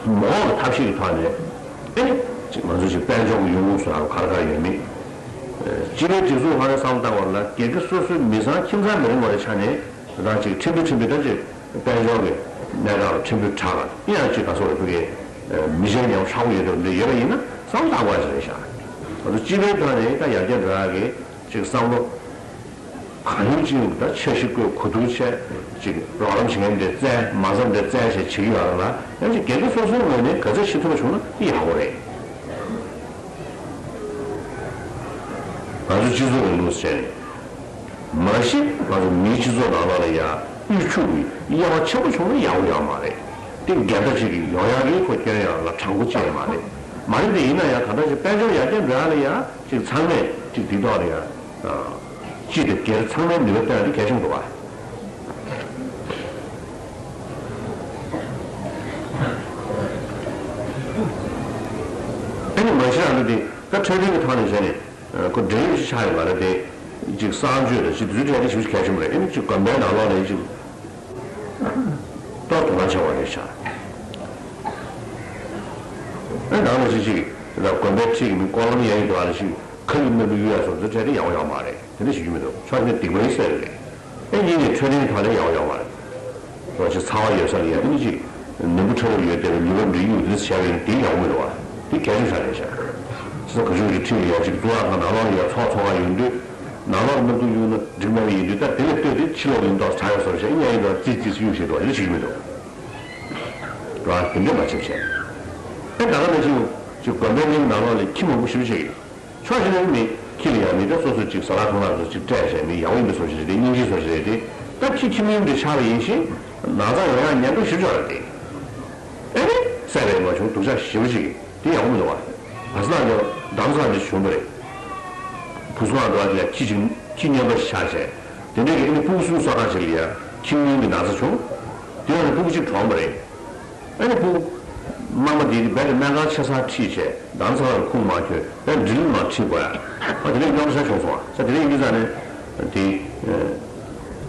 མ་འོངས་ཀྱི་ཐབས་ཤེས་ཀྱི་ཐོག་ནས་ཨེ་ནི་ཅིག་ང་ཚོ་ཅིག་དཔལ་འབྱོར་གྱི་ཡོང་ཁུངས་སུ་ཡང་ག་རེ་ག་རེ་ཡོད་མེད། སྤྱི་པའི་སྒྲིག་འཛུགས་ཁོ་རང་བསམ་བློ་བཏང་བ་ལ་སྒེར་གྱི་སོ་སོའི་མི་ཚང་ཁྱིམ་ཚང་མི་རིང་བ་རེ་ཆགས་ནས། ད་ཅིག་ཕྲན་བུ་ཕྲན་བུ་ད་ཅིག་དཔལ་འབྱོར་གྱི་གནས་སྟངས་ལ་ཕྲན་བུ་དྲག་ག་ཡིན་ཡང་ཅིག་ག་སོགས་རེ་ཕུག་གི་མི་ཆེན་ཉམས་ཧྲག་པོ་ཡོད་དུ་འདི་ཡོད་པ་ཡིན་ན་བསམ་བློ་བཏང་དགོས་ཞིག་རེད་ཤག་ང་ཚོ་སྤྱི་པའི་ཐོག་ནས་ད་ཡར་རྒྱས་འགྲོ་ཡག་གི་ཅིག་བསམ་བློ་གང་ཡོང་ཅི་ཡོང་ད་འཆར་གཞི་བཀོད་གོ་བསྡུར་བྱས་ཅིག་རོགས་རམ་བྱེད་མཁན་དེ་བཙལ་མ་བསམ་དེ་བཙལ་བྱས་བྱེད་ཀྱི་ཡོད་རེད་ལ་ཡང་ཅིག་སྒེར་གྱི་སོ་སོའི་ངོས་ནས་ག་ཚོད་བྱེད་ཐུབ་པ་བྱུང་ན་ཡག་པོ་རེད། ང་ཚོ་སྤྱི་ཚོགས་རིང་ལུགས་ཟེར་ནས། མ་གཞི་ང་ཚོ་མིའི་སྤྱི་ཚོགས་ནང་ལོགས་ལ་ཡང་དབུལ་ཕྱུག་གི་དབྱེ་བ་ཆེན་པོ་བྱུང་ན་ཡག་པོ་ཡོད་མ་རེད། དེ་འགལ་ཟླ་ཅིག་གི་ཡོང་ཡག་གི་ཁོ་སྐྱོན་ཡོད་ལ་དྲང་པོ་ཅིག་ཡང་མ་རེད། མ་རེད་དེ་ཡིན་ན་ཡང་ད་ལྟ་ཅིག་དཔལ་འབྱོར་ཡར་རྒྱས་འགྲོ་ཡག་ལ་ཡང་ཅིག་ཚང་མས་ཅིག་འདི་ཐོག་ལ་ཡང་སྤྱི་དང་སྒེར་ཚང་མའི་ནུས་པ་བཏོན་ཡག་དེ་གལ་ཆེན་པོ་འདུག་བ། ཨ་ནི་མ་གཞི་རང་ལ་དེ་ད་འཕྲོད་བསྟེན་གྱི་ཐོག་ནས་བྱས་ནས། ཁོ་འབྲེལ་ཡོད་ཅིག་ཆགས་ཡོད་པ་རེད་དེ། ཅིག་གསང་སྤྱོད་དང་ཅིག་དེ་ཚོའི་གྲས་དེ་ཞེ་པོ་ཅིག་གལ་ཆེན་པོ་རེད། ཨེ་ནི་ཅིག་དགོན་པའི་ནང་ལོགས་ལ་ཅིག་ཏོག་དོ་སྣང་ཆེ་བ་རེད་ཤག་ཨེ་ནང་ལ་ཅིག་ཅིག་དགོན་པའི་ཁྲིད་ཀྱི་མི་སྐོར་ལམ་ཡན་ཡོད་དུ་བ་ལ་ཅིག་ཁ་ཡིག་སྣ་བུག་གཡུག་ཡ་སོགས་དེ་ཚོའི་གྲས་དེ་ཡག་པོ་ཡོད་མ་རེད། དེ་འདྲ་ཞིག་རྒྱུ་མི་འདུག་ཕྱོགས་ནས་སྡིག་པའི་སེལ་རེད། ཨེ་གཉིས་ནས་འཕྲོད་བསྟེན་ཐོག་ལ་ཡག་པོ་ཡོད་མ་རེད། རོ་ཆེ་ཚ་བ་ཡོད་ས་ལ་ཡ་ཨ་ནི་ཅིག་ནད་འབུ་ཕྲ་རབ་ཡོད་དེ་ལུས་པ་འདྲེ་གཡུག་དེ་བྱས་པ་ཡིན་དེ་ཡག་པོ་མི་འདུག་བ། དེ་གལ་ཆེན་ས་རེད་ཤག་ཅི་ཙམ་ག་ཤུགས་ཀྱི་ཁྲིམས་ཡོད་ཅིག་གཙུག་ལག་ཁང་ནང་ལོགས་ལ་ཡ་ཚོགས་ཚོགས་ཁ་ཡོང་དུས་ནང་ལོགས་ལ་སྣ་བུག་གཡུག་ན་འགྲིག་མེད་པ་ཡིན་དུས་ད་དེ་ལས་ལྟོས་ཏེ་ཕྱི་ལོགས་ཡིན་མདོག་ཚ་ཡོད་བཟོ་བྱས་ཨ་ནི་ཡིན་མདོག་ཙིག་ཙིག་གཡུག་བྱེད་དུ་བ་དེ་ཞིག་མི་འདུག་ར་དེ་འདྲས་མ་བྱེད་བྱས། ཨེ་ད་ག་ནང་བཞིན་ཅིག་དགོན་པའི་གླིང་ནང་ལོགས་ལ་ཁྱི་མང་པོ་ཞེ་པོ་ཅིག་ཡོད། ཕྱོགས་ཞིག་ནས་མི་ཁྱི་ལ་ཡང་མི་འདྲ་སོ་སོ་ཅིག་ཟ་ལག་འཐུང་ལག་སོ་ཅིག་སྤྲད་བྱས་མི་ཡག་པོ་ཡིན་པའི་བཟོ་ཞིག་རེད་དེ། སྙིང་རྗེའི་བཟོ་ཞིག་རེད་དེ། ད་ཁྱི་ཁྱི་མིན་འདྲ་ཆགས་པ་ཡིན་ཞིང་ན་ཚ་ཡོང་ཡག་ཉེན་ཁ་ཞེ་པོ་ཅིག་ཡོད་རེད་དེ། ཨེ་ནི་བསད་པའི་མ་བྱུང་སྡུག་ཅག་ཞེ་པོ་ཅིག་དེ་ཡག་པོ་མི་འདུག་བ། བ་ས་ལ་ཡང་འདམ་ས་འདི་བྱུང་བ་རེད། བུ་སུ་ལ་འགྲོ་བ་དེ་ལ་ཁྱི་ཅིག་ཁྱི་སྨྱོན་པ་ཞིག་ཆགས་བྱས། དེ་འདྲས་ཀྱི་ཨེ་ནི་སྤུ་གུ་གསུམ་གསོ་སྟངས་ཤིག་ལ་ཡ་ཁྱི་མིན་གྱི་ན་ཚ་བྱུང་། དེ་ཡང་ནི་སྤུ་གུ་གཅིག་གྲོངས་པ་རེད། ཨ་ནི་བུ། དམག་མི་དེའི་རྦད་དེ་སྨན་ཁང་ཆ་ཚང་ཁྲིད་བྱས་འདམ་ས་ལ་ཁུངས་མ་འཁྱོལ་བས་འགྲིལ་མ་ཁྲིད་དགོས་ཡ། ཨ་དེ་རིང་སྙོམས་ཆ་བྱུང་སོང་བ། ས་དེ་རིང་ཡིན་དུས་ཙ་ནས། དེ།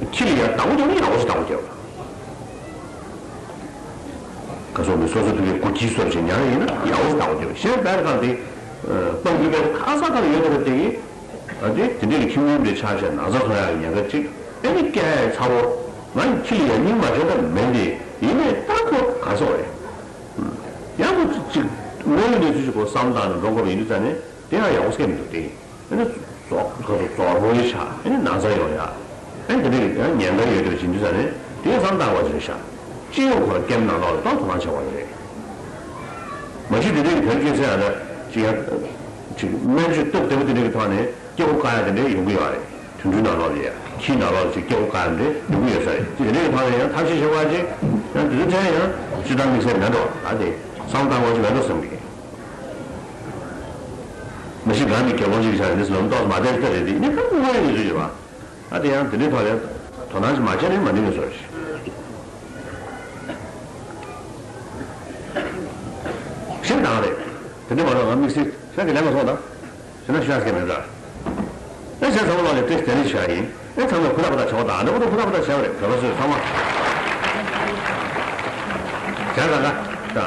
ཁྱི་ལ་ཡ་བདག་པོ་རྒྱབ་ན་ཡག་པོ་ཞིག་བདག་པོ་རྒྱབ། ག་སོགས་མི་སོ་སོ་ཕ་གི་སྒོ་ཁྱི་སོར་བྱས་ཉར་ཡིན་ན་ཡག་པོ་ཞིག་བདག་པོ་རྒྱབ། གཞན་དཔེར་གང་དེ། སྤང་རྒྱུ་པའི་ཁ་ས་ཁར་ཡོད་པ་དེ་གི། ཨ་དེ་དེ་འདྲའི་ཁྱིམ་ཡུལ་འདི་ཆ་བཞག་ན་ཚ་ཐོན་ཡག་གི་ཉེན་ཁ་གཅིག་ཨེ་ནི་སྐྱེ་ཡག་ཚ་བོ། ང་ཡི་ཁྱི་ལ་ཡ་སྙིང་མ་བྱེད་ད་མེད་དེ་ཡིན་ནའི་ད་ཁོ་ག་སོག་རེད། ཡང་ཁོ་གཅིག་དངོས་ཡོད་གནས་ཚུལ་ཞིག་ཁོ་བསམ་བཏང་ནས་འགྲོ་དགོས་པ་ཡིན་དུས་ཙ་ནས་དེ་ཡང་ཡག་པོ་སྐྱེ་མི་འདུག་སྟེ། ཨེ་ནི་རྫོགས་ཁ་ཚོ་རྫོགས་རོལ་ཆགས་ཨེ་ནི་ན་ཚ་ཡོང་ཡག་ཨེ་དེ་འདྲའི་ཡང་ཉེན་ཁ་ཡོད་དུས་ཕྱིན་དུས་ཙ་ནས་དེ་བསམ་བཏང་བ་ཞིག་རེད་ཤག་སྤྱི་ཡོངས་ཁོ་རང་སྐྱེམས་ནང་ལོགས་ལ་ཏོག་དོ་སྣང་བྱ་བ་རེད། མ་གཞི་དེ་འདྲའི་དོན་སྐྱེ་ཚེ་ཡང་ན་ཅིག་ཡང་ཅིག་སྨན་བཅོས་སྟབས་བདེ་པོ་དེ་འདྲའི་གི་ཐོག་ནས་སྐྱེ་བོ་བཀག་ཡ་དེ་འདྲའི་ཡོང་གི་ཡོད་རེད། དུད་འགྲོའི་ནང་ལོགས་ལ་ཡ་ཁྱིའི་ནང་ལོགས་ལ་ཅིག་སྐྱེ་བོ་བཀག་ཡ་དེ་འདྲའི་ཡོང་གི་ཡོད་ས་རེད། ཅིག་དེ་འདྲའི་གི་ཐོག་ནས་ཡང་ཐབས་ཤེས་བྱེད་དགོས་ཅིག་ཡང་དེ་ཚོ་ཐད་ཡང་སྤྱིར་བཏང་དམིགས་བསལ་མེད་འགྲོ་ད་དེ་བསམ་བཏང་དགོས་ཅིག་མེད་འགྲོ་བསམ་གི། མ་གཞི་གང་ནས་དགེ་སློང་ཅིག་བྱ་ཡིན་ནས་ལམ་ཏོག་མ་བསྡད་ལྟ་རེད་དེ་ནི་ཁ་ཁུ་བའི་ཡིན་ཚུལ་ཡོད་པ། ཨ་དེ་ཡང་དེ་འདྲའི་ཐོག་ལ་དོ་སྣང་ཞིག་མ་བྱས་ནས་མ་འགྲིག་ནས་བཟོ་ཞིག་ཞིག་དང་རེད། དེ་འདྲ་མ་གཏོགས་ང་དམིགས་བསལ་ཤག་གི་ལན་མ་སོང་དང་། ཞེ་ན་ཤ་སྐད་མེད་ད། ཨེ་བྱས་ཚང་མ་ལ་ནས་དེ་དེ་ནས་བྱ་ཡིན། ཨེ་ཚང་མས་ཁུ་ཐག་པ་ཐག་བྱ་བ་དང་ཨ་འདྲ་པོ་དང་ཁུ་ཐག་པ་ཐག་བྱ་བ་རེད་བོད་པ་ཚོས་ཚང་མ། བྱ་དང་ག་དང་། བྱ་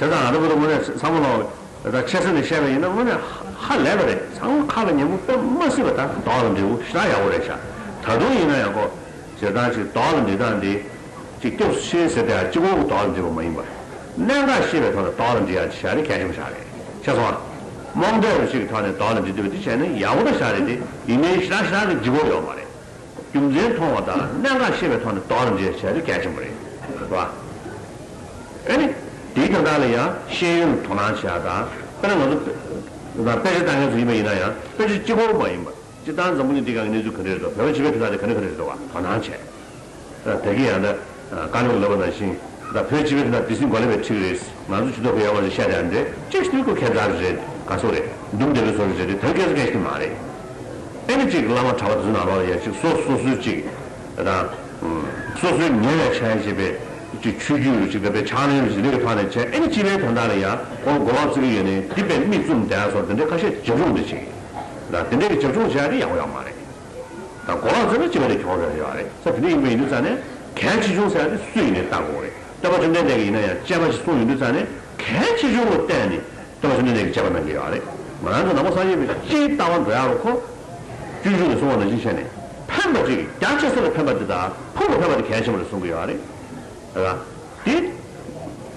དང་ཨ་འདྲ་པོ་དང་དངོས་གནས་ཚང་མ་ལ། ད་ཆེ་ས་ནས་བཤད་པ་ཡིན་ན་དངོས་གནས་ཧ་ལས་པ་རེད། ཚང་མ་ཁ་ལ་ཉན་པོ་དཔེ་མ་སྲིད་པ་ད་དོགས་ལ་འདྲེ་བོ་ཞེ་དྲག་ཡག་པོ་རེད་ཤག་ད་དུང་ཡིན་ན་ཡང་ཁོ་ཇེ་ཐང་ཅིག་དོགས་ལ་འདྲེ་སྟངས་འདི་ཅིག་སྐྱབས་སུ་མཆི་ཟེར་དེ་ཡང་གཅིག་པོ་གི་དོགས་ལ་འདྲེ་བ་མ་ཡིན་པ། གནད་འགག་ཤེས་པའི་ཐོག་ནས་དོགས་ལ་འདྲེ་ཡག་ཅིག་བྱ་རེད་གལ་ཆེན་པོ་ཞིག་རེད་ཤེས་སོང་ཨ། རྨོངས་དད་པ་ཞིག་གི་ཐོག་ནས་དོགས་ལ་འདྲེ་འདུག་པ་འདི་བྱས་ན་ཡག་པོ་ད་ཤག་རེད་དེ་ཡིན་ནའི་ཞེ་དྲག་ཞེ་དྲག་གི་ལྗིད་ཁོག་ཡོད་མ་རེད། རྒྱུ་མཚན་མཐོང་བ་དང་གནད་འགག་ཤེས་པའི་ཐོག་ནས་དོགས་ལ་འདྲེ་བྱ་རེད་གལ་ཆེན་པོ་རེད། རེད་པ། ཨ་ནི། དེའི་དོན་དག་ལ་ཡང་ཤེས་ཡོན་དོ་སྣང་བྱེད་ཡག་དང་དཔེར་ན་ང་ཚོ་དཔེ་ཆ་ལྟ་མཁན་ཚོ་ཡིན་པ་ཡིན་ན་ཡང་དཔེ་ཆ་གཅིག་པོ་མ་ཡིན་པ་སྤྱིར་བཏང་འཛམ་བུ་གླིང་འདི་སྒང་གི་གནས་ཚུལ་ག་འདྲ་རེད་འདུག་བོད་པ་བྱིས་པའི་དོན་དག་དེ་ག་འདྲ་ག་འདྲ་རེད་འདུག་བ་དོ་སྣང་བྱས། ད་གིན་ཡང་ད་བཀའ་བློན་ལབ་པ་ནང་བཞིན་ད་བོད་སྤྱི་པའི་དོན་དག་འདི་སྲིད་འགོ་ལས་པའི་ཁྲིད་རེད། ང་ཚོ་ཇུས་གཏོགས་ཁོ་ཡག་པ་ཞིག་བཤད་ཡག་འདྲེ་གཅིག་ཞིག་ཁོ་ཁྱད་མཚར་རེད་ག་སོ་རེད། འདུམ་བདེ་བའི་སོ་རེད་རེད་དེ་དོན་སྐྱེལ་ས་སྐྱེལ་ཞིག་མ་རེད། ཨེ་ནི་གཅིག་བླ་མ་གྲྭ་པ་དེ་ཚོ་ནང་ལོགས་ལ་ཡ་གཅིག་སོ་སོ་སོའི་གཅིག་དང་། སོ་སོའི་ཉེ་བའི་ཆ་ཡ་བྱེད་པའི་གཅིག་ཆོས་བརྒྱུད་རུ་གཅིག་ད་དཔེ་ཕྱག་ལེན་རུ་གཅིག་འདྲ་གི་ཐོག་ནས་བྱས་ཨེ་ནི་སྤྱི་པའི་དོན་དག་ལ་ཡ་ཁོང་མགོ་ལོག་བརྩི་གི་ཡོད་ནས་འདི་དཔེ་མིག་བཙུམ་བསྡད་སོགས་དེ་འདྲའི་ཁ་ཤས་རྒྱབ་ལྗོངས་འདི་བྱེད་ཀྱི་ད་དེ་འདྲའི་གི་རྒྱབ་ལྗོངས་བྱས་ཏེ་ཡག་པོ་ཡོད་མ་རེད། ད་མགོ་ལོག་བརྩི་ན་སྤྱི་པ་དེ་གྱོང་རག་གི་ཡོད་རེད། ས་དེ་འདྲ་ཡིན་པ་ཡིན་དུས་ཙང་ནས་གལ་ཆེ་ཆུང་ཟེར་ཡ་དེ་སུ་ཡིན་ནའི་ལྟ་དགོས་རེད། སྟོན་པ་བཅོམ་ལྡན་འདས་ཀྱིས་ཡིན་ན་ཡང་དཔྱད་པ་ཞིག་གསུངས་ཡོང་དུས་ཙང་ནས་གལ་ཆེ་ཆུང་ལ་བརྟེན་ནས། ལྟོས་ཤིག་འདི་ནས་ཀྱི་དཔྱད་པ་གནང་གི་ཡོད་རེད། ང་རང་ཚོ་ནང་པ་སངས་རྒྱས་པའི་སྤྱིའི་ལྟ་བ་འགྲོ་ཡག་ལ་ཁོ། སྤྱོད་འཇུག་ནས་གསུངས་པ་ནང་བཞིན་བྱས་ནས། ཕན་པ་ཅིག་རྒྱ་ཆེ་ས་ལ་ཕན་པ་འདི་དང་ཕུང་བ་ཕན་པ་འདི་གལ་ཆེན་པོ་རེད་གསུང་གི་ཡོད་རེད། རེད་བ། དེ།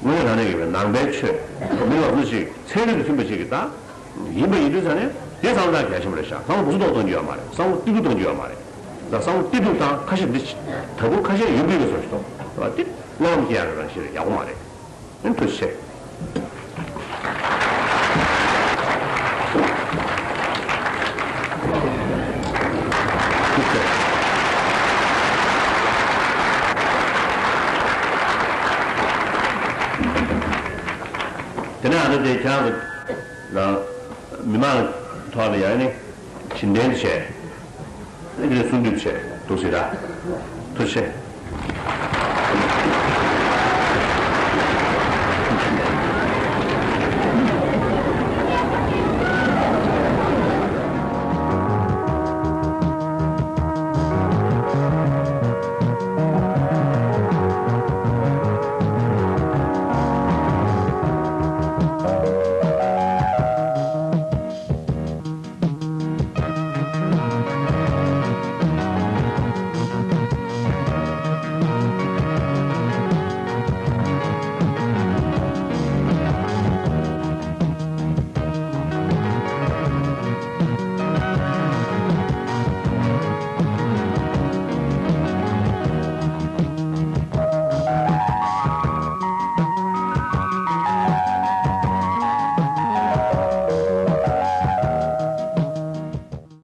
དངོས་གནས་དྲང་གནས་ཀྱི་ནང་པའི་ཆོས། མི་ལ་སུ་ཞིག་ཚན་རིག་དང་མཐུན་པ་ཞིག་གི་ད། ཡིན་པ་ཡིན་དུས་ཙང་ནས་དེ་བསམ་བློ་གལ་ཆེན་པོ་རེད་ཤག་བསམ་བློ་སྦུ་སུ་ཏོག་གཏོང་རྒྱུ་ཡོད་མ་རེད། བསམ་བློ་ཏི་ཏུ་གཏོང་རྒྱུ་ཡོད་མ་རེད། ད་བསམ་བློ་ཏི་ཏུ་དང་ཁ་ཤས་འདི་ད་བུ་ཁ་ཤས་ཡོད་དགོས་པའི་བཟོ་ཞིག་འདུག་རེད་བ། དེ་བློ་ལ་སྐྱེ་ཡག་གི་རང་བཞིན་རེད་ཡག་པོ་མ་རེད། ཨེ་ཐུགས་རྗེ་ཆེ། དེ་ནས་ཨ་ནི་དེ་ཁྱེད་རང་ཚོ་རང་མི་མང་ཐོག་ལ་ཡང་ནི་བྱིན་ལྡན་བྱས། ཨེ་དེ་གསུང་འདུས་བྱས་འདུག་ཟེར་ར། ཐུགས་རྗེ་ཆེ།